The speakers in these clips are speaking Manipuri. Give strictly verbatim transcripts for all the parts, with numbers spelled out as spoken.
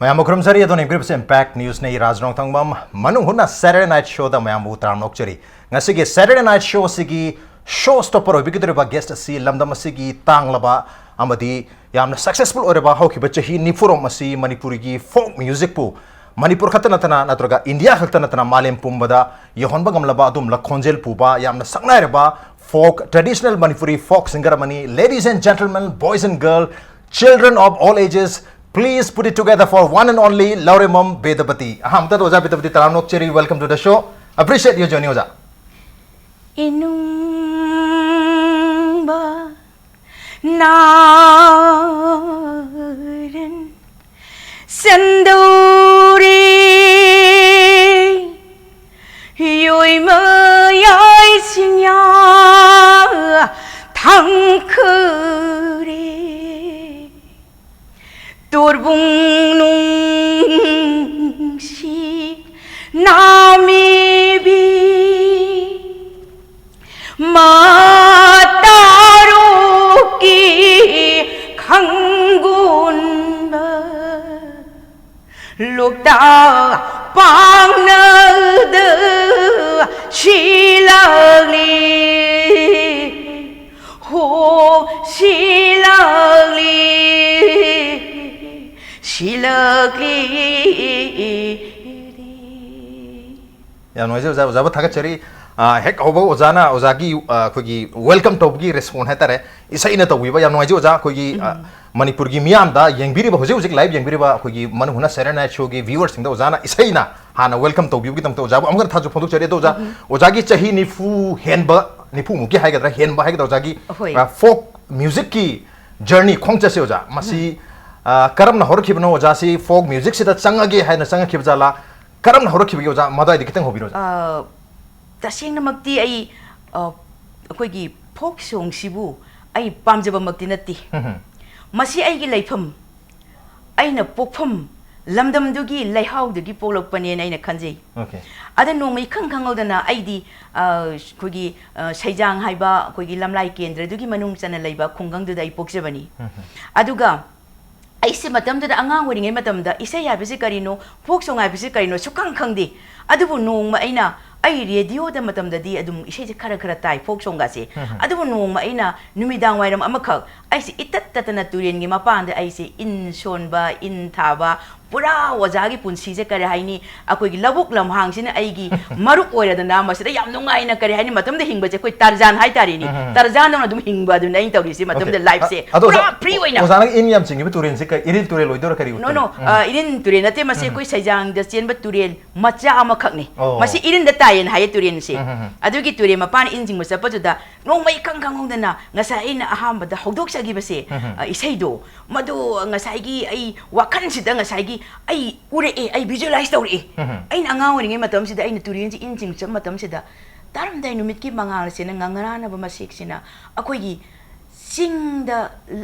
ꯃꯌꯥꯝꯕꯨ ꯈꯨꯔꯨꯝꯖꯔꯤ꯫ ꯑꯗꯣꯝꯅ ꯌꯦꯡꯕꯤꯔꯤꯕꯁꯤ Impact Newsꯅꯤ꯫ ꯔꯥꯖ ꯅꯣꯡꯊꯥꯡꯕꯝ꯫ ꯃꯅꯨꯡ ꯍꯨꯠꯅ Saturday Night Showꯗ ꯃꯌꯥꯝꯕꯨ ꯇꯔꯥꯝꯅ ꯑꯣꯛꯆꯔꯤ꯫ ꯉꯁꯤꯒꯤ Saturday Night Showꯁꯤꯒꯤ show stopper ꯑꯣꯏꯕꯤꯒꯗꯧꯔꯤꯕ guest ꯑꯁꯤ ꯂꯝꯗꯝ ꯑꯁꯤꯒꯤ ꯇꯥꯡꯂꯕ ꯑꯃꯗꯤ ꯌꯥꯝꯅ successful ꯑꯣꯏꯔꯕ ꯍꯧꯈꯤꯕ ꯆꯍꯤ ꯅꯤꯐꯨꯔꯣꯝ ꯑꯁꯤ ꯃꯅꯤꯄꯨꯔꯤꯒꯤ folk musicꯄꯨ ꯃꯅꯤꯄꯨꯔ ꯈꯛꯇ ꯅꯠꯇꯅ, ꯅꯠꯇ꯭ꯔꯒ ꯏꯟꯗꯤꯌꯥ ꯈꯛꯇ ꯅꯠꯇꯅ, ꯃꯥꯂꯦꯝ ꯄꯨꯝꯕꯗ ꯌꯧꯍꯟꯕ ꯉꯝꯂꯕ ꯑꯗꯨꯒꯨꯝꯂꯕ ꯈꯣꯟꯖꯦꯜ ꯄꯨꯕ ꯌꯥꯝꯅ ꯁꯛꯅꯥꯏꯔꯕ folk, traditional Manipuri folk singer ꯑꯃꯅꯤ꯫ Ladies and gentlemen, boys and girl, children of all ages, please put it together for one and only ꯂꯧꯔꯦꯝꯕꯝ ꯕꯦꯗꯄꯇꯤ꯫ ꯑꯍꯥꯟꯕꯗ ꯑꯣꯖꯥ ꯕꯦꯗꯄꯇꯤ ꯇꯔꯥꯝꯅ ꯑꯣꯛꯆꯔꯤ, welcome to the show, appreciate your journey ꯑꯣꯖꯥ꯫ ꯏꯅꯨꯡꯕ ꯅꯥꯔꯟ ꯆꯟꯗꯧꯔꯦ, ꯌꯣꯏꯃꯌꯥꯏ ꯆꯤꯡꯌꯥ ꯊꯪꯈꯔꯦ꯫ ꯇꯣꯔꯕꯨꯡ ꯅꯨꯡꯁꯤ ꯅꯥꯃꯤꯕꯤ ꯃꯇꯥꯔꯨꯛꯀꯤ ꯈꯪꯒꯨꯟꯕ ꯂꯣꯛꯇꯥꯛ ꯄꯥꯡꯅꯗ ꯁꯤꯂꯛꯂꯤ꯫ ꯍꯣ ꯁꯤꯂꯛꯂꯤ, ꯁꯤꯂꯛꯂꯤ꯫ ꯌꯥꯝ ꯅꯨꯡꯉꯥꯏꯖꯩ ꯑꯣꯖꯥ, ꯑꯣꯖꯥꯕꯨ ꯊꯥꯒꯠꯆꯔꯤ꯫ ꯑ, ꯍꯦꯛ ꯍꯧꯕ ꯑꯣꯖꯥꯅ, ꯑꯣꯖꯥꯒꯤ, ꯑ, ꯑꯩꯈꯣꯏꯒꯤ welcome ꯇꯧꯕꯒꯤ response ꯍꯥꯏꯇꯥꯔꯦ, ꯏꯁꯩꯅ ꯇꯧꯕꯤꯕ꯫ ꯌꯥꯝ ꯅꯨꯡꯉꯥꯏꯖꯩ ꯑꯣꯖꯥ꯫ ꯑꯩꯈꯣꯏꯒꯤ, ꯑ, ꯎꯝ꯫ ꯃꯅꯤꯄꯨꯔꯒꯤ ꯃꯤꯌꯥꯝꯗ ꯌꯦꯡꯕꯤꯔꯤꯕ, ꯍꯧꯖꯤꯛ ꯍꯧꯖꯤꯛ live ꯌꯦꯡꯕꯤꯔꯤꯕ ꯑꯩꯈꯣꯏꯒꯤ ꯃꯅꯨꯡ ꯍꯨꯠꯅ Saturday Night Showꯒꯤ viewersꯁꯤꯡꯗ ꯑꯣꯖꯥꯅ ꯏꯁꯩꯅ ꯍꯥꯟꯅ welcome ꯇꯧꯕꯤꯕꯒꯤꯗꯃꯛꯇ ꯑꯣꯖꯥꯕꯨ ꯑꯃꯨꯛ ꯍꯟꯅ ꯊꯥꯖꯕ ꯐꯣꯡꯗꯣꯛꯆꯔꯤ꯫ ꯑꯗꯣ ꯑꯣꯖꯥ, ꯎꯝ꯫ ꯑꯣꯖꯥꯒꯤ ꯆꯍꯤ ꯅꯤꯐꯨ ꯍꯦꯟꯕ, ꯅꯤꯐꯨꯃꯨꯛꯀꯤ ꯍꯥꯏꯒꯗ꯭ꯔꯥ, ꯍꯦꯟꯕ ꯍꯥꯏꯒꯗ꯭ꯔꯥ, ꯑꯣꯖꯥꯒꯤ, ꯍꯣꯏ꯫ ꯑ, folk musicꯀꯤ journey ꯈꯣꯡꯆꯠꯁꯦ ꯑꯣꯖꯥ, ꯃꯁꯤ, ꯎꯝ꯫ ꯑ, ꯀꯔꯝꯅ ꯍꯧꯔꯛꯈꯤꯕꯅꯣ? ꯑꯣꯖꯥꯁꯤ folk musicꯁꯤꯗ ꯆꯪꯉꯒꯦ ꯍꯥꯏꯅ ꯆꯪꯉꯛꯈꯤꯕ ꯖꯥꯠꯂꯥ? ꯀꯔꯝꯅ ꯍꯧꯔꯛꯈꯤꯕꯒꯦ ꯑꯣꯖꯥ? ꯃꯗꯨꯋꯥꯏꯗ ꯈꯤꯇꯪ ꯍꯧꯕꯤꯔꯣ ꯑꯣꯖꯥ꯫ ꯑ, ꯇꯁꯦꯡꯅꯃꯛꯇꯤ ꯑꯩ, ꯑ, ꯑꯩꯈꯣꯏꯒꯤ folk songꯁꯤꯕꯨ ꯑꯩ ꯄꯥꯝꯖꯕꯃꯛꯇꯤ ꯅꯠꯇꯦ꯫ ꯎꯝ ꯍꯝ꯫ ꯃꯁꯤ ꯑꯩꯒꯤ ꯂꯩꯐꯝ, ꯑꯩꯅ ꯄꯣꯛꯐꯝ ꯂꯝꯗꯝꯗꯨꯒꯤ ꯂꯩꯍꯥꯎꯗꯨꯒꯤ ꯄꯣꯛꯂꯛꯄꯅꯦꯅ ꯑꯩꯅ ꯈꯟꯖꯩ꯫ Okay꯫ ꯑꯗ ꯅꯣꯡꯃ ꯏꯈꯪ ꯈꯪꯍꯧꯗꯅ ꯑꯩꯗꯤ, ꯑ, ꯑꯩꯈꯣꯏꯒꯤ, ꯑ, ꯁꯩꯖꯥꯡ ꯍꯥꯏꯕ ꯑꯩꯈꯣꯏꯒꯤ ꯂꯝꯂꯥꯏ ꯀꯦꯟꯗ꯭ꯔꯗꯨꯒꯤ ꯃꯅꯨꯡ ꯆꯟꯅ ꯂꯩꯕ ꯈꯨꯡꯒꯪꯗꯨꯗ ꯑꯩ ꯄꯣꯛꯆꯕꯅꯤ꯫ ꯎꯝ ꯍꯝ꯫ ꯑꯗꯨꯒ ꯑꯩꯁꯦ ꯃꯇꯝꯗꯨꯗ, ꯑꯉꯥꯡ ꯑꯣꯏꯔꯤꯉꯩ ꯃꯇꯝꯗ, ꯏꯁꯩ ꯍꯥꯏꯕꯁꯤ ꯀꯔꯤꯅꯣ, ꯐꯣꯛ ꯁꯣꯡ ꯍꯥꯏꯕꯁꯤ ꯀꯔꯤꯅꯣ ꯁꯨꯈꯪ ꯈꯪꯗꯦ꯫ ꯑꯗꯨꯕꯨ ꯅꯣꯡꯃ ꯑꯩꯅ, ꯑꯩ ꯔꯦꯗꯤꯑꯣꯗ ꯃꯇꯝꯗꯗꯤ ꯑꯗꯨꯝ ꯏꯁꯩꯁꯦ ꯈꯔ ꯈꯔ ꯇꯥꯏ, ꯐꯣꯛ ꯁꯣꯡꯒꯁꯦ꯫ ꯑꯗꯨꯕꯨ ꯅꯣꯡꯃ ꯑꯩꯅ ꯅꯨꯃꯤꯗꯥꯡ ꯋꯥꯏꯔꯝ ꯑꯃꯈꯛ ꯑꯩꯁꯦ ꯏꯇꯠ ꯇꯠꯇꯅ ꯇꯨꯔꯦꯟꯒꯤ ꯃꯄꯥꯟꯗ ꯑꯩꯁꯦ ꯏꯟ ꯁꯣꯟꯕ, ꯏꯟ ꯊꯥꯕ, ꯄꯨꯔꯥ ꯑꯣꯖꯥꯒꯤ ꯄꯨꯟꯁꯤꯁꯦ ꯀꯔꯤ ꯍꯥꯏꯅꯤ, ꯑꯩꯈꯣꯏꯒꯤ ꯂꯧꯕꯨꯛ ꯂꯝꯍꯥꯡꯁꯤꯅ ꯑꯩꯒꯤ ꯃꯔꯨꯞ ꯑꯣꯏꯔꯗꯅ, ꯃꯁꯤꯗ ꯌꯥꯝ ꯅꯨꯡꯉꯥꯏꯅ, ꯀꯔꯤ ꯍꯥꯏꯅꯤ, ꯃꯇꯝꯗ ꯍꯤꯡꯕꯁꯦ ꯑꯩꯈꯣꯏ ꯇꯔꯖꯥꯟ ꯍꯥꯏꯇꯥꯔꯦꯅꯦ, ꯎꯝ, ꯎꯝ꯫ ꯇꯔꯖꯥꯟꯗꯧꯅ ꯑꯗꯨꯝ ꯍꯤꯡꯕ ꯑꯗꯨꯅꯤ ꯑꯩꯅ ꯇꯧꯔꯤꯁꯦ ꯃꯇꯝꯗ꯫ Okay. ꯂꯥꯏꯐꯁꯦ ꯑ-, ꯑꯗꯣ ꯄꯨꯔꯥ ꯑꯣꯖꯥ, ꯐ꯭ꯔꯤ ꯑꯣꯏꯅ꯫ ꯑꯣꯖꯥꯅ ꯏꯟ ꯌꯥꯝ ꯆꯤꯡꯉꯤꯕ ꯇꯨꯔꯦꯟꯁꯦ ꯀꯩ, ꯏꯔꯤꯜ ꯇꯨꯔꯦꯜ ꯑꯣꯏꯗꯣꯏꯔꯥ, ꯀꯔꯤ ꯅꯣ, ꯑꯣꯏꯗꯣꯏꯅꯣ? ꯅꯣ, ꯎꯝ꯫ ꯑ, ꯏꯔꯤꯜ ꯇꯨꯔꯦꯜ ꯅꯠꯇꯦ, ꯃꯁꯤ ꯎꯝ꯫ ꯑꯩꯈꯣꯏ ꯁꯩꯖꯥꯡꯗ ꯆꯦꯟꯕ ꯇꯨꯔꯦꯜ ꯃꯆꯥ ꯑꯃꯈꯛꯅꯤ꯫ ꯑꯣ꯫ ꯃꯁꯤ ꯏꯔꯤꯜꯗ ꯇꯥꯏꯌꯦꯅ ꯍꯥꯏꯌꯦ ꯇꯨꯔꯦꯜꯁꯦ꯫ ꯎꯝ, ꯎꯝ, ꯎꯝ꯫ ꯑꯗꯨꯒꯤ ꯇꯨꯔꯦꯜ ꯃꯄꯥꯟ ꯏꯟ ꯆꯤꯡꯕ ꯆꯠꯄꯗꯨꯗ ꯅꯣꯡꯃ ꯏꯈꯪ ꯈꯪꯍꯧꯗꯅ ꯉꯁꯥꯏ ꯑꯩꯅ ꯑꯍꯥꯟꯕꯗ ꯍꯧꯗꯣꯛꯆꯈꯤꯕꯁꯦ, ꯎꯝ, ꯎꯝ꯫ ꯑ, ꯏꯁꯩꯗꯣ, ꯃꯗꯨ ꯉꯁꯥꯏꯒꯤ ꯑꯩ ꯋꯥꯈꯜꯁꯤꯗ ꯉꯁꯥꯏꯒꯤ ꯑꯩ ꯎꯔꯛꯑꯦ, ꯑꯩ visualize ꯇꯧꯔꯛꯑꯦ꯫ ꯎꯝ, ꯎꯝ꯫ ꯑꯩꯅ ꯑꯉꯥꯡ ꯑꯣꯏꯔꯤꯉꯩ ꯃꯇꯝꯁꯤꯗ ꯑꯩꯅ ꯇꯨꯔꯦꯟꯁꯤ ꯏꯟ ꯆꯤꯡ ꯆꯠꯄ ꯃꯇꯝꯁꯤꯗ ꯇꯥꯔꯝꯗꯥꯏ ꯅꯨꯃꯤꯠꯀꯤ ꯃꯉꯥꯜꯁꯤꯅ ꯉꯉꯔꯥꯅꯕ ꯃꯁꯦꯛꯁꯤꯅ ꯑꯩꯈꯣꯏꯒꯤ ꯆꯤꯡꯗ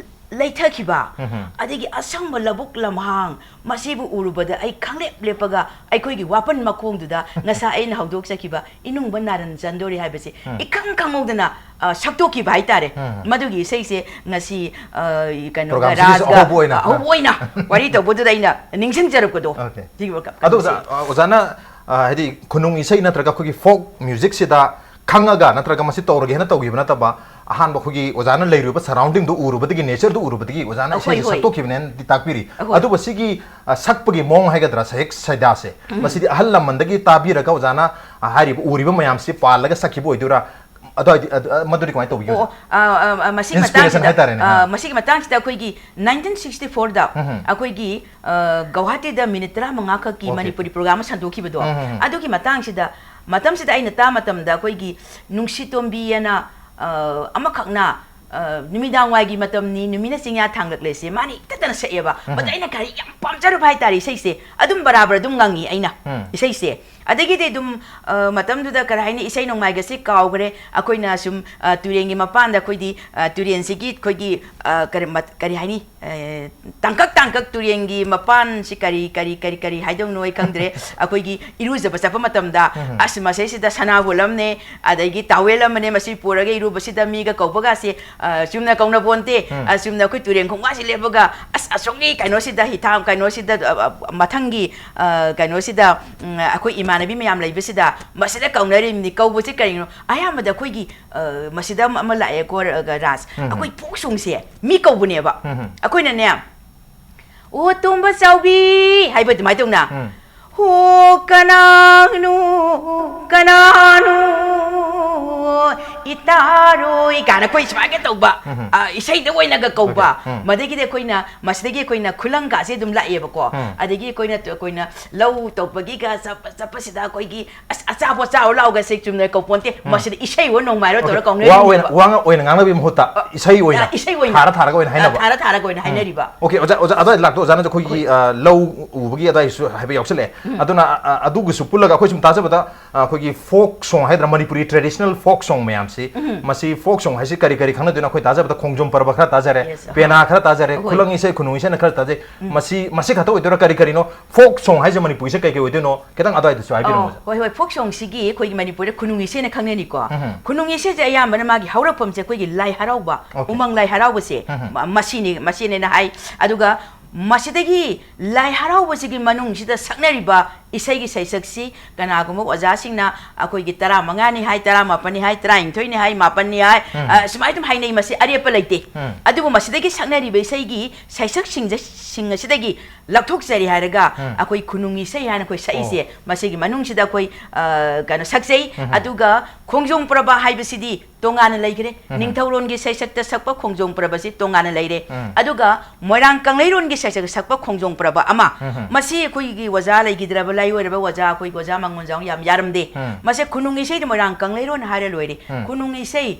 ꯂꯩꯊꯈꯤꯕ, ꯎꯝ, ꯎꯝ꯫ ꯑꯗꯒꯤ ꯑꯁꯪꯕ ꯂꯧꯕꯨꯛ ꯂꯝꯍꯥꯡ, ꯃꯁꯤꯕꯨ ꯎꯔꯨꯕꯗ ꯑꯩ ꯈꯪꯂꯦꯞ ꯂꯦꯞꯄꯒ ꯑꯩꯈꯣꯏꯒꯤ ꯋꯥꯄꯟ ꯃꯈꯣꯡꯗꯨꯗ ꯉꯁꯥꯏ ꯑꯩꯅ ꯍꯧꯗꯣꯛꯆꯈꯤꯕ ꯏꯅꯨꯡꯕ ꯅꯥꯔꯟ ꯆꯟꯗꯣꯔꯦ ꯍꯥꯏꯕꯁꯤ ꯎꯝ꯫ ꯏꯈꯪ ꯈꯪꯍꯧꯗꯅ, ꯑ, ꯁꯛꯇꯣꯛꯈꯤꯕ ꯍꯥꯏꯇꯥꯔꯦ꯫ ꯎꯝ꯫ ꯃꯗꯨꯒꯤ ꯏꯁꯩꯁꯦ ꯉꯁꯤ, ꯑ, ꯀꯩꯅꯣꯒ ꯄ꯭ꯔꯣꯒ꯭ꯔꯥꯝꯁꯤꯒꯤꯁꯨ ꯔꯥꯖꯒ, ꯑꯍꯧꯕ ꯑꯣꯏꯅ꯫ ꯑ, ꯑꯍꯧꯕ ꯑꯣꯏꯅ ꯋꯥꯔꯤ ꯇꯧꯕꯗꯨꯗ ꯑꯩꯅ ꯅꯤꯡꯁꯤꯡꯖꯔꯛꯄꯗꯣ꯫ Okay. ꯁꯤꯒꯤ ꯋꯥ-, ꯑꯗꯣ ꯀꯩꯅꯣꯁꯦ꯫ ꯑꯣꯖꯥ, ꯑ, ꯑꯣꯖꯥꯅ, ꯑ, ꯍꯥꯏꯗꯤ ꯈꯨꯅꯨꯡ ꯏꯁꯩ ꯅꯠꯇ꯭ꯔꯒ ꯑꯩꯈꯣꯏꯒꯤ folk musicꯁꯤꯗ ꯈꯪꯉꯒ ꯅꯠꯇ꯭ꯔꯒ ꯃꯁꯤ ꯇꯧꯔꯒꯦꯅ ꯇꯧꯈꯤꯕ ꯅꯠꯇꯕ, ꯑꯍꯥꯟꯕ ꯑꯩꯈꯣꯏꯒꯤ ꯑꯣꯖꯥꯅ ꯂꯩꯔꯨꯕ surroundingꯗꯣ ꯎꯔꯨꯕꯗꯒꯤ, natureꯗꯣ ꯎꯔꯨꯕꯗꯒꯤ ꯑꯣꯖꯥꯅ ꯑꯍꯣꯏ, ꯏꯁꯩꯁꯦ ꯍꯣꯏ꯫ ꯁꯛꯇꯣꯛꯈꯤꯕꯅꯦꯅꯗꯤ ꯇꯥꯛꯄꯤꯔꯤ꯫ ꯑꯍꯣꯏ꯫ ꯑꯗꯨꯕꯨ ꯁꯤꯒꯤ, ꯑ, ꯁꯛꯄꯒꯤ ꯃꯑꯣꯡ ꯍꯥꯏꯒꯗ꯭ꯔꯥ, ꯁꯍꯤꯛ ꯁꯩꯗꯥꯁꯦ, ꯎꯝ꯫ ꯃꯁꯤꯗꯤ ꯑꯍꯜ ꯂꯃꯟꯗꯒꯤ ꯇꯥꯕꯤꯔꯒ ꯑꯣꯖꯥꯅ, ꯑ, ꯍꯥꯏꯔꯤꯕ ꯎꯔꯤꯕ ꯃꯌꯥꯝꯁꯤ ꯄꯥꯜꯂꯒ ꯁꯛꯈꯤꯕ ꯑꯣꯏꯗꯣꯏꯔꯥ? ꯑꯗꯨ ꯍꯥꯏꯗꯤ, ꯑꯗꯨ, ꯑ, ꯃꯗꯨꯗꯤ ꯀꯃꯥꯏꯅ ꯇꯧꯕꯤꯒꯦ? ꯑꯣ, ꯑ, ꯑ, ꯑ, ꯃꯁꯤꯒꯤ inspiration ꯃꯇꯥꯡꯁꯤꯗ, ꯍꯥꯏꯇꯥꯔꯦꯅꯦ, ꯑ, ꯑ꯫ ꯃꯁꯤꯒꯤ ꯃꯇꯥꯡꯁꯤꯗ ꯑꯩꯈꯣꯏꯒꯤ nineteen sixty fourꯗ ꯎꯝ, ꯎꯝ꯫ ꯑꯩꯈꯣꯏꯒꯤ, ꯑ, ꯒꯧꯍꯥꯇꯤꯗ ꯃꯤꯅꯤꯠ ꯇꯔꯥꯃꯉꯥ ꯈꯛꯀꯤ Okay. ꯃꯅꯤꯄꯨꯔꯤ program ꯑꯃ ꯁꯟꯗꯣꯛꯈꯤꯕꯗꯣ, ꯎꯝ, ꯎꯝ, ꯎꯝ꯫ ꯑꯗꯨꯒꯤ ꯃꯇꯥꯡꯁꯤꯗ, ꯃꯇꯝꯁꯤꯗ ꯑꯩꯅ ꯇꯥ ꯃꯇꯝꯗ ꯑꯩꯈꯣꯏꯒꯤ ꯅꯨꯡꯁꯤꯇꯣꯝꯕꯤ ꯑꯅ, ꯑ, ꯑꯃꯈꯛꯅ, ꯑ, ꯅꯨꯃꯤꯗꯥꯡ ꯋꯥꯏꯒꯤ ꯃꯇꯝꯅꯤ, ꯅꯨꯃꯤꯠꯅ ꯆꯤꯡꯌꯥ ꯊꯥꯡꯂꯛꯂꯦꯁꯦ ꯃꯥꯅ ꯏꯇꯠꯇꯅ ꯁꯛꯑꯦꯕ꯫ ꯎꯝ, ꯃꯗꯨ ꯎꯝ꯫ ꯑꯩꯅ ꯀꯔꯤ ꯌꯥꯝ ꯄꯥꯝꯖꯔꯨꯕ ꯍꯥꯏꯇꯥꯔꯦ ꯏꯁꯩꯁꯦ꯫ ꯑꯗꯨꯝ ꯕꯔꯥꯕꯔ ꯑꯗꯨꯝ ꯉꯪꯉꯤ ꯑꯩꯅ ꯎꯝ꯫ ꯏꯁꯩꯁꯦ꯫ ꯑꯗꯒꯤꯗꯤ ꯑꯗꯨꯝ, ꯑ, ꯃꯇꯝꯗꯨꯗ ꯀꯔꯤ ꯍꯥꯏꯅꯤ, ꯏꯁꯩ ꯅꯣꯡꯃꯥꯏꯒꯁꯦ ꯀꯥꯎꯈ꯭ꯔꯦ꯫ ꯑꯩꯈꯣꯏꯅ ꯁꯨꯝ, ꯑ, ꯇꯨꯔꯦꯟꯒꯤ ꯃꯄꯥꯟꯗ ꯑꯩꯈꯣꯏꯗꯤ, ꯑ, ꯇꯨꯔꯦꯟꯁꯤꯒꯤ ꯑꯩꯈꯣꯏꯒꯤ, ꯑ, ꯀꯔꯤ ꯃꯠ-, ꯀꯔꯤ ꯍꯥꯏꯅꯤ, ꯑ, ꯇꯥꯡꯀꯛ ꯇꯥꯡꯀꯛ ꯇꯨꯔꯦꯟꯒꯤ ꯃꯄꯥꯟꯁꯤ ꯀꯔꯤ, ꯀꯔꯤ, ꯀꯔꯤ, ꯀꯔꯤ ꯍꯥꯏꯗꯧꯅꯣ ꯑꯩ ꯈꯪꯗ꯭ꯔꯦ꯫ ꯑꯩꯈꯣꯏꯒꯤ ꯏꯔꯨꯖꯕ ꯆꯠꯄ ꯃꯇꯝꯗ, ꯎꯝ꯫ ꯑꯁ, ꯃꯁꯤꯁꯤꯗ ꯁꯅꯥꯕꯨꯜ ꯑꯃꯅꯦ, ꯑꯗꯒꯤ towel ꯑꯃꯅꯦ, ꯃꯁꯤ ꯄꯨꯔꯒ ꯏꯔꯨꯕꯁꯤꯗ ꯃꯤꯒ ꯀꯧꯕꯒꯁꯦ, ꯑ, ꯆꯨꯝꯅ ꯀꯧꯅꯕꯣꯟꯇꯦ꯫ ꯎꯝ꯫ ꯑ, ꯆꯨꯝꯅ ꯑꯩꯈꯣꯏ ꯇꯨꯔꯦꯟ ꯈꯣꯡꯕꯥꯟꯁꯤ ꯂꯦꯞꯄꯒ, "ꯑꯁ, ꯑꯁꯣꯝꯒꯤ ꯀꯩꯅꯣꯁꯤꯗ, ꯍꯤꯊꯥꯡ ꯀꯩꯅꯣꯁꯤꯗ, ꯑ, ꯑ, ꯃꯊꯪꯒꯤ, ꯑ, ꯀꯩꯅꯣꯁꯤꯗ, ꯎꯝ, ꯑꯩꯈꯣꯏ ꯏꯃꯥꯟꯅꯕꯤ ꯃꯌꯥꯝ ꯂꯩꯕꯁꯤꯗ ꯃꯁꯤꯗ ꯀꯧꯅꯔꯤꯕꯅꯤ꯫ ꯀꯧꯕꯁꯤ ꯀꯔꯤꯅꯣ? ꯑꯌꯥꯝꯕꯗ ꯑꯩꯈꯣꯏꯒꯤ, ꯑ, ꯃꯁꯤꯗ ꯑꯃ, ꯑꯃ ꯂꯥꯛꯑꯦꯀꯣ, ꯔ-, ꯔꯥꯖ꯫ ꯎꯝ, ꯎꯝ꯫ ꯑꯩꯈꯣꯏ ꯐꯣꯛ ꯁꯣꯡꯁꯦ ꯃꯤ ꯀꯧꯕꯅꯦꯕ꯫ ꯎꯝ, ꯎꯝ꯫ ꯑꯩꯈꯣꯏꯅꯅꯦ, "ꯑꯣ, ꯇꯣꯝꯕ ꯆꯥꯎꯕꯤ" ꯍꯥꯏꯕ ꯑꯗꯨꯃꯥꯏꯅ ꯇꯧꯅ, ꯎꯝ꯫ "ꯍꯣ, ꯀꯅꯥꯅꯣ, ꯀꯅꯥꯅꯣ, ꯏꯇꯥꯔꯣꯏ" ꯀꯥꯏꯅ ꯑꯩꯈꯣꯏ ꯁꯨꯃꯥꯏꯅ ꯇꯧꯕ, ꯎꯝ, ꯎꯝ꯫ ꯑ, ꯏꯁꯩꯗ ꯑꯣꯏꯅꯒ ꯀꯧꯕ꯫ Okay. ꯎꯝ꯫ ꯃꯗꯒꯤꯗꯤ ꯑꯩꯈꯣꯏꯅ, ꯃꯁꯤꯗꯒꯤ ꯑꯩꯈꯣꯏꯅ ꯈꯨꯂꯪꯒꯥꯁꯦ ꯑꯗꯨꯝ ꯂꯥꯛꯑꯦꯕꯀꯣ꯫ ꯎꯝ꯫ ꯑꯗꯒꯤ ꯑꯩꯈꯣꯏꯅ, ꯑꯩꯈꯣꯏꯅ ꯂꯧ ꯇꯧꯕꯒꯤꯒ ꯆꯠꯄ, ꯆꯠꯄꯁꯤꯗ ꯑꯩꯈꯣꯏꯒꯤ, "ꯑꯁ, ꯑꯆꯥꯄꯣꯠ ꯆꯥꯔꯨ ꯂꯥꯎꯒꯁꯦ" ꯆꯨꯝꯅ ꯀꯧꯄꯣꯟꯇꯦ꯫ ꯎꯝ꯫ ꯃꯁꯤꯗ ꯏꯁꯩ ꯑꯣ ꯅꯣꯡꯃꯥꯏꯔꯣ Okay. ꯇꯧꯔ ꯋꯥ ꯑꯣꯏꯅ, ꯀꯧꯅꯔꯤꯕꯅꯦꯕ꯫ ꯋꯥ ꯉ-, ꯑꯣꯏꯅ ꯉꯥꯡꯅꯕꯒꯤ ꯃꯍꯨꯠꯇ ꯑ, ꯏꯁꯩ ꯑꯣꯏꯅ ꯑ, ꯏꯁꯩ ꯑꯣꯏꯅ꯫ ꯊꯥꯔ ꯊꯥꯔꯒ ꯑꯣꯏꯅ ꯑ, ꯍꯥꯏꯅꯕ꯫ ꯊꯥꯔ ꯊꯥꯔꯒ ꯑꯣꯏꯅ ꯎꯝ꯫ ꯍꯥꯏꯅꯔꯤꯕ꯫ Okay, ꯑꯣꯖꯥ, ꯑꯣꯖꯥ, ꯑꯗꯨꯋꯥꯏꯗ ꯂꯥꯛꯇꯣ ꯑꯣꯖꯥꯅꯁꯨ ꯑꯩꯈꯣꯏꯒꯤ, ꯑꯩꯈꯣꯏ ꯑ, ꯂꯧ ꯎꯕꯒꯤ ꯑꯗꯨꯋꯥꯏꯁꯨ ꯍꯥꯏꯐꯦꯠ ꯌꯥꯎꯁꯜꯂꯛꯑꯦ꯫ ꯎꯝ꯫ ꯑꯗꯨꯅ, ꯑ, ꯑ, ꯑꯗꯨꯒꯤꯁꯨ ꯄꯨꯜꯂꯒ ꯑꯩꯈꯣꯏ ꯁꯨꯝ ꯇꯥꯖꯕꯗ, ꯑ, ꯑꯩꯈꯣꯏꯒꯤ folk song ꯍꯥꯏꯗ꯭ꯔꯥ, ꯃꯅꯤꯄꯨꯔꯤ traditional folk song ꯃꯌꯥꯝꯁꯤ, ꯎꯝ꯫ ꯃꯁꯤ folk song ꯍꯥꯏꯁꯤ ꯀꯔꯤ ꯀꯔꯤ ꯈꯪꯅꯗꯣꯏꯅꯣ? ꯑꯩꯈꯣꯏ ꯇꯥꯖꯕꯗ ꯈꯣꯡꯖꯣꯝ ꯄꯔꯕ ꯈꯔ ꯇꯥꯖꯔꯦ, Yes, ꯑꯍꯣꯏ꯫ ꯄꯦꯅꯥ ꯈꯔ ꯇꯥꯖꯔꯦ, ꯑꯍꯣꯏ꯫ ꯈꯨꯂꯪ ꯏꯁꯩ, ꯈꯨꯅꯨꯡ ꯏꯁꯩꯅ ꯈꯔ ꯇꯥꯖꯩ꯫ ꯎꯝ꯫ ꯃꯁꯤ, ꯃꯁꯤ ꯈꯛꯇ ꯑꯣꯏꯗꯣꯏꯔꯥ? ꯀꯔꯤ ꯀꯔꯤꯅꯣ? Folk song ꯍꯥꯏꯁꯦ ꯃꯅꯤꯄꯨꯔꯤꯁꯦ ꯀꯩ ꯀꯩ ꯑꯣꯏꯗꯣꯏꯅꯣ? ꯈꯤꯇꯪ ꯑꯗꯨꯋꯥꯏꯗꯁꯨ ꯍꯥꯏꯕꯤꯔꯝꯃꯣ, ꯑꯣ, ꯑꯣꯖꯥ꯫ ꯍꯣꯏ, ꯍꯣꯏ, folk songꯁꯤꯒꯤ ꯑꯩꯈꯣꯏꯒꯤ ꯃꯅꯤꯄꯨꯔꯗ ꯈꯨꯅꯨꯡ ꯏꯁꯩꯅ ꯈꯪꯅꯅꯤꯀꯣ꯫ ꯎꯝ꯫ ꯈꯨꯅꯨꯡ ꯏꯁꯩꯁꯦ ꯑꯌꯥꯝꯕꯅ ꯃꯥꯒꯤ ꯍꯧꯔꯛꯐꯝꯁꯦ ꯑꯩꯈꯣꯏꯒꯤ ꯂꯥꯏ ꯍꯔꯥꯎꯕ, Okay. ꯎꯃꯪ ꯂꯥꯏ ꯍꯔꯥꯎꯕꯁꯦ, ꯎꯝ꯫ ꯃ-, ꯃꯁꯤꯅꯤ, ꯃꯁꯤꯅꯦꯅ ꯍꯥꯏ꯫ ꯑꯗꯨꯒ ꯃꯁꯤꯗꯒꯤ ꯂꯥꯏ ꯍꯔꯥꯎꯕꯁꯤꯒꯤ ꯃꯅꯨꯡꯁꯤꯗ ꯁꯛꯅꯔꯤꯕ ꯏꯁꯩꯒꯤ ꯁꯩꯁꯛꯁꯤ ꯀꯅꯥꯒꯨꯝꯕ ꯑꯣꯖꯥꯁꯤꯡꯅ ꯑꯩꯈꯣꯏꯒꯤ ꯇꯔꯥꯃꯉꯥꯅꯤ ꯍꯥꯏ, ꯇꯔꯥꯃꯥꯄꯟꯅꯤ ꯍꯥꯏ, ꯇꯔꯥꯅꯤꯊꯣꯏꯅꯤ ꯍꯥꯏ, ꯃꯥꯄꯟꯅꯤ ꯍꯥꯏ, ꯎꯝ꯫ ꯑ, ꯁꯨꯃꯥꯏꯅ ꯑꯗꯨꯝ ꯍꯥꯏꯅꯩ, ꯃꯁꯤ ꯑꯔꯦꯞꯄ ꯂꯩꯇꯦ꯫ ꯎꯝ꯫ ꯑꯗꯨꯕꯨ ꯃꯁꯤꯗꯒꯤ ꯁꯛꯅꯔꯤꯕ ꯏꯁꯩꯒꯤ ꯁꯩꯁꯛꯁꯤꯡꯁꯦ, ꯁꯤꯡ ꯑꯁꯤꯗꯒꯤ ꯂꯧꯊꯣꯛꯆꯔꯤ ꯍꯥꯏꯔꯒ ꯎꯝ꯫ ꯑꯩꯈꯣꯏ ꯈꯨꯅꯨꯡ ꯏꯁꯩ ꯍꯥꯏꯅ ꯑꯩꯈꯣꯏ ꯁꯛꯏꯁꯦ, ꯑꯣ꯫ ꯃꯁꯤꯒꯤ ꯃꯅꯨꯡꯁꯤꯗ ꯑꯩꯈꯣꯏ, ꯑ, ꯀꯩꯅꯣ ꯁꯛꯆꯩ꯫ ꯎꯝ꯫ ꯑꯗꯨꯒ ꯈꯣꯡꯖꯣꯝ ꯄ꯭ꯔꯕ ꯍꯥꯏꯕꯁꯤꯗꯤ ꯇꯣꯉꯥꯟꯅ ꯂꯩꯈ꯭ꯔꯦ꯫ ꯎꯝ꯫ ꯅꯤꯡꯊꯧꯔꯣꯟꯒꯤ ꯁꯩꯁꯛꯇ ꯁꯛꯄ ꯈꯣꯡꯖꯣꯝ ꯄ꯭ꯔꯕꯁꯤ ꯇꯣꯉꯥꯟꯅ ꯂꯩꯔꯦ꯫ ꯎꯝ꯫ ꯑꯗꯨꯒ ꯃꯣꯏꯔꯥꯡ ꯀꯪꯂꯩꯔꯣꯟꯒꯤ ꯁꯩꯁꯛꯇ ꯁꯛꯄ ꯈꯣꯡꯖꯣꯝ ꯄ꯭ꯔꯕ ꯑꯃ, ꯎꯝ꯫ ꯃꯁꯤ ꯑꯩꯈꯣꯏꯒꯤ ꯑꯣꯖꯥ ꯂꯩꯈꯤꯗ꯭ꯔꯕ, ꯂꯥꯏ ꯑꯣꯏꯔꯕ ꯑꯣꯖꯥ, ꯑꯩꯈꯣꯏꯒꯤ ꯑꯣꯖꯥ ꯃꯉꯣꯟꯖꯥꯎ ꯌꯥꯝ ꯌꯥꯔꯝꯗꯦ꯫ ꯎꯝ꯫ ꯃꯁꯦ ꯈꯨꯅꯨꯡ ꯏꯁꯩꯗꯤ ꯃꯣꯏꯔꯥꯡ ꯀꯪꯂꯩꯔꯣꯟ ꯍꯥꯏꯔ ꯂꯣꯏꯔꯦ꯫ ꯎꯝ꯫ ꯈꯨꯅꯨꯡ ꯏꯁꯩ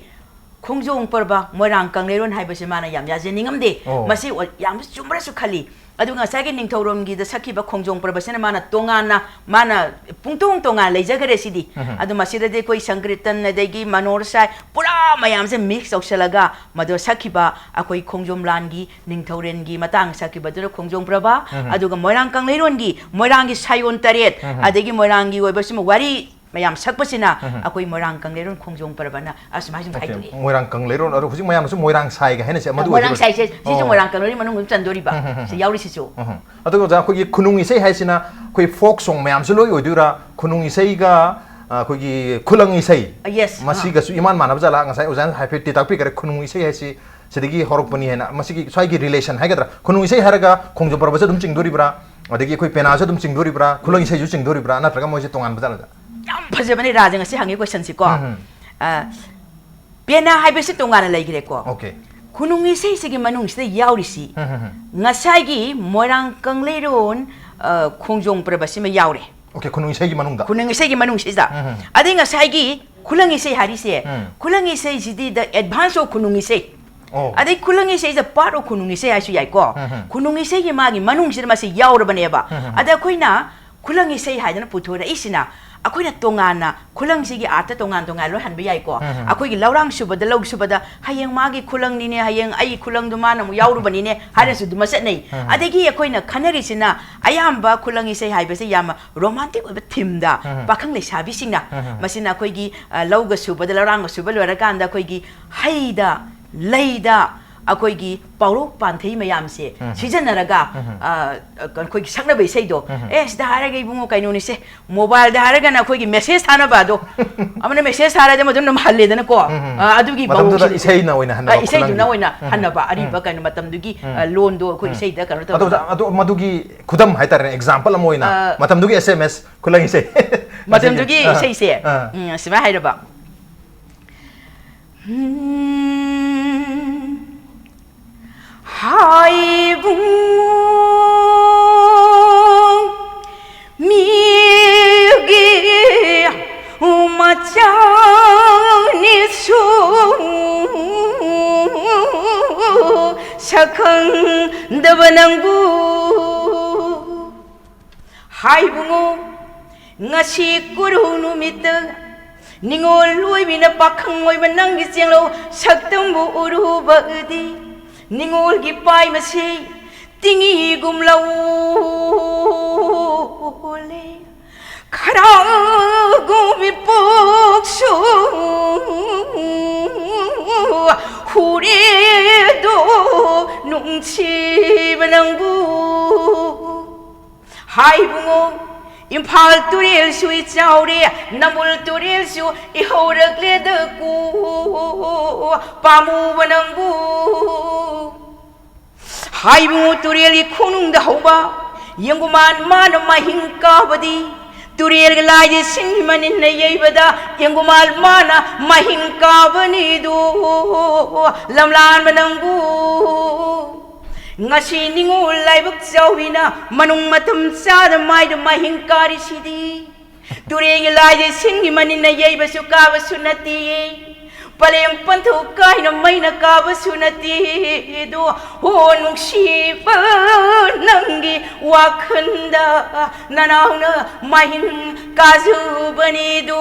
ꯈꯣꯡꯖꯣꯝ ꯄ꯭ꯔꯕ ꯃꯣꯏꯔꯥꯡ ꯀꯪꯂꯩꯔꯣꯟ ꯍꯥꯏꯕꯁꯦ ꯃꯥꯅ ꯌꯥꯝ ꯌꯥꯖꯅꯤꯡꯉꯝꯗꯦ꯫ ꯑꯣ꯫ ꯃꯁꯤ ꯑꯣ-, ꯌꯥꯝ ꯆꯨꯝꯕ꯭ꯔꯁꯨ ꯈꯜꯂꯤ꯫ ꯑꯗꯨꯒ ꯉꯁꯥꯏꯒꯤ ꯅꯤꯡꯊꯧꯔꯣꯟꯒꯤꯗ ꯁꯛꯈꯤꯕ ꯈꯣꯡꯖꯣꯝ ꯄ꯭ꯔꯕꯁꯤꯅ ꯃꯥꯅ ꯇꯣꯉꯥꯟꯅ, ꯃꯥꯅ ꯄꯨꯡꯇꯣꯡ ꯇꯣꯉꯥꯟꯅ ꯂꯩꯖꯈꯔꯦ ꯁꯤꯗꯤ꯫ ꯎꯝ꯫ ꯑꯗꯨ ꯃꯁꯤꯗꯗꯤ ꯑꯩꯈꯣꯏ ꯁꯪꯀ꯭ꯔꯤꯇꯟ, ꯑꯗꯒꯤ ꯃꯅꯣꯔꯁꯥꯏ, ꯄꯨꯔꯥ ꯃꯌꯥꯝꯁꯦ mix ꯇꯧꯁꯜꯂꯒ ꯃꯗꯨ ꯁꯛꯈꯤꯕ ꯑꯩꯈꯣꯏ ꯈꯣꯡꯖꯣꯝ ꯂꯥꯟꯒꯤ ꯅꯤꯡꯊꯧꯔꯦꯟꯒꯤ ꯃꯇꯥꯡ ꯁꯛꯈꯤꯕꯗꯨꯅ ꯈꯣꯡꯖꯣꯝ ꯄ꯭ꯔꯕ, ꯎꯝ꯫ ꯑꯗꯨꯒ ꯃꯣꯏꯔꯥꯡ ꯀꯪꯂꯩꯔꯣꯟꯒꯤ ꯃꯣꯏꯔꯥꯡꯒꯤ ꯁꯥꯌꯣꯟ ꯇꯔꯦꯠ, ꯎꯝ꯫ ꯑꯗꯒꯤ ꯃꯣꯏꯔꯥꯡꯒꯤ ꯑꯣꯏꯕ ꯁꯨꯝ ꯋꯥꯔꯤ ꯃꯌꯥꯝ ꯁꯛꯄꯁꯤꯅ ꯑꯩꯈꯣꯏ ꯃꯣꯏꯔꯥꯡ ꯀꯪꯂꯩꯔꯣꯟ ꯈꯣꯡꯖꯣꯝ ꯄꯔꯕꯅ ꯑꯁꯨꯃꯥꯏꯅ ꯁꯨꯝ ꯈꯥꯏꯗꯣꯛꯏ꯫ ꯃꯣꯏꯔꯥꯡ ꯀꯪꯂꯩꯔꯣꯟ, ꯑꯗꯣ ꯍꯧꯖꯤꯛ ꯃꯌꯥꯝꯅꯁꯨ ꯃꯣꯏꯔꯥꯡ ꯁꯥꯏꯒ ꯍꯥꯏꯅꯁꯦ, ꯃꯗꯨ ꯃꯣꯏꯔꯥꯡ ꯑꯣꯏꯗꯣꯏꯔꯣ? ꯁꯥꯏꯁꯦ ꯁꯤꯁꯨ ꯑꯣ꯫ ꯃꯣꯏꯔꯥꯡ ꯀꯪꯂꯩꯔꯣꯟ ꯃꯅꯨꯡꯗ ꯑꯗꯨꯝ ꯆꯟꯗꯣꯔꯤꯕ꯫ ꯎꯝ, ꯎꯝ, ꯎꯝ, ꯁꯤ ꯎꯝ꯫ ꯌꯥꯎꯔꯤꯁꯤꯁꯨ꯫ ꯎꯝ, ꯎꯝ꯫ ꯑꯗꯨꯒ ꯑꯣꯖꯥ, ꯑꯩꯈꯣꯏꯒꯤ ꯈꯨꯅꯨꯡ ꯏꯁꯩ ꯍꯥꯏꯁꯤꯅ ꯑꯩꯈꯣꯏ ꯐꯣꯛ ꯁꯣꯡ ꯃꯌꯥꯝꯁꯨ ꯂꯣꯏ ꯑꯣꯏꯗꯣꯏꯔꯥ? ꯈꯨꯅꯨꯡ ꯏꯁꯩꯒ, ꯑ, ꯑꯩꯈꯣꯏꯒꯤ ꯈꯨꯂꯪ ꯏꯁꯩ, ꯑ, yes, ꯑ꯫ ꯃꯁꯤꯒꯁꯨ ꯏꯃꯥꯟ ꯃꯥꯟꯅꯕ ꯖꯥꯠꯂꯥ? ꯉꯁꯥꯏ ꯑꯣꯖꯥꯅ ꯍꯥꯏꯐꯦꯠꯇꯤ ꯇꯥꯛꯄꯤꯈꯔꯦ, ꯈꯨꯅꯨꯡ ꯏꯁꯩ ꯍꯥꯏꯁꯤ ꯁꯤꯗꯒꯤ ꯍꯧꯔꯛꯄꯅꯤ ꯍꯥꯏꯅ꯫ ꯃꯁꯤꯒꯤ ꯁ꯭ꯋꯥꯏꯒꯤ relation ꯍꯥꯏꯒꯗ꯭ꯔꯥ, ꯈꯨꯅꯨꯡ ꯏꯁꯩ ꯍꯥꯏꯔꯒ ꯈꯣꯡꯖꯣꯝ ꯄꯔꯕꯁꯨ ꯑꯗꯨꯝ ꯆꯤꯡꯗꯣꯔꯤꯕ꯭ꯔꯥ, ꯑꯗꯒꯤ ꯑꯩꯈꯣꯏ ꯄꯦꯅꯥꯁꯨ ꯑꯗꯨꯝ ꯆꯤꯡꯗꯣꯔꯤꯕ꯭ꯔꯥ, ꯈꯨꯂꯪ ꯏꯁꯩꯁꯨ ꯆꯤꯡꯗꯣꯔꯤꯕ꯭ꯔꯥ, ꯅꯠꯇ꯭ꯔꯒ ꯃꯣꯏꯁꯦ ꯇꯣꯉꯥꯟꯕ ꯖꯥꯠꯂ? ꯌꯥꯝ ꯐꯖꯕꯅꯦ ꯔꯥꯖꯦ ꯉꯁꯤ ꯍꯪꯉꯤ questionꯁꯤꯀꯣ꯫ ꯎꯝ, ꯎꯝ꯫ ꯑ, ꯄꯦꯅꯥ ꯍꯥꯏꯕꯁꯤ ꯇꯣꯉꯥꯟꯅ ꯂꯩꯈ꯭ꯔꯦꯀꯣ꯫ Okay꯫ ꯈꯨꯅꯨꯡ ꯏꯁꯩꯁꯤꯒꯤ ꯃꯅꯨꯡꯁꯤꯗ ꯌꯥꯎꯔꯤꯁꯤ ꯎꯝ, ꯎꯝ, ꯎꯝ꯫ ꯉꯁꯥꯏꯒꯤ ꯃꯣꯏꯔꯥꯡ ꯀꯪꯂꯩꯔꯣꯟ, ꯑ, ꯈꯣꯡꯖꯣꯝ ꯄꯔꯕꯁꯤꯃ ꯌꯥꯎꯔꯦ꯫ Okay, ꯈꯨꯅꯨꯡ ꯏꯁꯩꯒꯤ ꯃꯅꯨꯡꯗ? ꯈꯨꯅꯨꯡ ꯏꯁꯩꯒꯤ ꯃꯅꯨꯡꯁꯤꯗ꯫ ꯎꯝ, ꯎꯝ꯫ ꯑꯗꯩ ꯉꯁꯥꯏꯒꯤ ꯈꯨꯂꯪ ꯏꯁꯩ ꯍꯥꯏꯔꯤꯁꯦ, ꯎꯝ꯫ ꯈꯨꯂꯪ ꯏꯁꯩꯁꯤꯗꯤ the advance of ꯈꯨꯅꯨꯡ ꯏꯁꯩ꯫ ꯑꯣ꯫ ꯑꯗꯩ ꯈꯨꯂꯪ ꯏꯁꯩꯁꯦ part of ꯈꯨꯅꯨꯡ ꯏꯁꯩ ꯍꯥꯏꯁꯨ ꯌꯥꯏꯀꯣ꯫ ꯎꯝ, ꯎꯝ꯫ ꯈꯨꯅꯨꯡ ꯏꯁꯩꯒꯤ ꯃꯥꯒꯤ ꯃꯅꯨꯡꯁꯤꯗ ꯃꯁꯤ ꯌꯥꯎꯔꯕꯅꯦꯕ꯫ ꯎꯝ, ꯎꯝ꯫ ꯑꯗ ꯑꯩꯈꯣꯏꯅ ꯈꯨꯂꯪ ꯏꯁꯩ ꯍꯥꯏꯗꯅ ꯄꯨꯊꯣꯔꯛꯏꯁꯤꯅ ꯑꯩꯈꯣꯏꯅ ꯇꯣꯉꯥꯟꯅ ꯈꯨꯂꯪꯁꯤꯒꯤ ꯑꯥꯔꯠꯇ ꯇꯣꯉꯥꯟ ꯇꯣꯉꯥꯟ ꯂꯣꯏ ꯍꯟꯕ ꯌꯥꯏꯀꯣ꯫ ꯎꯝ, ꯎꯝ꯫ ꯑꯩꯈꯣꯏꯒꯤ ꯂꯧꯔꯥꯡ ꯁꯨꯕꯗ, ꯂꯧ ꯁꯨꯕꯗ ꯍꯌꯦꯡ ꯃꯥꯒꯤ ꯈꯨꯂꯪꯅꯤꯅꯦ, ꯍꯌꯦꯡ ꯑꯩ ꯈꯨꯂꯪꯗꯨ ꯃꯥꯅ ꯑꯃꯨꯛ ꯌꯥꯎꯔꯨꯕꯅꯤꯅꯦ ꯍꯥꯏꯅꯁꯨ ꯑꯗꯨꯃ ꯆꯠꯅꯩ꯫ ꯎꯝ, ꯎꯝ꯫ ꯑꯗꯒꯤ ꯑꯩꯈꯣꯏꯅ ꯈꯟꯅꯔꯤꯁꯤꯅ ꯑꯌꯥꯝꯕ ꯈꯨꯂꯪ ꯏꯁꯩ ꯍꯥꯏꯕꯁꯦ ꯌꯥꯝꯅ romantic ꯑꯣꯏꯕ themeꯗ ꯎꯝ, ꯎꯝ꯫ ꯄꯥꯈꯪ ꯂꯩꯁꯥꯕꯤꯁꯤꯡꯅ ꯎꯝ, ꯎꯝ꯫ ꯃꯁꯤꯅ ꯑꯩꯈꯣꯏꯒꯤ, ꯑ, ꯂꯧꯒ ꯁꯨꯕꯗ, ꯂꯧꯔꯥꯡꯒ ꯁꯨꯕ ꯂꯣꯏꯔꯀꯥꯟꯗ ꯑꯩꯈꯣꯏꯒꯤ ꯍꯩꯗ, ꯂꯩꯗ, ꯑꯩꯈꯣꯏꯒꯤ ꯄꯥꯎꯔꯧ ꯄꯥꯟꯊꯩ ꯃꯌꯥꯝꯁꯦ ꯎꯝ꯫ ꯁꯤꯖꯤꯟꯅꯔꯒ, ꯎꯝ꯫ ꯑ, ꯑꯩꯈꯣꯏꯒꯤ ꯁꯛꯅꯕ ꯏꯁꯩꯗꯣ, ꯎꯝ꯫ "ꯑꯦ, ꯁꯤꯗ ꯍꯥꯏꯔꯒ ꯏꯕꯨꯡꯉꯣ ꯀꯩꯅꯣꯅꯤꯁꯦ, mobileꯗ ꯍꯥꯏꯔꯒꯅ ꯑꯩꯈꯣꯏꯒꯤ message ꯊꯥꯅꯕ ꯑꯗꯣ, ꯑꯃꯅ message ꯊꯥꯔꯗꯤ ꯑꯃꯗꯨꯅ ꯑꯗꯨꯝ ꯍꯜꯂꯦꯗꯅꯀꯣ", ꯎꯝ, ꯎꯝ꯫ ꯑ, ꯑꯗꯨꯒꯤ ꯃꯇꯝꯗꯨꯗ ꯃꯑꯣꯡꯁꯤꯗ-, ꯏꯁꯩꯅ ꯑꯣꯏꯅ ꯍꯟꯅꯕ ꯑ, ꯏꯁꯩꯗꯨꯅ ꯈꯨꯂꯪꯒꯤ꯫ ꯑꯣꯏꯅ ꯎꯝ꯫ ꯍꯟꯅꯕ, ꯑꯔꯤꯕ ꯎꯝ꯫ ꯀꯩꯅꯣ ꯃꯇꯝꯗꯨꯒꯤ, ꯎꯝ꯫ ꯑ, ꯂꯣꯟꯗꯣ ꯑꯩꯈꯣꯏ ꯎꯝ꯫ ꯏꯁꯩꯗ ꯀꯩꯅꯣ ꯑꯗꯣ ꯇꯧꯔꯒ꯫ ꯑꯣꯖꯥ, ꯑꯗꯣ ꯃꯗꯨꯒꯤ ꯈꯨꯗꯝ ꯍꯥꯏꯇꯥꯔꯦꯅꯦ, example ꯑꯃ ꯑꯣꯏꯅ ꯑ, ꯃꯇꯝꯗꯨꯒꯤ S M S ꯈꯨꯂꯪ ꯏꯁꯩ꯫ ꯃꯇꯝꯗꯨꯒꯤ ꯑꯥ, ꯏꯁꯩꯁꯦ, ꯑꯥ꯫ ꯎꯝ, ꯁꯨꯃꯥꯏꯅ ꯍꯥꯏꯔꯕ꯫ ꯎꯝ, ꯍꯥꯏꯕꯨꯡ ꯃꯤꯒꯤ ꯃꯆꯥꯅꯤꯁꯨ ꯁꯛꯈꯪꯗꯕ ꯅꯪꯕꯨ ꯍꯥꯏꯕꯨꯡꯉꯣ꯫ ꯉꯁꯤ ꯀꯨꯔꯨ ꯅꯨꯃꯤꯠꯇ ꯅꯤꯉꯣꯜ ꯑꯣꯏꯕꯤꯅ ꯄꯥꯈꯪ ꯑꯣꯏꯕ ꯅꯪꯒꯤ ꯆꯦꯡꯂꯧ ꯁꯛꯇꯝꯕꯨ ꯎꯔꯨꯕꯗꯤ ꯅꯤꯉꯣꯜꯒꯤ ꯄꯥꯏꯃꯁꯤ ꯇꯤꯡꯉꯤꯒꯨꯝ ꯂꯧꯂꯦ꯫ ꯈꯔꯥꯎ ꯃꯤꯄꯣꯛꯁꯨ ꯍꯨꯔꯦꯗꯣ ꯅꯨꯡꯁꯤꯕ ꯅꯪꯕꯨ꯫ ꯍꯥꯏ ꯏꯕꯨꯡꯉꯣ, ꯏꯝꯐꯥꯜ ꯇꯨꯔꯦꯜꯁꯨ ꯏꯆꯥꯎꯔꯦ, ꯅꯝꯕꯨꯜ ꯇꯨꯔꯦꯜꯁꯨ ꯏꯍꯧꯔꯛꯂꯦꯗꯀꯣ, ꯄꯥꯝꯃꯨꯕ ꯅꯪꯕꯨ꯫ ꯍꯥꯏꯕꯨ ꯇꯨꯔꯦꯜꯒꯤ ꯈꯣꯡꯅꯨꯡꯗ ꯍꯧꯕ ꯌꯦꯡꯒꯨꯃꯥꯟ ꯃꯥꯅ ꯃꯍꯤꯡ ꯀꯥꯕꯗꯤ, ꯇꯨꯔꯦꯜꯒꯤ ꯂꯥꯏꯗꯤ ꯁꯤꯡꯒꯤ ꯃꯅꯤꯟꯅ ꯌꯩꯕꯗ ꯌꯦꯡꯒꯨꯃꯥꯟ ꯃꯥꯅ ꯃꯍꯤꯡ ꯀꯥꯕꯅꯤꯗꯨ꯫ ꯂꯝꯂꯥꯟꯕ ꯅꯪꯕꯨ ꯉꯁꯤ ꯅꯤꯉꯣꯜ ꯂꯥꯏꯕꯛ ꯆꯥꯎꯕꯤꯅ ꯃꯅꯨꯡ ꯃꯇꯝ ꯆꯥꯗ ꯃꯥꯏꯗ ꯃꯍꯤꯡ ꯀꯥꯔꯤꯁꯤꯗꯤ꯫ ꯇꯨꯔꯦꯟꯒꯤ ꯂꯥꯏꯁꯦ ꯁꯤꯡꯒꯤ ꯃꯅꯤꯟꯅ ꯌꯩꯕꯁꯨ ꯀꯥꯕꯁꯨ ꯅꯠꯇꯦ꯫ ꯄꯂꯦꯝ ꯄꯟꯊꯧ ꯀꯥꯏꯅ ꯃꯩꯅ ꯀꯥꯕꯁꯨ ꯅꯠꯇꯦ꯫ ꯑꯗꯣ ꯍꯣ ꯅꯨꯡꯁꯤꯕ ꯅꯪꯒꯤ ꯋꯥꯈꯜꯗ ꯅꯅꯥꯎꯅ ꯃꯍꯤꯡ ꯀꯥꯖꯕꯅꯤꯗꯣ꯫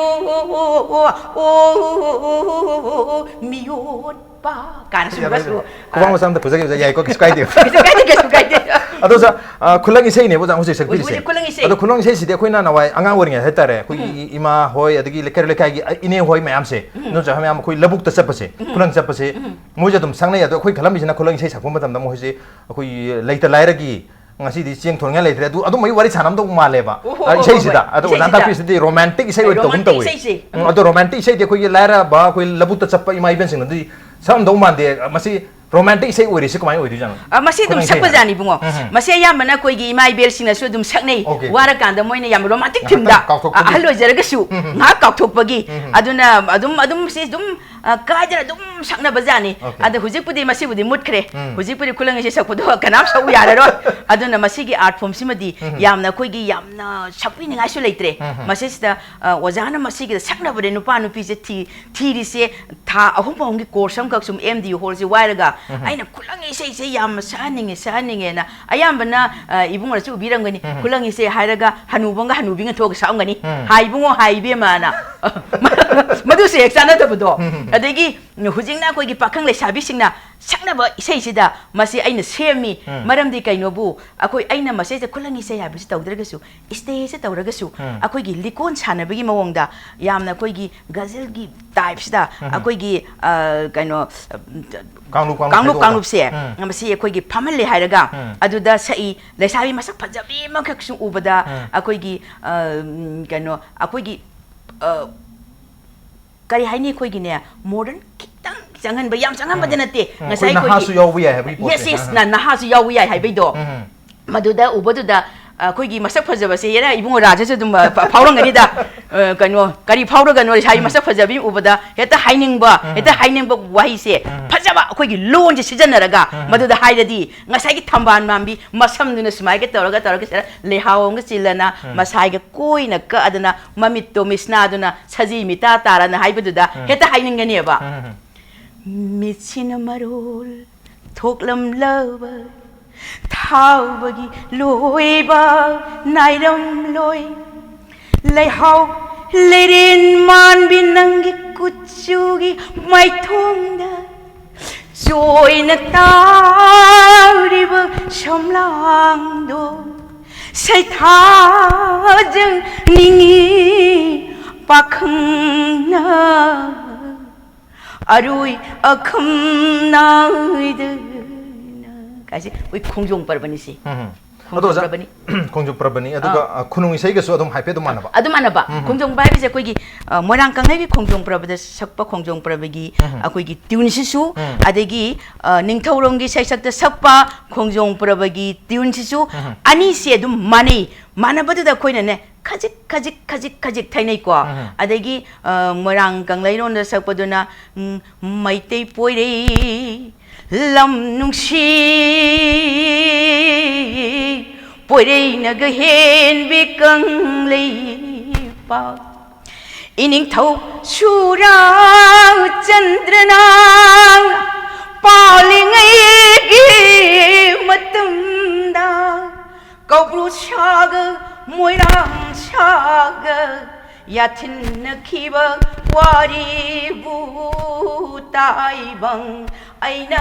ꯑꯣ ꯃꯤꯑꯣꯠ ꯄꯥ ꯀꯥꯏꯅ ꯁꯨꯝ ꯌꯥꯔꯣꯏ, ꯈꯔꯁꯨ, ꯌꯥꯔꯣꯏ꯫ ꯈꯨꯕꯥꯡ ꯃꯆꯥ ꯑꯝꯇ ꯄꯨꯖꯒꯦ, ꯄꯨꯖꯒꯦ, ꯌꯥꯏꯀꯣ, ꯀꯩꯁꯨ ꯀꯥꯏꯗꯦ꯫ ꯀꯩꯁꯨ ꯀꯥꯏꯗꯦ, ꯀꯩꯁꯨ ꯀꯥꯏꯗꯦ꯫ ꯑꯗꯣ, ꯁꯥꯔ, ꯑ, ꯈꯨꯂꯪ ꯏꯁꯩꯅꯦꯕ ꯑꯣꯖꯥ ꯍꯧꯖꯤꯛ ꯁꯛꯄꯤꯔꯤꯁꯦ꯫ ꯍꯧꯖꯤꯛ ꯈꯨꯂꯪ ꯏꯁꯩ꯫ ꯑꯗꯣ ꯈꯨꯂꯪ ꯏꯁꯩꯁꯤꯗꯤ ꯑꯩꯈꯣꯏꯅ ꯅꯍꯥꯟꯋꯥꯏ ꯑꯉꯥꯡ ꯑꯣꯏꯔꯤꯉꯩ ꯍꯥꯏꯇꯥꯔꯦ, ꯑꯩꯈꯣꯏꯒꯤ ꯎꯝ꯫ ꯏꯃꯥ ꯍꯣꯏ, ꯑꯗꯒꯤ ꯂꯩꯀꯥꯏ, ꯂꯩꯀꯥꯏꯒꯤ, ꯑ, ꯏꯅꯦ ꯍꯣꯏ ꯃꯌꯥꯝꯁꯦ, ꯎꯝ꯫ ꯅꯠꯇ꯭ꯔꯒ ꯃꯌꯥꯝ ꯑꯩꯈꯣꯏ ꯂꯧꯕꯨꯛꯇ ꯆꯠꯄꯁꯦ, ꯎꯝ꯫ ꯈꯨꯂꯪ ꯆꯠꯄꯁꯦ, ꯎꯝ꯫ ꯃꯣꯏꯁꯦ ꯑꯗꯨꯝ ꯁꯛꯅꯩ꯫ ꯑꯗꯣ ꯑꯩꯈꯣꯏ ꯈꯜꯂꯝꯃꯤꯁꯤꯅ ꯈꯨꯂꯪ ꯏꯁꯩ ꯁꯛꯄ ꯃꯇꯝꯗ ꯃꯣꯏꯁꯦ ꯑꯩꯈꯣꯏꯒꯤ ꯂꯩꯇ ꯂꯥꯏꯔꯒꯤ ꯉꯁꯤꯗꯤ ꯆꯦꯡ ꯊꯣꯡꯅꯤꯡꯉꯥꯏ ꯂꯩꯇ꯭ꯔꯦ, ꯑꯗꯨ, ꯑꯗꯨꯝꯕꯒꯤ ꯋꯥꯔꯤ ꯁꯥꯟꯅꯝꯗꯧ ꯃꯥꯜꯂꯦꯕ꯫ ꯑꯣ, ꯍꯣ, ꯑ, ꯍꯣ, ꯍꯣ, ꯏꯁꯩꯁꯤꯗ꯫ ꯍꯣꯏ꯫ ꯑꯗꯣ ꯑꯣꯖꯥꯅ ꯏꯁꯩꯁꯤꯗ꯫ ꯇꯥꯛꯄꯤꯁꯤꯗꯤ ꯔꯣꯃꯥꯟꯇꯤꯛ ꯏꯁꯩ ꯑꯣꯏꯅ ꯇꯧꯒꯨꯝ ꯔꯣꯃꯥꯟꯇꯤꯛ ꯇꯧꯏ꯫ ꯏꯁꯩꯁꯦ꯫ ꯎꯝ, ꯑꯗꯣ ꯔꯣꯃꯥꯟꯇꯤꯛ ꯏꯁꯩꯗꯤ ꯑꯩꯈꯣꯏꯒꯤ ꯂꯥꯏꯔꯕ, ꯑꯩꯈꯣꯏ ꯂꯧꯕꯨꯛꯇ ꯆꯠꯄ ꯏꯃꯥ ꯏꯕꯦꯟꯁꯤꯡꯅꯗꯤ ꯁꯛꯑꯝꯗꯧ ꯃꯥꯟꯗꯦ꯫ ꯃꯁꯤ ꯔꯣꯃꯥꯟꯇꯤꯛ ꯏꯁꯩ ꯑꯣꯏꯔꯤꯁꯤ ꯀꯃꯥꯏꯅ ꯑꯣꯏꯗꯣꯏꯖꯥꯠꯅꯣ? ꯑ, ꯃꯁꯤ ꯑꯗꯨꯝ ꯈꯨꯂꯪ ꯏꯁꯩ ꯁꯛꯄꯖꯥꯠꯅꯤ ꯍꯥꯏꯅ꯫ ꯏꯕꯨꯡꯉꯣ꯫ ꯎꯝ, ꯎꯝ꯫ ꯃꯁꯤ ꯑꯌꯥꯝꯕꯅ ꯑꯩꯈꯣꯏꯒꯤ ꯏꯃꯥ ꯏꯕꯦꯜꯁꯤꯡꯅꯁꯨ ꯑꯗꯨꯝ ꯁꯛꯅꯩ꯫ Okay, okay. ꯋꯥꯔꯀꯥꯟꯗ ꯃꯣꯏꯅ ꯌꯥꯝ ꯔꯣꯃꯥꯟꯇꯤꯛ ꯉꯥꯏꯍꯥꯛꯇꯪ ꯊꯤꯝꯗ, ꯀꯥꯎꯊꯣꯛꯄꯒꯤ꯫ ꯑ, ꯑꯍꯜ ꯑꯣꯏꯖꯔꯒꯁꯨ ꯎꯝ, ꯎꯝ꯫ ꯉꯥꯏꯍꯥꯛ ꯀꯥꯎꯊꯣꯛꯄꯒꯤ꯫ ꯎꯝ, ꯎꯝ꯫ ꯑꯗꯨꯅ ꯑꯗꯨꯝ, ꯑꯗꯨꯝ ꯁꯤ ꯑꯗꯨꯝ, ꯑ, ꯀꯥꯏꯗꯅ ꯑꯗꯨꯝ ꯁꯛꯅꯕꯖꯥꯠꯅꯤ꯫ ꯑꯣꯀꯦ꯫ ꯑꯗ ꯍꯧꯖꯤꯛꯄꯨꯗꯤ ꯃꯁꯤꯕꯨꯗꯤ ꯃꯨꯠꯈ꯭ꯔꯦ꯫ ꯎꯝ꯫ ꯍꯧꯖꯤꯛꯄꯨꯗꯤ ꯈꯨꯂꯪ ꯏꯁꯩ ꯁꯛꯄꯗꯣ ꯀꯅꯥꯝ ꯁꯛꯎ ꯌꯥꯔꯔꯣꯏ꯫ ꯑꯗꯨꯅ ꯃꯁꯤꯒꯤ art form ꯁꯤꯃꯗꯤ ꯎꯝ, ꯎꯝ꯫ ꯌꯥꯝꯅ ꯑꯩꯈꯣꯏꯒꯤ ꯌꯥꯝꯅ ꯁꯛꯄꯤꯅꯤꯡꯉꯥꯏꯁꯨ ꯂꯩꯇ꯭ꯔꯦ꯫ ꯎꯝ, ꯎꯝ꯫ ꯃꯁꯤꯁꯤꯗ, ꯑ, ꯑꯣꯖꯥꯅ ꯃꯁꯤꯒꯤꯗ ꯁꯛꯅꯕꯗ ꯅꯨꯄꯥ ꯅꯨꯄꯤꯁꯦ ꯊꯤ-, ꯊꯤꯔꯤꯁꯦ ꯊꯥ ꯑꯍꯨꯝ ꯑꯍꯨꯝꯒꯤ course ꯑꯃꯈꯛ ꯁꯨꯝ M D U hall ꯁꯦ ꯋꯥꯏꯔꯒ ꯎꯝ, ꯎꯝ꯫ ꯑꯩꯅ ꯈꯨꯂꯪ ꯏꯁꯩꯁꯦ ꯌꯥꯝꯅ ꯁꯛꯍꯟꯅꯤꯡꯉꯦ, ꯁꯛꯍꯟꯅꯤꯡꯉꯦꯅ ꯑꯌꯥꯝꯕꯅ, ꯑ, ꯏꯕꯨꯡꯉꯣꯅꯁꯨ ꯎꯕꯤꯔꯝꯒꯅꯤ꯫ ꯎꯝ, ꯎꯝ꯫ ꯈꯨꯂꯪ ꯏꯁꯩ ꯍꯥꯏꯔꯒ ꯍꯅꯨꯕ ꯑꯃꯒ ꯍꯅꯨꯕꯤ ꯑꯃꯒ ꯊꯣꯛꯑꯒ ꯁꯛꯑꯝꯒꯅꯤ꯫ ꯎꯝ꯫ "ꯍꯥꯏ ꯏꯕꯨꯡꯉꯣ, ꯍꯥꯏ ꯏꯕꯦꯝꯃꯅ"꯫ ꯃꯗꯨꯁꯨ ꯍꯦꯛ ꯆꯥꯟꯅꯗꯕꯗꯣ꯫ ꯎꯝ, ꯎꯝ꯫ ꯑꯗꯒꯤ ꯍꯧꯖꯤꯛꯅ ꯑꯩꯈꯣꯏꯒꯤ ꯄꯥꯈꯪ ꯂꯩꯁꯥꯕꯤꯁꯤꯡꯅ ꯁꯛꯅꯕ ꯏꯁꯩꯁꯤꯗ ꯃꯁꯤ ꯑꯩꯅ ꯁꯦꯝꯃꯤ꯫ ꯎꯝ꯫ ꯃꯔꯝꯗꯤ ꯀꯩꯅꯣꯕꯨ, ꯑꯩꯈꯣꯏ, ꯑꯩꯅ ꯃꯁꯤꯗ ꯈꯨꯂꯪ ꯏꯁꯩ ꯍꯥꯏꯕꯁꯤ ꯇꯧꯗ꯭ꯔꯒꯁꯨ, ꯁ꯭ꯇꯦꯖꯇ ꯇꯧꯔꯒꯁꯨ, ꯎꯝ꯫ ꯑꯩꯈꯣꯏꯒꯤ ꯂꯤꯀꯣꯟ ꯁꯥꯟꯅꯕꯒꯤ ꯃꯑꯣꯡꯗ ꯌꯥꯝꯅ ꯑꯩꯈꯣꯏꯒꯤ ꯒꯖꯜꯒꯤ ꯇꯥꯏꯞꯁꯤꯗ ꯎꯝ꯫ ꯑꯩꯈꯣꯏꯒꯤ, ꯑ, ꯀꯩꯅꯣ, ꯀꯥꯡꯂꯨꯞ, ꯀꯥꯡꯂꯨꯞ ꯀꯥꯡꯂꯨꯞ ꯈꯥꯏꯗꯣꯛꯑꯒ꯫ ꯀꯥꯡꯂꯨꯞꯁꯦ ꯎꯝ꯫ ꯃꯁꯤ ꯑꯩꯈꯣꯏꯒꯤ ꯐꯝꯍꯜꯂꯦ ꯍꯥꯏꯔꯒ ꯎꯝ꯫ ꯑꯗꯨꯗ ꯁꯛꯏ꯫ ꯂꯩꯁꯥꯕꯤ ꯃꯁꯛ ꯐꯖꯕꯤ ꯑꯃꯈꯛꯁꯨ ꯎꯕꯗ ꯎꯝ꯫ ꯑꯩꯈꯣꯏꯒꯤ, ꯑ, ꯎꯝ, ꯀꯩꯅꯣ, ꯑꯩꯈꯣꯏꯒꯤ, ꯑ, ꯀꯔꯤ ꯍꯥꯏꯅꯤ, ꯑꯩꯈꯣꯏꯒꯤꯅꯦ, ꯃꯣꯗꯔꯟ ꯈꯤꯇꯪ ꯆꯪꯍꯟꯕ, ꯌꯥꯝ ꯆꯪꯍꯟꯕꯗꯤ ꯎꯝ꯫ ꯅꯠꯇꯦ꯫ ꯎꯝ, ꯉꯁꯥꯏ ꯑꯩꯈꯣꯏ ꯑꯩꯈꯣꯏꯒꯤ ꯅꯍꯥꯁꯨ ꯌꯥꯎꯕ ꯌꯥꯏ ꯍꯥꯏꯕꯒꯤ ꯌꯦꯁ, ꯄꯣꯠꯁꯦ꯫ ꯌꯦꯁ, ꯑꯥ꯫ ꯅ-, ꯅꯍꯥꯁꯨ ꯌꯥꯎꯕ ꯌꯥꯏ ꯍꯥꯏꯕꯩꯗꯣ꯫ ꯎꯝ꯫ ꯃꯗꯨꯗ ꯎꯕꯗꯨꯗ, ꯑ, ꯑꯩꯈꯣꯏꯒꯤ ꯃꯁꯛ ꯐꯖꯕꯁꯦ, ꯌꯦꯔꯥ ꯏꯕꯨꯡꯉꯣ ꯔꯥꯖꯁꯨ ꯑꯗꯨꯝ, ꯑ, ꯐ-, ꯐꯥꯎꯔꯝꯒꯅꯤꯗ꯫ ꯑ, ꯀꯩꯅꯣ, ꯀꯔꯤ ꯐꯥꯎꯔꯒꯅꯣ, ꯂꯩꯁꯥꯕꯤ ꯎꯝ꯫ ꯃꯁꯛ ꯐꯖꯕꯤ ꯎꯕꯗ ꯍꯦꯛꯇ ꯍꯥꯏꯅꯤꯡꯕ, ꯎꯝ꯫ ꯍꯦꯛꯇ ꯍꯥꯏꯅꯤꯡꯕ ꯋꯥꯍꯩꯁꯦ, ꯎꯝ꯫ ꯐꯖꯕ ꯑꯩꯈꯣꯏꯒꯤ ꯂꯣꯟꯁꯦ ꯁꯤꯖꯤꯟꯅꯔꯒ ꯎꯝ꯫ ꯃꯗꯨꯗ ꯍꯥꯏꯔꯗꯤ, ꯉꯁꯥꯏꯒꯤ ꯊꯝꯕꯥꯜ ꯃꯥꯟꯕꯤ ꯃꯁꯝꯗꯨꯅ ꯁꯨꯃꯥꯏꯒ ꯇꯧꯔꯒ, ꯇꯧꯔꯒ ꯁꯤꯗ ꯂꯩꯍꯥꯎ ꯑꯃꯒ ꯆꯤꯜꯂꯅ, ꯎꯝ꯫ ꯃꯁꯥꯏꯒ ꯀꯣꯏꯅ ꯀꯛꯑꯗꯅ, ꯃꯃꯤꯠꯇꯣ ꯃꯤꯁꯅꯥꯗꯨꯅ ꯁꯖꯤ ꯃꯤꯇꯥ ꯇꯥꯔꯅ ꯍꯥꯏꯕꯗꯨꯗ ꯎꯝ꯫ ꯍꯦꯛꯇ ꯍꯥꯏꯅꯤꯡꯒꯅꯦꯕ꯫ ꯎꯝ꯫ ꯃꯤꯠꯁꯤꯅ ꯃꯔꯣꯜ ꯊꯣꯛꯂꯝꯂꯕ ꯊꯥꯎꯕꯒꯤ ꯂꯣꯏꯕ ꯅꯥꯏꯔꯝꯂꯣꯏ꯫ ꯂꯩꯍꯥꯎ ꯂꯩꯔꯦꯟ ꯃꯥꯟꯕꯤ ꯅꯪꯒꯤ ꯀꯨꯆꯨꯒꯤ ꯃꯥꯏꯊꯣꯡꯗ ꯆꯣꯏꯅ ꯇꯥꯔꯤꯕ ꯁꯝꯂꯥꯡꯗꯣ ꯁꯩꯊꯥꯖꯅꯤꯡꯉꯤ ꯄꯥꯈꯪꯅ꯫ ꯑꯔꯣꯏ ꯑꯈꯝ ꯅꯥꯏꯗꯅ ꯀꯥꯏꯁꯦ ꯑꯩꯈꯣꯏ ꯈꯣꯡꯖꯣꯝ ꯄꯔꯕꯅꯤꯁꯦ꯫ ꯎꯝ꯫ ꯈꯣꯡꯖꯣꯝ ꯑꯗꯣ ꯑꯣꯖꯥ, ꯄꯔꯕꯅꯤ꯫ ꯈꯣꯡꯖꯣꯝ ꯄꯔꯕꯅꯤ, ꯑꯗꯨꯒ, ꯑꯥ꯫ ꯑ, ꯈꯨꯅꯨꯡ ꯏꯁꯩꯒꯁꯨ ꯑꯗꯨꯝ ꯍꯥꯏꯐꯦꯠ ꯑꯗꯨꯝ ꯃꯥꯟꯅꯕ꯫ ꯑꯗꯨꯝ ꯃꯥꯟꯅꯕ꯫ ꯎꯝ꯫ ꯈꯣꯡꯖꯣꯝ ꯄꯔꯕ ꯍꯥꯏꯕꯁꯦ ꯑꯩꯈꯣꯏꯒꯤ, ꯑ, ꯃꯣꯏꯔꯥꯡ ꯀꯪꯂꯩꯒꯤ ꯈꯣꯡꯖꯣꯝ ꯄꯔꯕꯗ ꯁꯛꯄ ꯈꯣꯡꯖꯣꯝ ꯄꯔꯕꯒꯤ ꯎꯝ꯫ ꯑꯩꯈꯣꯏꯒꯤ ꯇ꯭ꯌꯨꯟꯁꯤꯁꯨ, ꯎꯝ꯫ ꯑꯗꯒꯤ, ꯑ, ꯅꯤꯡꯊꯧꯔꯣꯝꯒꯤ ꯏꯁꯩ ꯁꯛꯇ ꯁꯛꯄ ꯈꯣꯡꯖꯣꯝ ꯄꯔꯕꯒꯤ ꯇ꯭ꯌꯨꯟꯁꯤꯁꯨ ꯎꯝ꯫ ꯑꯅꯤꯁꯦ ꯑꯗꯨꯝ ꯃꯥꯟꯅꯩ꯫ ꯃꯥꯟꯅꯕꯗꯨꯗ ꯑꯩꯈꯣꯏꯅꯅꯦ, ꯈꯖꯤꯛ, ꯈꯖꯤꯛ, ꯈꯖꯤꯛ, ꯈꯖꯤꯛ ꯊꯩꯅꯩꯀꯣ꯫ ꯎꯝ꯫ ꯑꯗꯒꯤ, ꯑ, ꯃꯣꯏꯔꯥꯡ ꯀꯪꯂꯩꯔꯣꯟꯗ ꯁꯛꯄꯗꯨꯅ, ꯎꯝ, ꯃꯩꯇꯩ ꯄꯣꯏꯔꯩ ꯂꯝ ꯅꯨꯡꯁꯤ, ꯄꯣꯏꯔꯩꯅꯒ ꯍꯦꯟꯕꯤ ꯀꯪꯂꯩꯄꯥꯛ꯫ ꯏꯅꯤꯡꯊꯧ ꯁꯨꯔꯆꯟꯗ꯭ꯔꯅ ꯄꯥꯜꯂꯤꯉꯩꯒꯤ ꯃꯇꯝꯗ ꯀꯧꯕ꯭ꯔꯨ ꯁꯥꯒ ꯃꯣꯏꯔꯥꯡ ꯁꯥꯒ ꯌꯥꯊꯤꯟꯅꯈꯤꯕ ꯋꯥꯔꯤꯕꯨ ꯇꯥꯏꯕꯪ ꯑꯩꯅ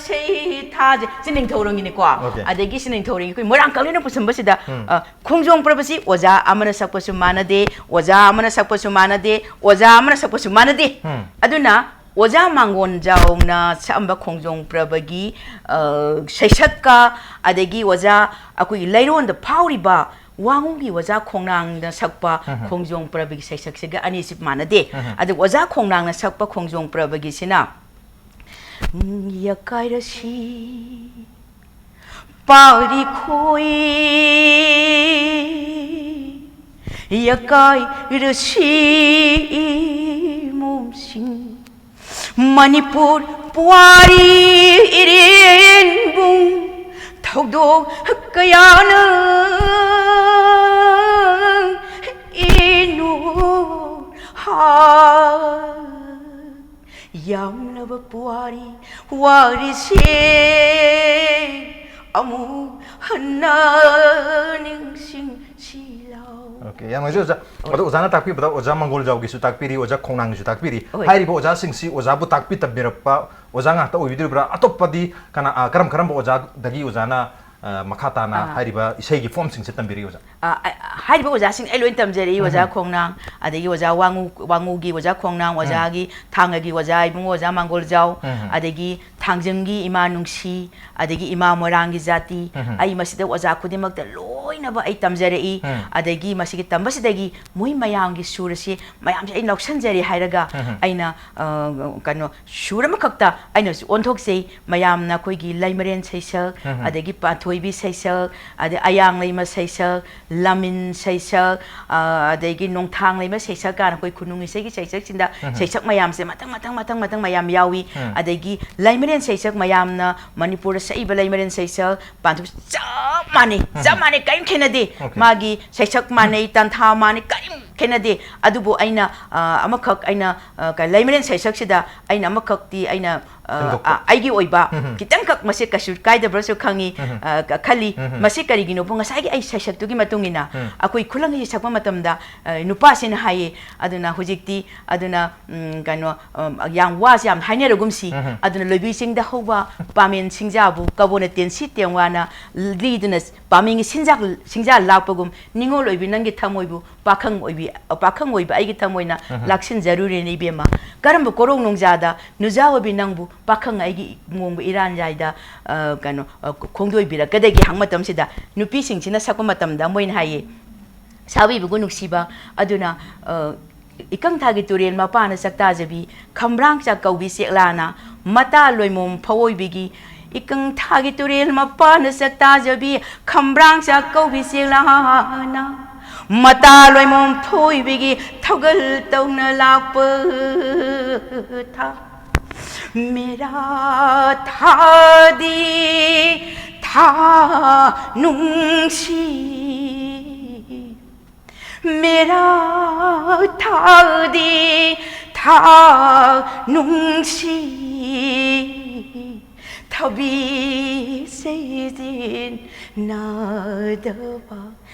ꯁꯩꯊꯥꯖꯩ꯫ ꯁꯤ ꯅꯤꯡꯊꯧꯔꯣꯟꯒꯤꯅꯤꯀꯣ꯫ Okay. ꯑꯗꯒꯤ ꯁꯤ ꯅꯤꯡꯊꯧꯔꯣꯟꯒꯤ ꯑꯩꯈꯣꯏ ꯃꯣꯏꯔꯥꯡ ꯀꯪꯂꯩꯅ ꯄꯨꯁꯟꯕꯁꯤꯗ, ꯎꯝ. ꯑ, ꯈꯣꯡꯖꯣꯝ ꯄ꯭ꯔꯕꯁꯤ ꯑꯣꯖꯥ ꯑꯃꯅ ꯁꯛꯄꯁꯨ ꯃꯥꯟꯅꯗꯦ, ꯑꯣꯖꯥ ꯑꯃꯅ ꯁꯛꯄꯁꯨ ꯃꯥꯟꯅꯗꯦ, ꯑꯣꯖꯥ ꯑꯃꯅ ꯁꯛꯄꯁꯨ ꯃꯥꯟꯅꯗꯦ꯫ ꯎꯝ. ꯑꯗꯨꯅ ꯑꯣꯖꯥ ꯃꯥꯡꯒꯣꯟꯖꯥꯎꯅ ꯁꯛꯑꯝꯕ ꯈꯣꯡꯖꯣꯝ ꯄ꯭ꯔꯕꯒꯤ, ꯑ, ꯁꯩꯁꯛꯀ, ꯑꯗꯒꯤ ꯑꯣꯖꯥ ꯑꯩꯈꯣꯏꯒꯤ ꯂꯩꯔꯣꯟꯗ ꯐꯥꯎꯔꯤꯕ ꯋꯥꯉꯨꯒꯤ ꯑꯣꯖꯥ ꯈꯣꯡꯅꯥꯡꯅ ꯁꯛꯄ ꯎꯝ. ꯈꯣꯡꯖꯣꯝ ꯄ꯭ꯔꯕꯒꯤ ꯁꯩꯁꯛꯁꯤꯒ ꯑꯅꯤꯁꯤ ꯃꯥꯟꯅꯗꯦ꯫ ꯎꯝ. ꯑꯗꯨꯒ ꯑꯣꯖꯥ ꯈꯣꯡꯅꯥꯡꯅ ꯁꯛꯄ ꯈꯣꯡꯖꯣꯝ ꯄ꯭ꯔꯕꯒꯤꯁꯤꯅ, ꯎꯝ, ꯌꯀꯥꯏꯔꯁꯤ ꯄꯥꯔꯤꯈꯣꯏ ꯌꯀꯥꯏꯔꯁꯤ ꯏꯃꯣꯝꯁꯤꯡ ꯃꯅꯤꯄꯨꯔ ꯄꯨꯋꯥꯔꯤ ꯏꯔꯦꯟꯕꯨꯡ ꯊꯧꯗꯣꯛ ꯀꯌꯥꯅ ꯏꯅꯨ ꯍꯥ ꯌꯥꯝꯂꯕ ꯄꯨꯋꯥꯔꯤ ꯋꯥꯔꯤꯁꯦ ꯑꯃꯨꯛ ꯍꯟꯅ ꯅꯤꯡꯁꯤꯡꯁꯤ ꯂꯥꯎ꯫ Okay, ꯌꯥꯝ ꯅꯨꯡꯉꯥꯏꯖꯩ ꯑꯣꯖꯥ꯫ ꯑꯗꯣ ꯑꯣꯖꯥꯅ ꯇꯥꯛꯄꯤꯕꯗ ꯑꯣꯖꯥ ꯃꯪꯒꯣꯜꯖꯥꯎꯒꯤꯁꯨ ꯇꯥꯛꯄꯤꯔꯤ, ꯑꯣꯖꯥ ꯈꯣꯡꯅꯥꯡꯒꯤꯁꯨ ꯇꯥꯛꯄꯤꯔꯤ꯫ ꯍꯣꯏ꯫ ꯍꯥꯏꯔꯤꯕ ꯑꯣꯖꯥꯁꯤꯡꯁꯤ ꯑꯣꯖꯥꯕꯨ ꯇꯥꯛꯄꯤ ꯇꯝꯕꯤꯔꯛꯄ ꯑꯣꯖꯥ ꯉꯥꯛꯇ ꯑꯣꯏꯕꯤꯗꯣꯔꯤꯕ꯭ꯔꯥ? ꯑꯇꯣꯞꯄꯗꯤ ꯀꯅꯥ, ꯑ, ꯀꯔꯝ ꯀꯔꯝꯕ ꯑꯣꯖꯥꯗꯒꯤ ꯑꯣꯖꯥꯅ, ꯑ, ꯃꯈꯥ ꯇꯥꯅ ꯑꯥ. ꯍꯥꯏꯔꯤꯕ ꯏꯁꯩꯒꯤ ꯐꯣꯝꯁꯤꯡꯁꯦ ꯇꯝꯕꯤꯔꯤ ꯑꯣꯖꯥ? ꯑ, ꯑ, ꯍꯥꯏꯔꯤꯕ ꯑꯣꯖꯥꯁꯤꯡ ꯑꯩ ꯂꯣꯏ ꯇꯝꯖꯔꯛꯏ꯫ ꯑꯣꯖꯥ ꯎꯝ. ꯈꯣꯡꯅꯥꯡ, ꯑꯗꯒꯤ ꯑꯣꯖꯥ ꯋꯥꯉꯨ, ꯋꯥꯉꯨꯒꯤ ꯑꯣꯖꯥ ꯈꯣꯡꯅꯥꯡ, ꯑꯣꯖꯥꯒꯤ ꯊꯥꯡꯒꯒꯤ ꯑꯣꯖꯥ ꯏꯕꯨꯡꯉꯣ ꯑꯣꯖꯥ ꯃꯪꯒꯣꯜꯖꯥꯎ, ꯎꯝ. ꯑꯗꯒꯤ ꯊꯥꯡꯖꯝꯒꯤ ꯏꯃꯥ ꯅꯨꯡꯁꯤ, ꯑꯗꯒꯤ ꯏꯃꯥ ꯃꯣꯏꯔꯥꯡꯒꯤ ꯖꯥꯇꯤ, ꯎꯝ. ꯑꯩ ꯃꯁꯤꯗ ꯑꯣꯖꯥ ꯈꯨꯗꯤꯡꯃꯛꯇ ꯂꯣꯏꯅꯕ ꯑꯩ ꯇꯝꯖꯔꯛꯏ꯫ ꯎꯝ. ꯑꯗꯒꯤ ꯃꯁꯤꯒꯤ ꯇꯝꯕꯁꯤꯗꯒꯤ ꯃꯣꯏ ꯃꯌꯥꯝꯒꯤ ꯁꯨꯔ ꯑꯁꯤ ꯃꯌꯥꯝꯁꯦ ꯑꯩ ꯂꯧꯁꯟꯖꯔꯦ ꯍꯥꯏꯔꯒ ꯎꯝ. ꯑꯩꯅ, ꯑ, ꯀꯩꯅꯣ, ꯁꯨꯔ ꯑꯃꯈꯛꯇ ꯑꯩꯅꯁꯨ ꯑꯣꯟꯊꯣꯛꯆꯩ꯫ ꯃꯌꯥꯝꯅ ꯑꯩꯈꯣꯏꯒꯤ ꯂꯩꯃꯔꯦꯟ ꯁꯩꯁꯛ, ꯎꯝ. ꯑꯗꯒꯤ ꯄꯥꯟꯊꯣꯏꯕꯤ ꯁꯩꯁꯛ, ꯑꯗꯩ ꯑꯌꯥꯡ ꯂꯩꯃ ꯁꯩꯁꯛ, ꯂꯥꯃꯤꯟ ꯁꯩꯁꯛ, ꯑ, ꯑꯗꯒꯤ ꯅꯣꯡꯊꯥꯡ ꯂꯩꯃ ꯁꯩꯁꯛ ꯀꯥꯏꯅ ꯑꯩꯈꯣꯏ ꯈꯨꯅꯨꯡ ꯏꯁꯩꯒꯤ ꯁꯩꯁꯛꯁꯤꯡꯗ ꯎꯝ. ꯁꯩꯁꯛ ꯃꯌꯥꯝꯁꯦ ꯃꯊꯪ, ꯃꯊꯪ, ꯃꯊꯪ, ꯃꯊꯪ ꯃꯌꯥꯝ ꯌꯥꯎꯏ꯫ ꯎꯝ. ꯑꯗꯒꯤ ꯂꯩꯃꯔꯦꯟ ꯁꯩꯁꯛ ꯃꯌꯥꯝꯅ ꯃꯅꯤꯄꯨꯔꯗ ꯁꯛꯏꯕ ꯂꯩꯃꯔꯦꯟ ꯁꯩꯁꯛ ꯄꯥꯟꯊꯣꯏꯕꯤ ꯆꯞ ꯃꯥꯟꯅꯩ, ꯆꯞ ꯎꯝ. ꯃꯥꯟꯅꯩ, ꯀꯔꯤꯝ ꯈꯦꯠꯅꯗꯦ꯫ Okay. ꯃꯥꯒꯤ ꯁꯩꯁꯛ ꯃꯥꯟꯅꯩ, ꯇꯟꯊꯥ ꯃꯥꯟꯅꯩ, ꯀꯔꯤꯝ ꯈꯦꯠꯅꯗꯦ꯫ ꯑꯗꯨꯕꯨ ꯑꯩꯅ, ꯑ, ꯑꯃꯈꯛ ꯑꯩꯅ, ꯑ, ꯀ-, ꯂꯩꯃꯔꯦꯟ ꯁꯩꯁꯛꯁꯤꯗ ꯑꯩꯅ ꯑꯃꯈꯛꯇꯤ ꯑꯩꯅ ꯑ, ꯁꯦꯝꯗꯣꯛꯄ꯫ ꯑ, ꯑꯩꯒꯤ ꯑꯣꯏꯕ ꯎꯝ꯫ ꯈꯤꯇꯪꯈꯛ ꯃꯁꯤ ꯀꯩꯁꯨ ꯀꯥꯏꯗꯕ꯭ꯔꯁꯨ ꯈꯪꯉꯤ, ꯎꯝ꯫ ꯑ, ꯈ-, ꯈꯜꯂꯤ꯫ ꯎꯝ꯫ ꯃꯁꯤ ꯀꯔꯤꯒꯤꯅꯣꯕꯨ ꯉꯁꯥꯏꯒꯤ ꯑꯩ ꯁꯩꯁꯛꯇꯨꯒꯤ ꯃꯇꯨꯡ ꯏꯟꯅ ꯎꯝ꯫ ꯑꯩꯈꯣꯏ ꯈꯨꯂꯪ ꯏꯁꯩ ꯁꯛꯄ ꯃꯇꯝꯗ, ꯑ, ꯅꯨꯄꯥꯁꯤꯅ ꯍꯥꯏꯌꯦ, ꯑꯗꯨꯅ ꯍꯧꯖꯤꯛꯇꯤ, ꯑꯗꯨꯅ, ꯎꯝ, ꯀꯩꯅꯣ, ꯎꯝ, ꯌꯥꯝ ꯋꯥꯁꯦ ꯌꯥꯝ ꯍꯥꯏꯅꯔꯒꯨꯝꯁꯤ, ꯎꯝ꯫ ꯑꯗꯨꯅ ꯂꯣꯏꯕꯤ ꯆꯤꯡꯗ ꯍꯧꯕ ꯄꯥꯃꯦꯟ ꯁꯤꯡꯖꯥꯕꯨ ꯀꯕꯣꯅ ꯇꯦꯟꯁꯤ ꯇꯦꯡꯋꯥꯅ ꯂꯤꯗꯨꯅ ꯄꯥꯃꯦꯟꯒꯤ ꯁꯤꯡꯖꯥ, ꯁꯤꯡꯖꯥ ꯂꯥꯛꯄꯒꯨꯝ ꯅꯤꯡꯉꯣꯜ ꯑꯣꯏꯕꯤ ꯅꯪꯒꯤ ꯊꯃꯣꯏꯕꯨ ꯄꯥꯈꯪ ꯑꯣꯏꯕꯤ, ꯄꯥꯈꯪ ꯑꯣꯏꯕ ꯑꯩꯒꯤ ꯊꯃꯣꯏꯅ ꯎꯝ꯫ ꯂꯥꯛꯁꯤꯟꯖꯔꯨꯔꯦꯅꯦ ꯏꯕꯦꯝꯃ꯫ ꯀꯔꯝꯕ ꯀꯣꯔꯧ ꯅꯣꯡꯖꯥꯗ ꯅꯨꯖꯥ ꯑꯣꯏꯕꯤ ꯅꯪꯕꯨ ꯄꯥꯈꯪ ꯑꯩꯒꯤ ꯃꯣꯡꯕ ꯏꯔꯥꯟ ꯌꯥꯏꯗ, ꯑ, ꯀꯩꯅꯣ, ꯑ, ꯈꯣꯡꯗꯣꯏꯕꯤꯔꯛꯀꯗꯒꯦ ꯍꯪꯕ ꯃꯇꯝꯁꯤꯗ ꯅꯨꯄꯤꯁꯤꯡꯁꯤꯅ ꯁꯛꯄ ꯃꯇꯝꯗ ꯃꯣꯏꯅ ꯍꯥꯏꯌꯦ, "ꯁꯥꯕꯤꯕꯒꯨ ꯅꯨꯡꯁꯤꯕ, ꯑꯗꯨꯅ, ꯑ, ꯏꯀꯪ ꯊꯥꯒꯤ ꯇꯨꯔꯦꯜ ꯃꯄꯥꯟꯅ ꯆꯥꯛꯇꯥꯖꯕꯤ, ꯈꯝꯕ꯭ꯔꯥꯡ ꯆꯥꯛ ꯀꯧꯕꯤ ꯆꯦꯛꯂꯥꯅ, ꯃꯇꯥ ꯂꯣꯏꯃꯣꯝ ꯐꯑꯣꯏꯕꯤꯒꯤ, ꯏꯀꯪ ꯊꯥꯒꯤ ꯇꯨꯔꯦꯜ ꯃꯄꯥꯟꯅ ꯆꯥꯛꯇꯥꯖꯕꯤ, ꯈꯝꯕ꯭ꯔꯥꯡ ꯆꯥꯛ ꯀꯧꯕꯤ ꯆꯦꯛꯂꯥꯅ, ꯃꯇꯥ ꯂꯣꯏꯃꯣꯝ ꯐꯑꯣꯏꯕꯤꯒꯤ ꯊꯧꯒꯜ ꯇꯧꯅ ꯂꯥꯛꯄ ꯊꯥ꯫ ꯃꯦꯔꯥ ꯊꯥꯗꯤ ꯊꯥ ꯅꯨꯡꯁꯤ, ꯃꯦꯔꯥ ꯊꯥꯗꯤ ꯊꯥ ꯅꯨꯡꯁꯤ, ꯊꯕꯤ ꯁꯩꯖꯤꯟꯅꯗꯕ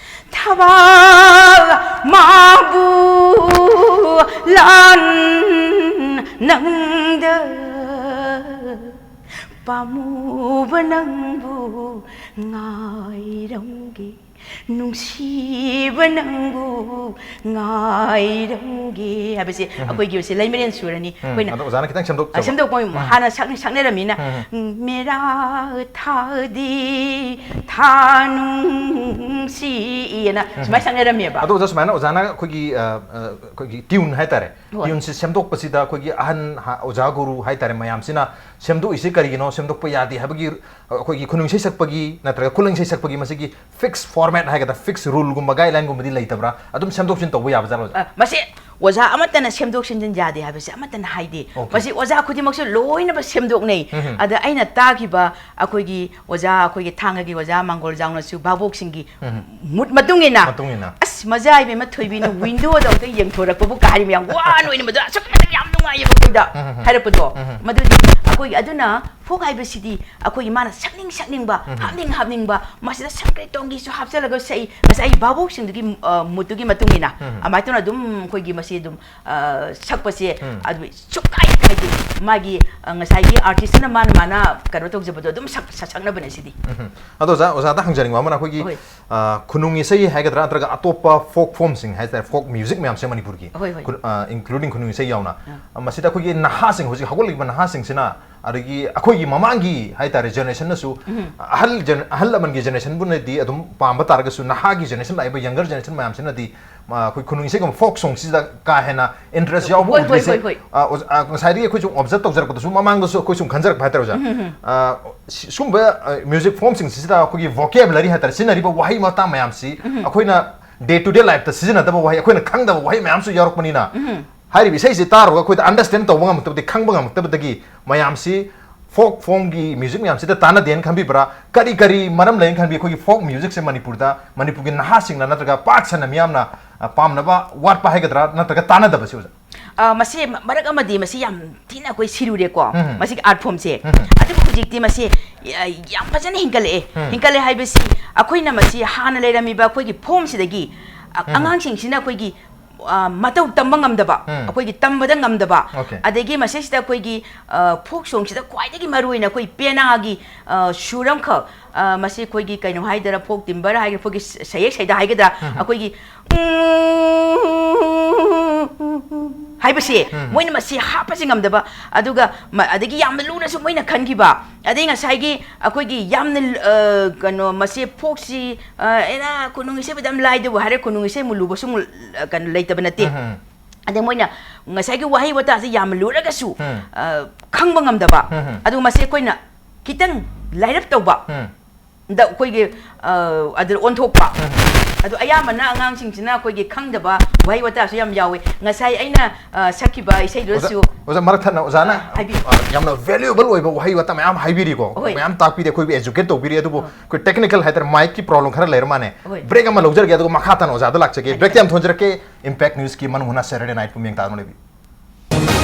ꯊꯕꯛ ꯃꯥꯕꯨ ꯂꯥꯟ ꯅꯪꯗ ꯄꯥꯝꯃꯨꯕ ꯅꯪꯕꯨ ꯉꯥꯏꯔꯝꯒꯦ, ꯅꯨꯡꯁꯤꯕ ꯅꯪꯕꯨ ꯉꯥꯏꯔꯝꯒꯦ" ꯍꯥꯏꯕꯁꯦ ꯎꯝ꯫ ꯑꯩꯈꯣꯏꯒꯤ ꯍꯧꯖꯤꯛ ꯂꯩꯃꯔꯦꯟ ꯁꯨꯔꯅꯤ꯫ ꯎꯝ, ꯑꯩꯈꯣꯏꯅ ꯑꯗꯣ ꯑꯣꯖꯥꯅ ꯈꯤꯇꯪ ꯁꯦꯝꯗꯣꯛꯆꯕ꯫ ꯁꯦꯝꯗꯣꯛꯄ ꯎꯝ꯫ ꯍꯥꯟꯅ ꯁꯛ-, ꯁꯛꯅꯔꯝꯃꯤꯅ, ꯎꯝ꯫ ꯎꯝ, "ꯃꯦꯔꯥ ꯊꯥꯗꯤ ꯊꯥ ꯅꯨꯡꯁꯤ" ꯏꯌꯦꯅ ꯎꯝ꯫ ꯁꯨꯃꯥꯏꯅ ꯁꯛꯅꯔꯝꯃꯦꯕ꯫ ꯑꯗꯣ ꯑꯣꯖꯥ, ꯁꯨꯃꯥꯏꯅ ꯑꯣꯖꯥꯅ ꯑꯩꯈꯣꯏꯒꯤ, ꯑ, ꯑ, ꯑꯩꯈꯣꯏꯒꯤ ꯇ꯭ꯌꯨꯟ ꯍꯥꯏꯇꯥꯔꯦ, ꯍꯣꯏ꯫ ꯇ꯭ꯌꯨꯟꯁꯤ ꯁꯦꯝꯗꯣꯛꯄꯁꯤꯗ ꯑꯩꯈꯣꯏꯒꯤ ꯑꯍꯟ ꯍꯥ-, ꯑꯣꯖꯥ ꯒꯨꯔꯨ ꯍꯥꯏꯇꯥꯔꯦ ꯃꯌꯥꯝꯁꯤꯅ ꯁꯦꯝꯗꯣꯛꯏꯁꯤ ꯀꯔꯤꯒꯤꯅꯣ, ꯁꯦꯝꯗꯣꯛꯄ ꯌꯥꯗꯦ ꯍꯥꯏꯕꯒꯤ, ꯑ, ꯑꯩꯈꯣꯏꯒꯤ ꯈꯨꯅꯨꯡ ꯏꯁꯩ ꯁꯛꯄꯒꯤ ꯅꯠꯇ꯭ꯔꯒ ꯈꯨꯂꯪ ꯏꯁꯩ ꯁꯛꯄꯒꯤ ꯃꯁꯤꯒꯤ fix format ꯍꯥꯏꯒꯗ꯭ꯔꯥ, fix ruleꯒꯨꯝꯕ, guideline ꯒꯨꯝꯕꯗꯤ ꯂꯩꯇꯕ꯭ꯔꯥ? ꯑꯗꯨꯝ ꯁꯦꯝꯗꯣꯛ ꯁꯦꯝꯖꯤꯟ ꯇꯧꯕ ꯌꯥꯕ ꯖꯥꯠꯂꯣ? ꯑ, ꯃꯁꯤ ꯑꯣꯖꯥ ꯑꯃꯠꯇꯅ ꯁꯦꯝꯗꯣꯛ ꯁꯦꯝꯖꯤꯟ ꯌꯥꯗꯦ ꯍꯥꯏꯕꯁꯦ ꯑꯃꯠꯇꯅ ꯍꯥꯏꯗꯦ꯫ Okay. ꯃꯁꯤ ꯑꯣꯖꯥ ꯈꯨꯗꯤꯡꯃꯛꯁꯨ ꯂꯣꯏꯅꯃꯛ ꯁꯦꯝꯗꯣꯛꯅꯩ꯫ ꯎꯝ꯫ ꯑꯗ ꯑꯩꯅ ꯇꯥꯈꯤꯕ ꯑꯩꯈꯣꯏꯒꯤ ꯑꯣꯖꯥ, ꯑꯩꯈꯣꯏꯒꯤ ꯊꯥꯡꯒꯒꯤ ꯑꯣꯖꯥ ꯃꯪꯒꯣꯜ ꯖꯥꯎꯅꯁꯨ ꯚꯥꯕꯣꯛꯁꯤꯡꯒꯤ ꯎꯝ꯫ ꯃꯨꯠ ꯃꯇꯨꯡ ꯏꯟꯅ, ꯃꯇꯨꯡ ꯏꯟꯅ꯫ ꯑꯁ, ꯃꯖꯥ ꯏꯕꯦꯝꯃ ꯊꯣꯏꯕꯤꯅ windowꯗ ꯑꯃꯨꯛꯇ ꯌꯦꯡꯊꯣꯔꯛꯄꯕꯨ ꯀꯥꯔꯤ ꯃꯌꯥꯝ ꯋꯥꯅ ꯑꯣꯏꯅ ꯃꯗꯨ ꯑꯁꯨꯛꯀꯤ ꯃꯇꯤꯛ ꯌꯥꯝ ꯌꯥꯝ ꯅꯨꯡꯉꯥꯏꯌꯦꯕ ꯑꯩꯈꯣꯏꯗ ꯍꯥꯏꯔꯛꯄꯗꯣ꯫ ꯃꯗꯨꯗꯤ ꯑꯩꯈꯣꯏꯒꯤ ꯑꯗꯨꯅ ꯐꯣꯛ ꯍꯥꯏꯕꯁꯤꯗꯤ ꯑꯩꯈꯣꯏꯒꯤ ꯃꯥꯅ ꯁꯛꯅꯤꯡ ꯁꯛꯅꯤꯡꯕ, ꯍꯥꯞꯅꯤꯡ ꯍꯥꯞꯅꯤꯡꯕ, ꯃꯁꯤꯗ ꯁꯪꯀ꯭ꯔꯤꯠ ꯇꯣꯟꯒꯤꯁꯨ ꯍꯥꯞꯆꯜꯂꯒ ꯁꯛꯏ꯫ ꯉꯁꯥꯏꯒꯤ ꯚꯥꯕꯣꯛꯁꯤꯡꯗꯨꯒꯤ, ꯑ, ꯃꯨꯠꯇꯨꯒꯤ ꯃꯇꯨꯡ ꯏꯟꯅ ꯑꯗꯨꯃꯥꯏꯅ ꯇꯧꯅ ꯑꯗꯨꯝ ꯑꯩꯈꯣꯏꯒꯤ ꯃꯁꯤ ꯑꯗꯨꯝ, ꯑ, ꯁꯛꯄꯁꯦ ꯑꯗꯨ ꯁꯨꯛꯀꯥꯏ ꯀꯥꯏꯗꯦ꯫ ꯃꯥꯒꯤ, ꯑ, ꯉꯁꯥꯏꯒꯤ ꯑꯥꯔꯇꯤꯁꯇꯨꯅ ꯃꯥꯅ, ꯃꯥꯅ ꯀꯩꯅꯣ ꯇꯧꯖꯕꯗꯣ ꯑꯗꯨꯝ ꯁꯛ-, ꯁꯛ-, ꯁꯛꯅꯕꯅꯦ ꯁꯤꯗꯤ꯫ ꯎꯝ꯫ ꯑꯗꯣ ꯑꯣꯖꯥ, ꯑꯣꯖꯥꯗ ꯍꯪꯖꯅꯤꯡꯕ ꯑꯃꯅ ꯑꯩꯈꯣꯏꯒꯤ, ꯍꯣꯏ꯫ ꯑ, ꯈꯨꯅꯨꯡ ꯏꯁꯩ ꯍꯥꯏꯒꯗ꯭ꯔꯥ ꯅꯠꯇ꯭ꯔꯒ ꯑꯇꯣꯞꯄ ꯐꯣꯛ ꯐꯣꯝꯁꯤꯡ ꯍꯥꯏꯇꯥꯔꯦ, ꯐꯣꯛ ꯃ꯭ꯌꯨꯖꯤꯛ ꯃꯌꯥꯝꯁꯦ ꯃꯅꯤꯄꯨꯔꯒꯤ, ꯍꯣꯏ, ꯍꯣꯏ꯫ ꯈꯨ-, ꯑ, including ꯈꯨꯅꯨꯡ ꯏꯁꯩ ꯌꯥꯎꯅ꯫ ꯑ, ꯃꯁꯤꯗ ꯑꯩꯈꯣꯏꯒꯤ ꯅꯍꯥꯁꯤꯡ, ꯍꯧꯖꯤꯛ ꯍꯧꯒꯠꯂꯛꯂꯤꯕ ꯅꯍꯥꯁꯤꯡꯁꯤꯅ, ꯑꯗꯒꯤ ꯑꯩꯈꯣꯏꯒꯤ ꯃꯃꯥꯡꯒꯤ ꯍꯥꯏꯇꯥꯔꯦ, ꯖꯦꯅꯦꯔꯦꯁꯟꯅꯁꯨ, ꯑꯍꯜ ꯖꯦꯅ-, ꯑꯍꯜ ꯂꯃꯟꯒꯤ ꯖꯦꯅꯦꯔꯦꯁꯟꯕꯨꯅꯗꯤ ꯑꯗꯨꯝ ꯄꯥꯝꯕ ꯇꯥꯔꯒꯁꯨ, ꯅꯍꯥꯒꯤ ꯖꯦꯅꯦꯔꯦꯁꯟ ꯂꯥꯛꯏꯕ ꯌꯪꯒꯔ ꯖꯦꯅꯦꯔꯦꯁꯟ ꯃꯌꯥꯝꯁꯤꯅꯗꯤ, ꯑ, ꯑꯩꯈꯣꯏ ꯈꯨꯅꯨꯡ ꯏꯁꯩꯒꯨꯝꯕ ꯐꯣꯛ ꯁꯣꯡꯁꯤꯗ ꯀꯥ ꯍꯦꯟꯅ ꯏꯟꯇꯔꯦꯁ ꯌꯥꯎꯕ ꯍꯣꯏ, ꯍꯣꯏ, ꯎꯗ꯭ꯔꯤꯁꯦ, ꯍꯣꯏ, ꯍꯣꯏ꯫ ꯑ, ꯑꯣꯖ-, ꯑ, ꯉꯁꯥꯏꯗꯒꯤ ꯑꯩꯈꯣꯏ ꯁꯨꯝ ꯑꯣꯕꯖꯔꯕ ꯇꯧꯖꯔꯛꯄꯗꯁꯨ, ꯃꯃꯥꯡꯗꯁꯨ ꯑꯩꯈꯣꯏ ꯁꯨꯝ ꯈꯟꯖꯔꯛꯄ ꯍꯥꯏꯇꯥꯔꯦ, ꯑꯣꯖꯥ꯫ ꯑ, ꯁꯤ-, ꯁꯨꯝꯕ, ꯑ, ꯃ꯭ꯌꯨꯖꯤꯛ ꯐꯣꯝꯁꯤꯡꯁꯤꯗ ꯑꯩꯈꯣꯏꯒꯤ vocabulary ꯍꯥꯏꯇꯥꯔꯦ, ꯁꯤꯖꯤꯟꯅꯔꯤꯕ ꯋꯥꯍꯩ ꯋꯥꯇꯥ ꯃꯌꯥꯝꯁꯤ ꯑꯩꯈꯣꯏꯅ day to day lifeꯇ ꯁꯤꯖꯤꯟꯅꯗꯕ ꯋꯥꯍꯩ, ꯑꯩꯈꯣꯏꯅ ꯈꯪꯗꯕ ꯋꯥꯍꯩ ꯃꯌꯥꯝꯁꯨ ꯌꯥꯎꯔꯛꯄꯅꯤꯅ, ꯍꯥꯏꯔꯤꯕ ꯏꯁꯩꯁꯤ ꯇꯥꯔꯨꯔꯒ ꯑꯩꯈꯣꯏꯗ understand ꯇꯧꯕ ꯉꯝꯃꯛꯇꯕꯗꯒꯤ, ꯈꯪꯕ ꯉꯝꯃꯛꯇꯕꯗꯒꯤ ꯃꯌꯥꯝꯁꯤ ꯐꯣꯛ ꯐꯣꯝꯒꯤ ꯃ꯭ꯌꯨꯖꯤꯛ ꯃꯌꯥꯝꯁꯤꯗ ꯇꯥꯟꯅꯗꯦꯅ ꯈꯟꯕꯤꯕ꯭ꯔꯥ? ꯀꯔꯤ ꯀꯔꯤ ꯃꯔꯝ ꯂꯩꯅ ꯈꯟꯕꯤ? ꯑꯩꯈꯣꯏꯒꯤ ꯐꯣꯛ ꯃ꯭ꯌꯨꯖꯤꯛꯁꯦ ꯃꯅꯤꯄꯨꯔꯗ, ꯃꯅꯤꯄꯨꯔꯒꯤ ꯅꯍꯥꯁꯤꯡꯅ ꯅꯠꯇ꯭ꯔꯒ ꯄꯥꯛ ꯁꯟꯅ ꯃꯤꯌꯥꯝꯅ, ꯑ, ꯄꯥꯝꯅꯕ ꯋꯥꯠꯄ ꯍꯥꯏꯒꯗ꯭ꯔꯥ, ꯅꯠꯇ꯭ꯔꯒ ꯇꯥꯟꯅꯗꯕꯁꯦ, ꯑꯣꯖꯥ? ꯑ, ꯃꯁꯤ ꯃ-, ꯃꯔꯛ ꯑꯃꯗꯤ ꯃꯁꯤ ꯌꯥꯝ ꯊꯤꯅ ꯑꯩꯈꯣꯏ ꯁꯤꯔꯨꯔꯦꯀꯣ, ꯎꯝ꯫ ꯃꯁꯤꯒꯤ ꯑꯥꯔꯠ ꯐꯣꯝꯁꯦ꯫ ꯎꯝ꯫ ꯑꯗꯨꯕꯨ ꯍꯧꯖꯤꯛꯇꯤ ꯃꯁꯤ, ꯑ, ꯌꯥꯝ ꯐꯖꯅ ꯍꯤꯡꯒꯠꯂꯛꯑꯦ꯫ ꯎꯝ꯫ ꯍꯤꯡꯒꯠꯂꯦ ꯍꯥꯏꯕꯁꯤ ꯑꯩꯈꯣꯏꯅ ꯃꯁꯤ ꯍꯥꯟꯅ ꯂꯩꯔꯝꯃꯤꯕ ꯑꯩꯈꯣꯏꯒꯤ ꯐꯣꯝꯁꯤꯗꯒꯤ, ꯑ, ꯎꯝ꯫ ꯑꯉꯥꯡꯁꯤꯡꯁꯤꯅ ꯑꯩꯈꯣꯏꯒꯤ, ꯑ, ꯃꯇꯧ ꯇꯝꯕ ꯉꯝꯗꯕ, ꯎꯝ꯫ ꯑꯩꯈꯣꯏꯒꯤ ꯇꯝꯕꯗ ꯉꯝꯗꯕ, OK꯫ ꯑꯗꯒꯤ ꯃꯁꯤꯁꯤꯗ ꯑꯩꯈꯣꯏꯒꯤ, ꯑ, ꯐꯣꯛ ꯁꯣꯡꯁꯤꯗ ꯈ꯭ꯋꯥꯏꯗꯒꯤ ꯃꯔꯨꯑꯣꯏꯅ ꯑꯩꯈꯣꯏ ꯄꯦꯅꯥꯒꯤ, ꯑ, ꯁꯨꯔ ꯑꯃꯈꯛ, ꯑ, ꯃꯁꯤ ꯑꯩꯈꯣꯏꯒꯤ ꯀꯩꯅꯣ ꯍꯥꯏꯗꯔ, ꯐꯣꯛ ꯇꯤꯝꯕꯔ ꯍꯥꯏꯒꯗ꯭ꯔꯥ, ꯐꯣꯛꯀꯤ ꯁ-, ꯁꯌꯦꯛ ꯁꯩꯗ ꯍꯥꯏꯒꯗ꯭ꯔꯥ, ꯎꯝ꯫ ꯑꯩꯈꯣꯏꯒꯤ ꯍꯥꯏꯕꯁꯦ, ꯎꯝ꯫ ꯃꯣꯏꯅ ꯃꯁꯤ ꯍꯥꯞꯄꯁꯦ ꯉꯝꯗꯕ, ꯑꯗꯨꯒ ꯃ-, ꯑꯗꯒꯤ ꯌꯥꯝꯅ ꯂꯨꯅꯁꯨ ꯃꯣꯏꯅ ꯈꯟꯈꯤꯕ, ꯑꯗꯩ ꯉꯁꯥꯏꯒꯤ ꯑꯩꯈꯣꯏꯒꯤ ꯌꯥꯝꯅ, ꯑ, ꯀꯩꯅꯣ, ꯃꯁꯤ ꯐꯣꯛꯁꯤ, ꯑ, ꯑꯦꯔꯥ, ꯈꯨꯅꯨꯡ ꯏꯁꯩꯕꯨꯗꯤ ꯌꯥꯝ ꯂꯥꯏꯗꯕꯨ ꯍꯥꯏꯔꯦ, ꯈꯨꯅꯨꯡ ꯏꯁꯩ ꯑꯃꯨꯛ ꯂꯨꯕꯁꯨ ꯑꯃꯨꯛ, ꯑ, ꯀꯩꯅꯣ, ꯂꯩꯇꯕ ꯅꯠꯇꯦ꯫ ꯎꯝ꯫ ꯑꯗꯩ ꯃꯣꯏꯅ ꯉꯁꯥꯏꯒꯤ ꯋꯥꯍꯩ ꯋꯥꯇꯥꯁꯦ ꯌꯥꯝ ꯂꯨꯔꯒꯁꯨ, ꯎꯝ꯫ ꯑ, ꯈꯪꯕ ꯉꯝꯗꯕ, ꯎꯝ꯫ ꯑꯗꯨ ꯃꯁꯤ ꯑꯩꯈꯣꯏꯅ ꯈꯤꯇꯪ ꯂꯥꯏꯔꯞ ꯇꯧꯕ, ꯎꯝ꯫ ꯗ ꯑꯩꯈꯣꯏꯒꯤ, ꯑ, ꯑꯗꯨꯗ ꯑꯣꯟꯊꯣꯛꯄ꯫ ꯎꯝ꯫ ꯑꯗꯨ ꯑꯌꯥꯝꯕꯅ ꯑꯉꯥꯡꯁꯤꯡꯁꯤꯅ ꯑꯩꯈꯣꯏꯒꯤ ꯈꯪꯗꯕ ꯋꯥꯍꯩ ꯋꯥꯇꯥꯁꯨ ꯌꯥꯝ ꯌꯥꯎꯋꯤ꯫ ꯉꯁꯥꯏ ꯑꯩꯅ, ꯑ, ꯁꯛꯈꯤꯕ ꯏꯁꯩꯗꯨꯗꯁꯨ ꯑꯣꯖꯥ, ꯑꯣꯖꯥ, ꯃꯔꯛ ꯊꯠꯅ ꯑꯣꯖꯥꯅ, ꯑ, ꯍꯥꯏꯕꯤꯌꯨ꯫ ꯑ, ꯌꯥꯝꯅ valuable ꯑꯣꯏꯕ ꯋꯥꯍꯩ ꯋꯥꯇꯥ ꯃꯌꯥꯝ ꯍꯥꯏꯕꯤꯔꯤꯀꯣ, ꯍꯣꯏ꯫ ꯃꯌꯥꯝ ꯇꯥꯛꯄꯤꯔꯦ, ꯑꯩꯈꯣꯏꯕꯨ educate ꯇꯧꯕꯤꯔꯦ, ꯑꯗꯨꯕꯨ ꯑ꯫ ꯑꯩꯈꯣꯏ technical ꯍꯥꯏꯇꯥꯔꯦ, micꯀꯤ problem ꯈꯔ ꯂꯩꯔ ꯃꯥꯅꯦ꯫ ꯍꯣꯏ꯫ Break ꯑꯃ ꯂꯧꯖꯔꯒꯦ, ꯑꯗꯨꯒ ꯃꯈꯥ ꯇꯥꯅ ꯑꯣꯖꯥꯗ ꯂꯥꯛꯆꯒꯦ꯫ ꯍꯥꯏꯕꯤꯌꯨ꯫ Breakꯇꯤ ꯌꯥꯝ ꯊꯣꯟꯖꯔꯛꯀꯦ, Impact Newsꯀꯤ ꯃꯅꯨꯡ ꯍꯨꯠꯅ Saturday Night ꯄꯨꯝꯌꯦꯡ ꯇꯥꯗꯨꯅ ꯂꯩꯕꯤꯌꯨ꯫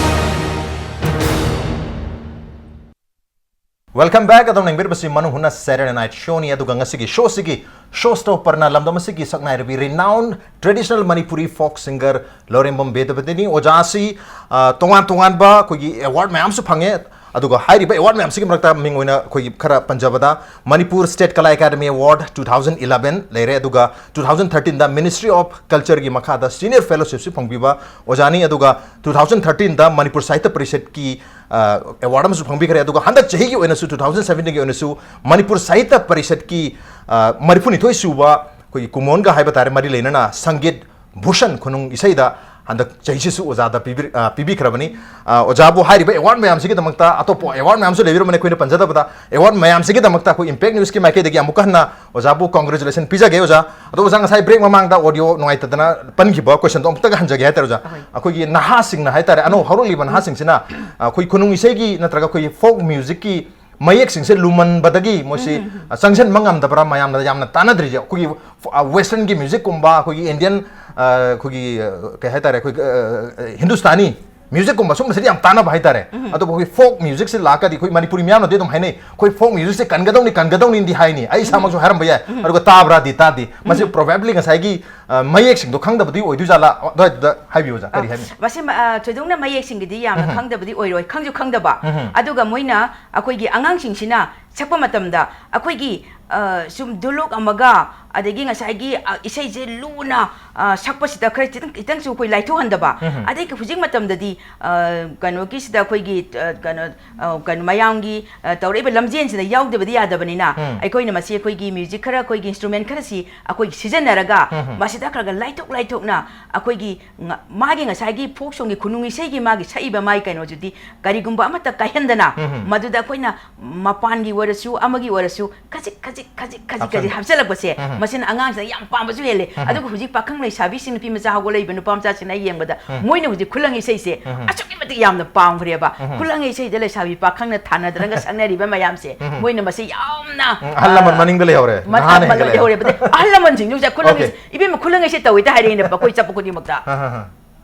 Welcome back. ꯑꯗꯨꯝ ꯌꯦꯡꯕꯤꯔꯤꯕꯁꯤ ꯃꯅꯨꯡ ꯍꯨꯠꯅ Saturday Night Show ꯅꯤ꯫ ꯑꯗꯨꯒ ꯉꯁꯤꯒꯤ ꯁꯣꯁꯤꯒꯤ ꯁꯣ ꯁ꯭ꯇꯣꯄꯔꯅ ꯂꯝꯗꯝ ꯑꯁꯤꯒꯤ ꯁꯛꯅꯥꯏꯔꯕꯤ renowned traditional Manipuri folk singer ꯂꯧꯔꯦꯝꯕꯝ ꯕꯦꯗꯕꯗꯤꯅꯤ꯫ ꯑꯣꯖꯥꯁꯤ ꯑ, ꯇꯣꯉꯥꯟ ꯇꯣꯉꯥꯟꯕ ꯑꯩꯈꯣꯏꯒꯤ ꯑꯦꯋꯥꯔꯗ ꯃꯌꯥꯝꯁꯨ ꯐꯪꯉꯦ꯫ ꯑꯗꯨꯒ ꯍꯥꯏꯔꯤꯕ ꯑꯦꯋꯥꯔꯗ ꯃꯌꯥꯝꯁꯤꯒꯤ ꯃꯔꯛꯇ ꯃꯤꯡ ꯑꯣꯏꯅ ꯑꯩꯈꯣꯏꯒꯤ ꯈꯔ ꯄꯟꯖꯕꯗ, Manipur State Kala Academy Award two thousand eleven ꯂꯩꯔꯦ꯫ ꯑꯗꯨꯒ two thousand thirteen the Ministry of Culture ꯒꯤ ꯃꯈꯥꯗ senior fellowship ꯁꯨ ꯐꯪꯕꯤꯕ ꯑꯣꯖꯥꯅꯤ꯫ ꯑꯗꯨꯒ two thousand thirteen ꯗ ꯃꯅꯤꯄꯨꯔ ꯁꯥꯍꯤꯇ꯭ꯌ ꯄꯔꯤꯁꯠꯀꯤ ꯑ, ꯑꯦꯋꯥꯔꯗ ꯑꯃꯁꯨ ꯐꯪꯕꯤꯈ꯭ꯔꯦ꯫ ꯑꯗꯨꯒ ꯍꯟꯗꯛ ꯆꯍꯤꯒꯤ ꯑꯣꯏꯅꯁꯨ, two thousand seventeen ꯒꯤ ꯑꯣꯏꯅꯁꯨ ꯃꯅꯤꯄꯨꯔ ꯁꯥꯍꯤꯇ꯭ꯌ ꯄꯔꯤꯁꯠꯀꯤ, ꯑ, ꯃꯔꯤꯐꯨꯅꯤꯊꯣꯏ ꯁꯨꯕ ꯑꯩꯈꯣꯏꯒꯤ ꯀꯨꯃꯣꯟꯒ ꯍꯥꯏꯕ ꯇꯥꯔꯦ, ꯃꯔꯤ ꯂꯩꯅꯅ ꯁꯪꯒꯤꯠ ꯚꯨꯁꯟ ꯈꯨꯅꯨꯡ ꯏꯁꯩꯗ ꯍꯟꯗꯛ ꯆꯍꯤꯁꯤꯁꯨ ꯑꯣꯖꯥꯗ ꯄꯤꯕꯤ-, ꯑ, ꯄꯤꯕꯤꯈ꯭ꯔꯕꯅꯤ꯫ ꯑ, ꯑꯣꯖꯥꯕꯨ ꯍꯥꯏꯔꯤꯕ ꯑꯦꯋꯥꯔꯗ ꯃꯌꯥꯝꯁꯤꯒꯤꯗꯃꯛꯇ, ꯑꯇꯣꯞꯄ ꯑꯦꯋꯥꯔꯗ ꯃꯌꯥꯝꯁꯨ ꯂꯩꯕꯤꯔꯝꯕꯅꯤ ꯑꯩꯈꯣꯏꯅ ꯄꯟꯖꯗꯕꯗ, ꯑꯦꯋꯥꯔꯗ ꯃꯌꯥꯝꯁꯤꯒꯤꯗꯃꯛꯇ ꯑꯩꯈꯣꯏ Impact News ꯀꯤ ꯃꯥꯏꯀꯩꯗꯒꯤ ꯑꯃꯨꯛꯀ ꯍꯟꯅ ꯑꯣꯖꯥꯕꯨ congratulation ꯄꯤꯖꯒꯦ ꯑꯣꯖꯥ꯫ ꯑꯗꯣ ꯑꯣꯖꯥ, ꯉꯁꯥꯏ break ꯃꯃꯥꯡꯗ audio ꯅꯨꯡꯉꯥꯏꯇꯗꯅ ꯄꯟꯈꯤꯕ question ꯗꯣ ꯑꯃꯨꯛꯇꯒ ꯍꯟꯖꯒꯦ ꯍꯥꯏꯇꯥꯔꯦ ꯑꯣꯖꯥ꯫ ꯑꯍꯣꯏ꯫ ꯑꯩꯈꯣꯏꯒꯤ ꯅꯍꯥꯁꯤꯡꯅ ꯍꯥꯏꯇꯥꯔꯦ, ꯑꯅꯧ ꯍꯧꯔꯛꯂꯤꯕ ꯅꯍꯥꯁꯤꯡꯁꯤꯅ, ꯑ, ꯑꯩꯈꯣꯏ ꯈꯨꯅꯨꯡ ꯏꯁꯩꯒꯤ ꯅꯠꯇ꯭ꯔꯒ ꯑꯩꯈꯣꯏꯒꯤ folk music ꯀꯤ ꯃꯌꯦꯛꯁꯤꯡꯁꯦ ꯂꯨꯃꯟꯕꯗꯒꯤ ꯃꯣꯏꯁꯤ, ꯎꯝ, ꯎꯝ, ꯎꯝ꯫ ꯑ, ꯆꯪꯁꯤꯟꯕ ꯉꯝꯗꯕ꯭ꯔꯥ? ꯃꯌꯥꯝꯅ ꯌꯥꯝꯅ ꯇꯥꯟꯅꯗ꯭ꯔꯤꯁꯦ ꯑꯩꯈꯣꯏꯒꯤ ꯐ-, ꯑ, western ꯒꯤ music ꯀꯨꯝꯕ, ꯑꯩꯈꯣꯏꯒꯤ Indian, ꯑ, ꯑꯩꯈꯣꯏꯒꯤ, ꯑ, ꯀꯩ ꯍꯥꯏꯇꯥꯔꯦ, ꯑꯩꯈꯣꯏ, ꯑ, ꯍꯤꯟꯗꯨꯁꯇꯥꯅꯤ music ꯀꯨꯝꯕ ꯁꯨꯝꯕꯁꯤꯗꯤ ꯌꯥꯝ ꯇꯥꯟꯅꯕ ꯍꯥꯏꯇꯥꯔꯦ꯫ ꯎꯝ꯫ ꯑꯗꯨꯕꯨ ꯑꯩꯈꯣꯏ folk music ꯁꯤ ꯂꯥꯛꯀꯗꯤ ꯑꯩꯈꯣꯏ ꯃꯅꯤꯄꯨꯔꯤ ꯃꯌꯥꯝꯅꯗꯤ ꯑꯗꯨꯝ ꯍꯥꯏꯅꯩ, "ꯑꯩꯈꯣꯏ folk music ꯁꯦ ꯀꯟꯒꯗꯧꯅꯤ, ꯀꯟꯒꯗꯧꯅꯤꯗꯤ" ꯍꯥꯏꯅꯤ꯫ ꯑꯩ ꯏꯁꯥꯃꯛꯁꯨ ꯍꯥꯏꯔꯝꯕ ꯌꯥꯏ꯫ ꯎꯝ꯫ ꯑꯗꯨꯒ ꯇꯥꯕ꯭ꯔꯥꯗꯤ ꯇꯥꯗꯦ꯫ ꯃꯁꯤ ꯎꯝ꯫ Probably ꯉꯁꯥꯏꯒꯤ, ꯑ, ꯃꯌꯦꯛꯁꯤꯡꯗꯣ ꯈꯪꯗꯕꯗꯤ ꯑꯣꯏꯗꯣꯏꯖꯥꯠꯂꯥ? ꯑꯗꯨꯋꯥꯏꯗꯨꯗ ꯍꯥꯏꯕꯤꯌꯨ ꯑꯣꯖꯥ, ꯀꯔꯤ ꯑ, ꯍꯥꯏꯅꯤ? ꯃꯁꯤ ꯃ-, ꯑ, ꯊꯣꯏꯗꯣꯛꯅ ꯃꯌꯦꯛꯁꯤꯡꯒꯤꯗꯤ ꯌꯥꯝꯅ ꯎꯝ꯫ ꯈꯪꯗꯕꯗꯤ ꯑꯣꯏꯔꯣꯏ, ꯈꯪꯁꯨ ꯈꯪꯗꯕ꯫ ꯎꯝ꯫ ꯑꯗꯨꯒ ꯃꯣꯏꯅ ꯑꯩꯈꯣꯏꯒꯤ ꯑꯉꯥꯡꯁꯤꯡꯁꯤꯅ ꯁꯛꯄ ꯃꯇꯝꯗ ꯑꯩꯈꯣꯏꯒꯤ, ꯑ, ꯁꯨꯝ ꯗꯨꯂꯨꯛ ꯑꯃꯒ ꯑꯗꯒꯤ ꯉꯁꯥꯏꯒꯤ, ꯑ, ꯏꯁꯩꯁꯦ ꯂꯨꯅ, ꯑ, ꯁꯛꯄꯁꯤꯗ ꯈꯔ ꯈꯤꯇꯪ, ꯈꯤꯇꯪꯁꯨ ꯑꯩꯈꯣꯏ ꯂꯥꯏꯊꯣꯛꯍꯟꯗꯕ꯫ ꯎꯝ꯫ ꯑꯗꯩ ꯍꯧꯖꯤꯛ ꯃꯇꯝꯗꯗꯤ, ꯑ, ꯀꯩꯅꯣꯒꯤꯁꯤꯗ ꯑꯩꯈꯣꯏꯒꯤ, ꯑ, ꯀꯩꯅꯣ, ꯑ, ꯀꯩꯅꯣ ꯃꯌꯥꯝꯒꯤ, ꯑ, ꯇꯧꯔꯛꯏꯕ ꯂꯝꯖꯦꯟꯁꯤꯗ ꯌꯥꯎꯗꯕꯗꯤ ꯌꯥꯗꯕꯅꯤꯅ ꯎꯝ꯫ ꯑꯩꯈꯣꯏꯅ ꯃꯁꯤ ꯑꯩꯈꯣꯏꯒꯤ music ꯈꯔ, ꯑꯩꯈꯣꯏꯒꯤ instrument ꯈꯔꯁꯤ ꯑꯩꯈꯣꯏꯒꯤ ꯁꯤꯖꯤꯟꯅꯔꯒ ꯎꯝ꯫ ꯃꯁꯤꯗ ꯈꯔ ꯈꯔ ꯂꯥꯏꯊꯣꯛ ꯂꯥꯏꯊꯣꯛꯅ ꯑꯩꯈꯣꯏꯒꯤ ꯉ-, ꯃꯥꯒꯤ ꯉꯁꯥꯏꯒꯤ folk song ꯒꯤ ꯈꯨꯅꯨꯡ ꯏꯁꯩꯒꯤ ꯃꯥꯒꯤ ꯁꯛꯏꯕ ꯃꯥꯒꯤ ꯀꯩꯅꯣꯗꯨꯗꯤ ꯀꯔꯤꯒꯨꯝꯕ ꯑꯃꯠꯇ ꯀꯥꯏꯍꯟꯗꯅ ꯎꯝ꯫ ꯃꯗꯨꯗ ꯑꯩꯈꯣꯏꯅ ꯃꯄꯥꯟꯒꯤ ꯑꯣꯏꯔꯁꯨ ꯑꯃꯒꯤ ꯑꯣꯏꯔꯁꯨ ꯈꯖꯤꯛ, ꯈꯖꯤꯛ, ꯈꯖꯤꯛ, ꯈꯖꯤꯛ, ꯈꯖꯤꯛ ꯍꯥꯞꯆꯤꯟ-, ꯍꯥꯞꯆꯤꯜꯂꯛꯄꯁꯦ, ꯎꯝ꯫ ꯃꯁꯤꯅ ꯑꯉꯥꯡꯁꯤꯡꯅ ꯌꯥꯝ ꯄꯥꯝꯕꯁꯨ ꯍꯦꯜꯂꯦ꯫ ꯎꯝ꯫ ꯑꯗꯨꯒ ꯍꯧꯖꯤꯛ ꯄꯥꯈꯪ ꯂꯩꯁꯥꯕꯤꯁꯤꯡ, ꯅꯨꯄꯤ ꯃꯆꯥ ꯍꯧꯒꯠꯂꯛꯏꯕ ꯅꯨꯄꯥ ꯃꯆꯥꯁꯤꯡꯅ ꯑꯩ ꯌꯦꯡꯕꯗ ꯎꯝ꯫ ꯃꯣꯏꯅ ꯍꯧꯖꯤꯛ ꯈꯨꯂꯪ ꯏꯁꯩꯁꯦ ꯎꯝ꯫ ꯑꯁꯨꯛꯀꯤ ꯃꯇꯤꯛ ꯌꯥꯝꯅ ꯄꯥꯝꯈ꯭ꯔꯦꯕ꯫ ꯎꯝ꯫ ꯈꯨꯂꯪ ꯏꯁꯩꯗ ꯂꯩꯁꯥꯕꯤ ꯄꯥꯈꯪꯅ ꯊꯥꯅꯗꯅꯒ ꯁꯛꯅꯔꯤꯕ ꯃꯌꯥꯝꯁꯦ, ꯎꯝ꯫ ꯃꯣꯏꯅ ꯃꯁꯤ ꯌꯥꯝꯅ, ꯎꯝ, ꯑꯍꯜ ꯂꯃꯟ ꯑ, ꯃꯅꯤꯡꯗ ꯂꯩꯍꯧꯔꯦ, ꯃ-, ꯅꯍꯥꯅ ꯃ-, ꯍꯦꯟꯒꯠꯂꯛꯑꯦ꯫ ꯂꯩꯍꯧꯔꯦꯕ꯫ ꯑꯗꯩ ꯑꯍꯜ ꯂꯃꯟꯁꯤꯡꯁꯨ ꯉꯁꯥꯏ ꯈꯨꯂꯪ Okay꯫ ꯏꯁꯩ, "ꯏꯕꯦꯝꯃ, ꯈꯨꯂꯪ ꯏꯁꯩ ꯇꯧꯋꯤꯗ" ꯍꯥꯏꯔꯛꯏꯅꯦꯕ ꯑꯩꯈꯣꯏ ꯆꯠꯄ ꯈꯨꯗꯤꯡꯃꯛꯇ꯫ ꯍꯥ, ꯍꯥ, ꯍꯥ꯫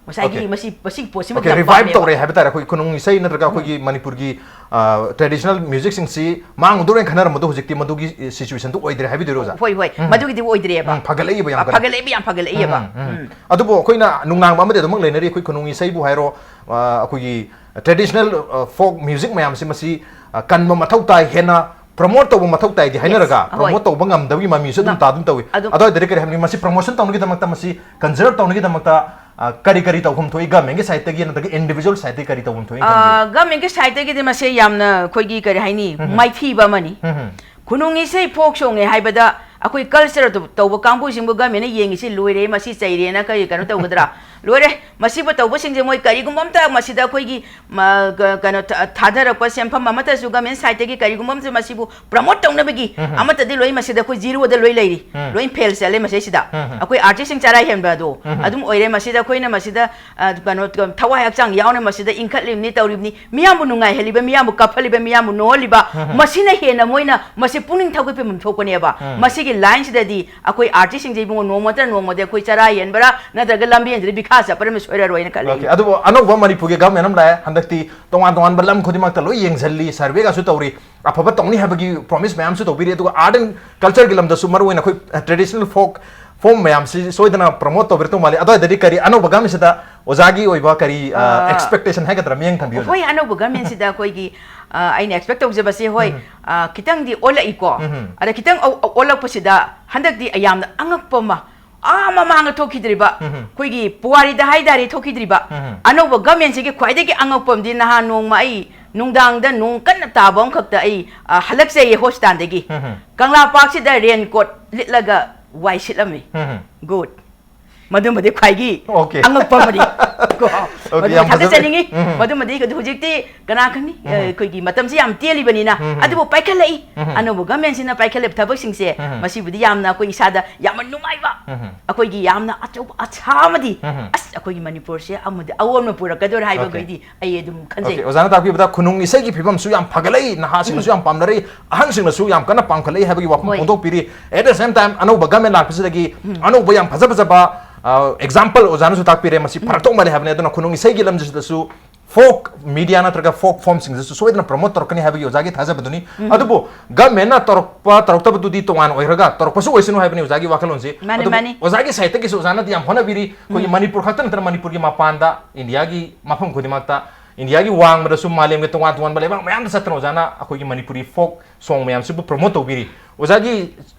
ꯉꯁꯥꯏꯒꯤ Okay. ꯃꯁꯤ ꯃꯁꯤꯒꯤ ꯄꯣꯠꯁꯤꯃꯗꯤ Okay, ꯌꯥꯝ revive ꯄꯥꯝꯃꯦꯕ꯫ ꯇꯧꯔꯦ ꯍꯥꯏꯕ ꯇꯥꯔꯦ꯫ ꯑꯩꯈꯣꯏ ꯈꯨꯅꯨꯡ ꯏꯁꯩ ꯅꯠꯇ꯭ꯔꯒ ꯑꯩꯈꯣꯏꯒꯤ ꯃꯅꯤꯄꯨꯔꯒꯤ ꯇ꯭ꯔꯦꯗꯤꯁꯅꯦꯜ ꯃ꯭ꯌꯨꯖꯤꯛꯁꯤꯡꯁꯤ ꯃꯥꯡꯉꯨꯗꯧꯔꯦꯅ ꯈꯟꯅꯔꯝꯕꯗꯣ ꯍꯧꯖꯤꯛꯇꯤ ꯃꯗꯨꯒꯤ ꯁꯤꯆꯨꯋꯦꯁꯟꯗꯨ ꯑꯣꯏꯗ꯭ꯔꯦ ꯍꯥꯏꯕꯤꯗꯣꯏꯔꯣ ꯑꯣꯖꯥ? ꯍꯣꯏ ꯍꯣꯏ, ꯃꯗꯨꯒꯤꯗꯤ ꯑꯣꯏꯗ꯭ꯔꯦꯕ꯫ ꯎꯝ, ꯐꯒꯠꯂꯛꯏꯕ ꯌꯥꯝ ꯑ, ꯀꯟꯅ꯫ ꯐꯒꯠꯂꯛꯏꯕ ꯌꯥꯝ ꯐꯒꯠꯂꯛꯏꯕ꯫ ꯎꯝ, ꯎꯝ꯫ ꯑꯗꯨꯕꯨ ꯑꯩꯈꯣꯏꯅ ꯅꯨꯡꯅꯥꯡꯕ ꯑꯃꯗꯤ ꯑꯗꯨꯃꯛ ꯂꯩꯅꯔꯤ꯫ ꯑꯩꯈꯣꯏ ꯈꯨꯅꯨꯡ ꯏꯁꯩꯕꯨ ꯍꯥꯏꯔꯣ, ꯑ, ꯑꯩꯈꯣꯏꯒꯤ ꯇ꯭ꯔꯦꯗꯤꯁꯅꯦꯜ ꯐꯣꯛ ꯃ꯭ꯌꯨꯖꯤꯛ ꯃꯌꯥꯝꯁꯤ ꯃꯁꯤ ꯑ, ꯀꯟꯕ ꯃꯊꯧ ꯇꯥꯏ, ꯍꯦꯟꯅ ꯄ꯭ꯔꯃꯣꯠ ꯇꯧꯕ ꯃꯊꯧ ꯇꯥꯏꯗꯤ ꯍꯥꯏꯅꯔꯒ ꯑꯍꯣꯏ꯫ ꯄ꯭ꯔꯃꯣꯠ ꯇꯧꯕ ꯉꯝꯗꯕꯒꯤ ꯃꯃꯤꯁꯨ ꯑꯗꯨꯝ ꯉꯝ-, ꯇꯥꯗꯨꯝ ꯇꯧꯏ꯫ ꯑꯗꯨꯝ- ꯑꯗꯨꯋꯥꯏꯗꯗꯤ ꯀꯔꯤ ꯍꯥꯏꯕꯅꯤ, ꯃꯁꯤ ꯄ꯭ꯔꯃꯣꯁꯟ ꯇꯧꯅꯕꯒꯤꯗꯃꯛꯇ, ꯃꯁꯤ ꯀꯟꯖꯔꯕ ꯇꯧꯅꯕꯒꯤꯗꯃꯛꯇ ꯑ, ꯀꯔꯤ ꯀꯔꯤ ꯇꯧꯐꯝ ꯊꯣꯛꯏ? ꯒꯃꯦꯟꯒꯤ ꯁꯥꯏꯠꯇꯒꯤ ꯅꯠꯇ꯭ꯔꯒ ꯏꯟꯗꯤꯚꯤꯖꯨꯋꯦꯜ ꯁꯥꯏꯠꯇꯒꯤ ꯀꯔꯤ ꯇꯧꯐꯝ ꯊꯣꯛꯏ ꯈꯟꯕꯤꯒꯦ? ꯒꯃꯦꯟꯒꯤ ꯁꯥꯏꯠꯇꯒꯤꯗꯤ ꯃꯁꯦ ꯌꯥꯝꯅ ꯑꯩꯈꯣꯏꯒꯤ ꯀꯔꯤ ꯍꯥꯏꯅꯤ, ꯃꯥꯏꯊꯤꯕ ꯑꯃꯅꯤ꯫ ꯈꯨꯅꯨꯡ ꯏꯁꯩ ꯐꯣꯛ ꯁꯣꯡꯉꯦ ꯍꯥꯏꯕꯗ ꯑꯩꯈꯣꯏ ꯀꯜꯆꯔ ꯇꯧꯕ ꯀꯥꯡꯕꯨꯁꯤꯡꯕꯨ ꯒꯃꯦꯟꯅ ꯌꯦꯡꯉꯤꯁꯤ ꯂꯣꯏꯔꯦ, ꯃꯁꯤ ꯆꯩꯔꯦꯅ ꯀꯔꯤ ꯀꯩꯅꯣ ꯇꯧꯒꯗ꯭ꯔꯥ? ꯂꯣꯏꯔꯦ꯫ ꯃꯁꯤꯕꯨ ꯇꯧꯕꯁꯤꯡꯁꯦ ꯃꯣꯏ ꯀꯔꯤꯒꯨꯝꯕ ꯑꯝꯇ ꯃꯁꯤꯗ ꯑꯩꯈꯣꯏꯒꯤ ꯃ-, ꯀ-, ꯀꯩꯅꯣ ꯊ-, ꯊꯥꯗꯔꯛꯄ ꯁꯦꯟꯐꯝ ꯑꯃꯠꯇꯁꯨ ꯒꯃꯦꯟ ꯁꯥꯏꯠꯇꯒꯤ ꯀꯔꯤꯒꯨꯝꯕ ꯑꯃꯁꯨ ꯃꯁꯤꯕꯨ ꯄ꯭ꯔꯃꯣꯠ ꯇꯧꯅꯕꯒꯤ ꯑꯃꯠꯇꯗꯤ ꯂꯣꯏ ꯃꯁꯤꯗ ꯑꯩꯈꯣꯏ ꯖꯤꯔꯣꯗ ꯂꯣꯏ ꯂꯩꯔꯤ꯫ ꯂꯣꯏ ꯐꯦꯜ ꯆꯠꯂꯦ ꯃꯁꯤꯁꯤꯗ꯫ ꯑꯩꯈꯣꯏ ꯑꯥꯔꯇꯤꯁꯁꯤꯡ ꯆꯔꯥ ꯍꯦꯟꯕ ꯑꯗꯣ ꯑꯗꯨꯝ ꯑꯣꯏꯔꯦ꯫ ꯃꯁꯤꯗ ꯑꯩꯈꯣꯏꯅ ꯃꯁꯤꯗ, ꯑ, ꯀꯩꯅꯣ, ꯊꯋꯥꯏ ꯍꯛꯆꯥꯡ ꯌꯥꯎꯅ ꯃꯁꯤꯗ ꯏꯟꯈꯠꯂꯤꯕꯅꯤ, ꯇꯧꯔꯤꯕꯅꯤ, ꯃꯤꯌꯥꯝꯕꯨ ꯅꯨꯡꯉꯥꯏꯍꯜꯂꯤꯕ, ꯃꯤꯌꯥꯝꯕꯨ ꯀꯞꯍꯜꯂꯤꯕ, ꯃꯤꯌꯥꯝꯕꯨ ꯅꯣꯛꯍꯜꯂꯤꯕ, ꯃꯁꯤꯅ ꯍꯦꯟꯅ ꯃꯣꯏꯅ ꯃꯁꯤ ꯄꯨꯛꯅꯤꯡ ꯊꯧꯒꯠꯄꯤꯐꯝ ꯊꯣꯛꯄꯅꯦꯕ꯫ ꯃꯁꯤꯒꯤ ꯂꯥꯏꯟꯁꯤꯗꯗꯤ ꯑꯩꯈꯣꯏ ꯑꯥꯔꯇꯤꯁꯁꯤꯡꯁꯦ ꯏꯕꯨꯡꯉꯣ ꯅꯣꯡꯃꯇ ꯅꯣꯡꯃꯗ ꯑꯩꯈꯣꯏ ꯆꯔꯥ ꯌꯦꯟꯕ꯭ꯔꯥ ꯅꯠꯇ꯭ꯔꯒ ꯂꯝꯕꯦꯟꯁꯤꯗ ꯕꯤꯈꯥ ꯆꯠꯄ꯭ꯔꯥ ꯑꯃ ꯁꯣꯏꯔꯔꯣꯏꯅ ꯈꯜꯂꯤ꯫ Okay, ꯑꯗꯨꯕꯨ ꯑꯅꯧꯕ ꯃꯅꯤꯄꯨꯔꯒꯤ ꯒꯚꯔꯟꯃꯦꯟ ꯑꯃ ꯂꯥꯛꯑꯦ꯫ ꯍꯟꯗꯛꯇꯤ ꯇꯣꯉꯥꯟ ꯇꯣꯉꯥꯟꯕ ꯂꯝ ꯈꯨꯗꯤꯡꯃꯛꯇ ꯂꯣꯏ ꯌꯦꯡꯁꯤꯜꯂꯤ, ꯁꯔꯚꯦꯒꯁꯨ ꯇꯧꯔꯤ, ꯑꯐꯕ ꯇꯧꯅꯤ ꯍꯥꯏꯕꯒꯤ ꯄ꯭ꯔꯣꯃꯤꯁ ꯃꯌꯥꯝꯁꯨ ꯇꯧꯕꯤꯔꯤ꯫ ꯑꯗꯨꯒ ꯑꯥꯔꯠ ꯑꯦꯟ ꯀꯜꯆꯔꯒꯤ ꯂꯝꯗꯁꯨ ꯃꯔꯨꯑꯣꯏꯅ ꯑꯩꯈꯣꯏ ꯇ꯭ꯔꯦꯗꯤꯁꯅꯦꯜ ꯐꯣꯛ ꯐꯣꯝ ꯃꯌꯥꯝꯁꯤ ꯁꯣꯏꯗꯅ ꯄ꯭ꯔꯃꯣꯠ ꯇꯧꯕꯤꯔꯛꯇꯧ ꯃꯥꯜꯂꯤ꯫ ꯑꯗꯨꯋꯥꯏꯗꯗꯤ ꯀꯔꯤ ꯑꯅꯧꯕ ꯒꯚꯔꯟꯃꯦꯟꯁꯤꯗ ꯑꯣꯖꯥꯒꯤ ꯑꯣꯏꯕ ꯀꯔꯤ, ꯑ, ꯑ, ꯑꯦꯛꯁꯄꯦꯛꯇꯦꯁꯟ ꯍꯥꯏꯒꯗ꯭ꯔꯥ, ꯃꯤꯠꯌꯦꯡ ꯊꯝꯕꯤꯌꯨ? ꯑꯩꯈꯣꯏ ꯑꯅꯧꯕ ꯒꯚꯔꯟꯃꯦꯟꯁꯤꯗ ꯑꯩꯈꯣꯏꯒꯤ, ꯑ, ꯑꯩꯅ ꯑꯦꯛꯁꯄꯦꯛ ꯇꯧꯖꯕꯁꯦ, ꯍꯣꯏ, ꯑ, ꯈꯤꯇꯪꯗꯤ ꯑꯣꯜꯂꯛꯏꯀꯣ꯫ ꯑꯗ ꯈꯤꯇꯪ ꯑꯣ-, ꯑꯣ-, ꯑꯣꯜꯂꯛꯄꯁꯤꯗ ꯍꯟꯗꯛꯇꯤ ꯌꯥꯝꯅ ꯑꯉꯛꯄ ꯑꯃ, ꯑꯥ ꯃꯃꯥꯡꯗ ꯊꯣꯛꯈꯤꯗ꯭ꯔꯤꯕ, ꯑꯩꯈꯣꯏꯒꯤ ꯄꯨꯋꯥꯔꯤꯗ ꯍꯥꯏꯇꯥꯔꯦ, ꯊꯣꯛꯈꯤꯗ꯭ꯔꯤꯕ ꯑꯅꯧꯕ ꯒꯚꯔꯟꯃꯦꯟꯁꯤꯒꯤ ꯈ꯭ꯋꯥꯏꯗꯒꯤ ꯑꯉꯛꯄ ꯑꯃꯗꯤ ꯅꯍꯥꯟ ꯅꯣꯡꯃ ꯑꯩ ꯅꯨꯡꯗꯥꯡꯗ ꯅꯣꯡ ꯀꯟꯅ ꯇꯥꯕ ꯑꯃꯈꯛꯇ ꯑꯩ, ꯑ, ꯍꯜꯂꯛꯆꯩꯌꯦ ꯍꯣꯁꯄꯤꯇꯥꯜꯗꯒꯤ꯫ ꯀꯪꯂꯥ ꯄꯥꯔꯛꯁꯤꯗ ꯔꯦꯟ ꯀꯣꯠ ꯂꯤꯠꯂꯒ ꯋꯥꯏ ꯁꯤꯠꯂꯝꯃꯤ꯫ ꯒꯨꯗ꯫ ꯃꯗꯨꯃꯗꯤ ꯈ꯭ꯋꯥꯏꯒꯤ Okay. ꯑꯉꯛꯄ ꯑꯃꯅꯤ꯫ ꯀꯣ, ꯑꯣꯀꯦ, ꯃꯗꯨ ꯌꯥꯝ ꯐꯖꯕ꯫ ꯊꯥꯒꯠꯆꯅꯤꯡꯉꯤ꯫ ꯎꯝ꯫ ꯃꯗꯨꯃꯗꯤ ꯍꯧꯖꯤꯛ, ꯍꯧꯖꯤꯛꯇꯤ ꯀꯅꯥ ꯈꯪꯅꯤ? ꯎꯝ꯫ ꯑꯩꯈꯣꯏꯒꯤ ꯃꯇꯝꯁꯤ ꯌꯥꯝ ꯇꯦꯜꯂꯤꯕꯅꯤꯅ꯫ ꯎꯝ꯫ ꯑꯗꯨꯕꯨ ꯄꯥꯏꯈꯠꯂꯛꯏ꯫ ꯎꯝ꯫ ꯑꯅꯧꯕ ꯒꯃꯦꯟꯁꯤꯅ ꯄꯥꯏꯈꯠꯂꯤꯕ ꯊꯕꯛꯁꯤꯡꯁꯦ, ꯎꯝ꯫ ꯃꯁꯤꯕꯨꯗꯤ ꯌꯥꯝꯅ ꯑꯩꯈꯣꯏ ꯏꯁꯥꯗ ꯌꯥꯝꯅ ꯅꯨꯡꯉꯥꯏꯕ, ꯎꯝ꯫ ꯑꯩꯈꯣꯏꯒꯤ ꯌꯥꯝꯅ ꯑꯆꯧꯕ ꯑꯁꯥ ꯑꯃꯗꯤ, ꯎꯝ꯫ ꯑꯁ, ꯑꯩꯈꯣꯏꯒꯤ ꯃꯅꯤꯄꯨꯔꯁꯦ ꯑꯃꯗꯤ ꯑꯑꯣꯟꯕ ꯄꯨꯔꯛꯀꯗꯣꯏꯔꯥ ꯍꯥꯏꯕ ꯑꯣꯀꯦ꯫ ꯑꯩꯈꯣꯏꯗꯤ ꯑꯩ ꯑꯗꯨꯝ ꯈꯟꯖꯩ꯫ ꯑꯣꯀꯦ, ꯑꯣꯖꯥꯅ ꯇꯥꯛꯄꯤꯕꯗ ꯈꯨꯅꯨꯡ ꯏꯁꯩꯒꯤ ꯐꯤꯕꯝꯁꯨ ꯌꯥꯝ ꯐꯒꯠꯂꯛꯏ, ꯅꯍꯥꯁꯤꯡꯅꯁꯨ ꯎꯝ꯫ ꯌꯥꯝ ꯄꯥꯝꯅꯔꯛꯏ, ꯑꯍꯟꯁꯤꯡꯅꯁꯨ ꯌꯥꯝ ꯀꯟꯅ ꯄꯥꯝꯈꯠꯂꯛꯏ ꯍꯥꯏꯕꯒꯤ ꯋꯥꯐꯝ ꯍꯣꯏ꯫ ꯐꯣꯡꯗꯣꯛꯄꯤꯔꯤ꯫ At the same time, ꯑꯅꯧꯕ ꯒꯃꯦꯟ ꯂꯥꯛꯄꯁꯤꯗꯒꯤ ꯎꯝ꯫ ꯑꯅꯧꯕ ꯌꯥꯝ ꯐꯖ ꯐꯖꯕ, ꯑ, example ꯑꯣꯖꯥꯅꯁꯨ ꯇꯥꯛꯄꯤꯔꯦ, ꯃꯁꯤ ꯎꯝ꯫ ꯐꯔꯛꯇꯧ ꯃꯥꯜꯂꯤ ꯍꯥꯏꯕꯅꯤ꯫ ꯑꯗꯨꯅ ꯈꯨꯅꯨꯡ ꯏꯁꯩꯒꯤ ꯂꯝꯁꯤꯗꯁꯨ folk media ꯅꯠꯇ꯭ꯔꯒ folk formꯁꯤꯡꯁꯤꯁꯨ ꯁꯣꯏꯗꯅ promote ꯇꯧꯔꯛꯀꯅꯤ ꯍꯥꯏꯕꯒꯤ ꯑꯣꯖꯥꯒꯤ ꯊꯥꯖꯕꯗꯨꯅꯤ꯫ ꯎꯝ꯫ ꯑꯗꯨꯕꯨ ꯒꯃꯦꯟꯅ ꯇꯧꯔꯛꯄ ꯇꯧꯔꯛꯇꯕꯗꯨꯗꯤ ꯇꯣꯉꯥꯟ ꯑꯣꯏꯔꯒ, ꯇꯧꯔꯛꯄꯁꯨ ꯑꯣꯏꯁꯅꯨ ꯍꯥꯏꯕꯅꯤ ꯑꯣꯖꯥꯒꯤ ꯋꯥꯈꯜꯂꯣꯟꯁꯤ꯫ ꯃꯥꯅꯤ, ꯑꯗꯨꯕꯨ ꯃꯥꯅꯤ꯫ ꯑꯣꯖꯥꯒꯤ sideꯇꯒꯤꯁꯨ ꯑꯣꯖꯥꯅꯗꯤ ꯌꯥꯝ ꯍꯣꯠꯅꯕꯤꯔꯤ꯫ ꯑꯩꯈꯣꯏꯒꯤ ꯎꯝ꯫ ꯃꯅꯤꯄꯨꯔ ꯈꯛꯇ ꯅꯠꯇꯅ ꯃꯅꯤꯄꯨꯔꯒꯤ ꯃꯄꯥꯟꯗ, ꯏꯟꯗꯤꯌꯥꯒꯤ ꯃꯐꯝ ꯈꯨꯗꯤꯡꯃꯛꯇ, ꯏꯟꯗꯤꯌꯥꯒꯤ ꯋꯥꯡꯃꯗꯁꯨ ꯃꯥꯂꯦꯝꯒꯤ ꯇꯣꯉꯥꯟ ꯇꯣꯉꯥꯟꯕ ꯂꯩꯕꯥꯛ ꯃꯌꯥꯝꯗ ꯆꯠꯇꯅ ꯑꯣꯖꯥꯅ ꯑꯩꯈꯣꯏꯒꯤ ꯃꯅꯤꯄꯨꯔꯤ folk song ꯃꯌꯥꯝꯁꯤꯕꯨ promote ꯇꯧꯕꯤꯔꯤ꯫ ꯑꯣꯖꯥꯒꯤ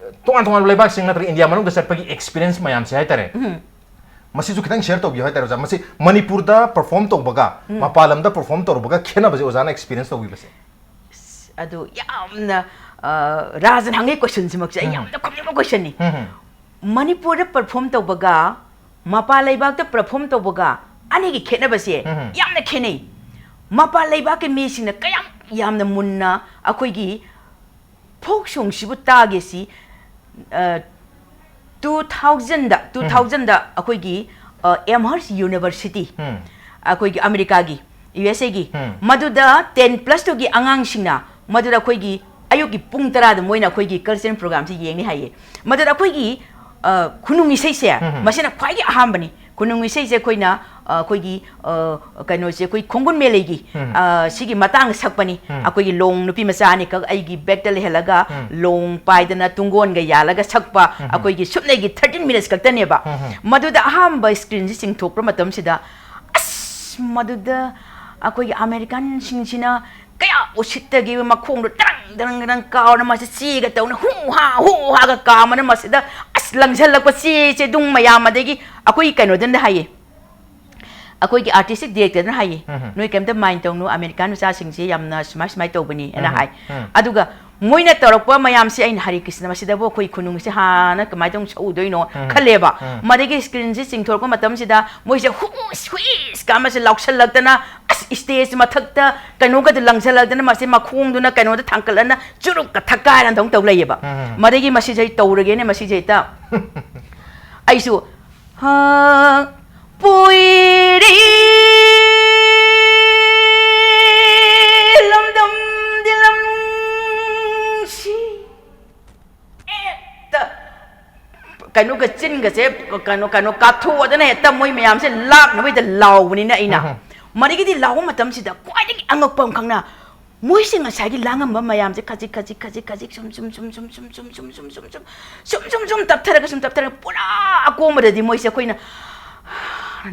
ꯇꯣꯉꯥꯟ ꯇꯣꯉꯥꯟꯕ ꯂꯩꯕꯥꯛꯁꯤꯡ ꯅꯠꯇ꯭ꯔꯒ ꯏꯟꯗꯤꯌꯥ ꯃꯅꯨꯡꯗ ꯆꯠꯄꯒꯤ experience ꯃꯌꯥꯝꯁꯦ ꯍꯥꯏꯇꯥꯔꯦ, ꯎꯝ꯫ ꯃꯁꯤꯁꯨ ꯈꯤꯇꯪ share ꯇꯧꯕꯤꯌꯨ ꯍꯥꯏꯇꯥꯔꯦ ꯑꯣꯖꯥ꯫ ꯃꯁꯤ ꯃꯅꯤꯄꯨꯔꯗ perform ꯇꯧꯕꯒ ꯎꯝ꯫ ꯃꯄꯥꯟ ꯂꯝꯗ perform ꯇꯧꯔꯨꯕꯒ ꯈꯦꯠꯅꯕꯁꯦ ꯑꯣꯖꯥꯅ experience ꯇꯧꯕꯤꯕꯁꯦ꯫ ꯑꯁ, ꯑꯗꯨ ꯌꯥꯝꯅ, ꯑ, ꯔꯥꯖꯟ ꯍꯪꯉꯤ questionꯁꯤ ꯃꯛꯁꯦ ꯑꯩ ꯎꯝ꯫ ꯌꯥꯝꯅ ꯈꯨꯝꯅꯤꯡꯕ questionꯅꯤ꯫ ꯎꯝ꯫ ꯃꯅꯤꯄꯨꯔꯗ perform ꯇꯧꯕꯒ ꯃꯄꯥꯟ ꯂꯩꯕꯥꯛꯇ perform ꯇꯧꯕꯒ ꯑꯅꯤꯒꯤ ꯈꯦꯠꯅꯕꯁꯦ ꯎꯝ꯫ ꯌꯥꯝꯅ ꯈꯦꯠꯅꯩ꯫ ꯃꯄꯥꯟ ꯂꯩꯕꯥꯛꯀꯤ ꯃꯤꯁꯤꯡꯅ ꯀꯌꯥꯝ ꯌꯥꯝꯅ ꯃꯨꯟꯅ ꯑꯩꯈꯣꯏꯒꯤ folk songꯁꯤꯕꯨ ꯇꯥꯒꯦ ꯁꯤ, ꯑ, two thousandꯗ, ꯎꯝ꯫ two thousandꯗ ꯑꯩꯈꯣꯏꯒꯤ, ꯑ, Amherst University, ꯎꯝ꯫ ꯑꯩꯈꯣꯏꯒꯤ ꯑꯃꯦꯔꯤꯀꯥꯒꯤ, USAꯒꯤ, ꯎꯝ꯫ ꯃꯗꯨꯗ ten plus twoꯒꯤ ꯑꯉꯥꯡꯁꯤꯡꯅ ꯃꯗꯨꯗ ꯑꯩꯈꯣꯏꯒꯤ ꯑꯌꯨꯛꯀꯤ ꯄꯨꯡ ꯇꯔꯥꯗ ꯃꯣꯏꯅ ꯑꯩꯈꯣꯏꯒꯤ cultural programꯁꯤ ꯌꯦꯡꯅꯤ ꯍꯥꯏꯌꯦ꯫ ꯃꯗꯨꯗ ꯑꯩꯈꯣꯏꯒꯤ, ꯑ, ꯈꯨꯅꯨꯡ ꯏꯁꯩꯁꯦ, ꯎꯝ꯫ ꯃꯁꯤꯅ ꯈ꯭ꯋꯥꯏꯗꯒꯤ ꯑꯍꯥꯟꯕꯅꯤ꯫ ꯈꯨꯅꯨꯡ ꯏꯁꯩꯁꯦ ꯑꯩꯈꯣꯏꯅ, ꯑ, ꯑꯩꯈꯣꯏꯒꯤ, ꯑ, ꯀꯩꯅꯣꯁꯦ, ꯑꯩꯈꯣꯏ ꯈꯣꯡꯒꯨꯟ ꯃꯦꯂꯩꯒꯤ, ꯎꯝ꯫ ꯑ, ꯁꯤꯒꯤ ꯃꯇꯥꯡꯗ ꯁꯛꯄꯅꯤ꯫ ꯎꯝ꯫ ꯑꯩꯈꯣꯏꯒꯤ ꯂꯣꯡ ꯅꯨꯄꯤ ꯃꯆꯥ ꯑꯅꯤꯈꯛ ꯑꯩꯒꯤ backꯇ ꯂꯩꯍꯜꯂꯒ, ꯎꯝ꯫ ꯂꯣꯡ ꯄꯥꯏꯗꯅ ꯇꯨꯡꯒꯣꯟꯒ ꯌꯥꯜꯂꯒ ꯁꯛꯄ, ꯎꯝ꯫ ꯑꯩꯈꯣꯏꯒꯤ ꯁꯨꯞꯅꯩꯒꯤ thirteen minutes ꯈꯛꯇꯅꯦꯕ꯫ ꯎꯝ꯫ ꯃꯗꯨꯗ ꯑꯍꯥꯟꯕ screenꯁꯤ ꯆꯤꯡꯊꯣꯛꯄ ꯃꯇꯝꯁꯤꯗ, ꯑꯁ, ꯃꯗꯨꯗ ꯑꯩꯈꯣꯏꯒꯤ Americanꯁꯤꯡꯁꯤꯅ ꯀꯌꯥ ꯎꯁꯤꯠꯇꯒꯦ, ꯃꯈꯣꯡꯗꯣ ꯇꯔꯪ ꯇꯔꯪ ꯇꯔꯪ ꯀꯥꯎꯔ ꯃꯥꯁꯦ ꯆꯦꯒ ꯇꯧꯅ ꯍꯨ ꯍꯥ ꯍꯨ ꯍꯥꯒ ꯀꯥꯝꯃꯅ ꯃꯁꯤꯗ ꯑꯁ ꯂꯪꯁꯜꯂꯛꯄ ꯆꯦ ꯆꯦꯗꯨꯡ ꯃꯌꯥꯝ, ꯑꯗꯒꯤ ꯑꯩꯈꯣꯏꯒꯤ ꯀꯩꯅꯣꯗꯅ ꯍꯥꯏꯌꯦ, ꯑꯩꯈꯣꯏꯒꯤ artistic directorꯗꯨꯅ ꯍꯥꯏꯌꯦ, ꯎꯝ꯫ "ꯅꯣꯏ ꯀꯩꯝꯇ mind ꯇꯧꯅꯨ, American ꯃꯆꯥꯁꯤꯡꯁꯦ ꯌꯥꯝꯅ ꯁꯨꯃꯥꯏ ꯁꯨꯃꯥꯏ ꯇꯧꯕꯅꯤ" ꯍꯥꯏꯅ ꯎꯝ꯫ ꯍꯥꯏ꯫ ꯎꯝ꯫ ꯑꯗꯨꯒ ꯃꯣꯏꯅ ꯇꯧꯔꯛꯄ ꯃꯌꯥꯝꯁꯦ ꯑꯩꯅ, "ꯍꯔꯦ ꯀ꯭ꯔꯤꯁꯅ, ꯃꯁꯤꯗꯕꯨ ꯑꯩꯈꯣꯏ ꯈꯨꯅꯨꯡꯁꯦ ꯍꯥꯟꯅ ꯀꯃꯥꯏꯅ ꯇꯧꯅ ꯁꯛꯎꯗꯣꯏꯅꯣ?" ꯎꯝ꯫ ꯈꯜꯂꯦꯕ꯫ ꯎꯝ꯫ ꯃꯗꯒꯤ screenꯁꯦ ꯆꯤꯡꯊꯣꯔꯛꯄ ꯃꯇꯝꯁꯤꯗ ꯃꯣꯏꯁꯦ ꯍꯨꯁ ꯍꯨꯏꯁ ꯀ ꯑꯃꯁꯦ ꯂꯥꯎꯁꯜꯂꯛꯇꯅ, ꯑꯁ, stage ꯃꯊꯛꯇ ꯀꯩꯅꯣꯒꯗꯨ ꯂꯪꯁꯜꯂꯛꯇꯅ, ꯃꯁꯦ ꯃꯈꯣꯡꯗꯨꯅ ꯀꯩꯅꯣꯗ ꯊꯥꯡꯀꯠꯂꯅ ꯆꯨꯔꯨꯛꯀ ꯊꯛꯀꯥꯏꯔꯅ ꯑꯗꯨꯝ ꯇꯧ ꯂꯩꯌꯦꯕ꯫ ꯎꯝ꯫ ꯃꯗꯒꯤ ꯃꯁꯤꯁꯦ ꯑꯩ ꯇꯧꯔꯒꯦꯅꯦ, ꯃꯁꯤꯁꯦ ꯍꯦꯛꯇ ꯑꯩꯁꯨ ꯍꯥ, ꯄꯣꯏꯔꯤ ꯂꯝꯗꯝꯗꯤ ꯂꯝꯁꯤ꯫ ꯍꯦꯛꯇ ꯀꯩꯅꯣꯒ ꯆꯤꯟꯒꯁꯦ ꯀꯩꯅꯣ, ꯀꯩꯅꯣ ꯀꯥꯊꯣꯛꯑꯗꯅ ꯍꯦꯛꯇ ꯃꯣꯏ ꯃꯌꯥꯝꯁꯦ ꯂꯥꯛꯅꯕ ꯍꯦꯛꯇ ꯂꯥꯎꯕꯅꯤꯅ ꯑꯩꯅ꯫ ꯎꯝ꯫ ꯃꯗꯒꯤꯗꯤ ꯂꯥꯎꯕ ꯃꯇꯝꯁꯤꯗ ꯈ꯭ꯋꯥꯏꯗꯒꯤ ꯑꯉꯛꯄ ꯑꯃꯈꯛꯅ ꯃꯣꯏꯁꯦ ꯉꯁꯥꯏꯒꯤ ꯂꯥꯡꯉꯝꯕ ꯃꯌꯥꯝꯁꯦ ꯈꯖꯤꯛ, ꯈꯖꯤꯛ, ꯈꯖꯤꯛ, ꯈꯖꯤꯛ, ꯁꯨꯝ, ꯁꯨꯝ, ꯁꯨꯝ, ꯁꯨꯝ, ꯁꯨꯝ, ꯁꯨꯝ, ꯁꯨꯝ, ꯁꯨꯝ, ꯁꯨꯝ, ꯁꯨꯝ, ꯁꯨꯝ, ꯁꯨꯝ, ꯁꯨꯝ, ꯁꯨꯝ, ꯁꯨꯝ ꯇꯞꯊꯔꯒ, ꯁꯨꯝ ꯇꯞꯊꯔꯒ ꯄꯨꯔꯥ ꯑꯀꯣꯝꯕꯗꯗꯤ ꯃꯣꯏꯁꯦ ꯑꯩꯈꯣꯏꯅ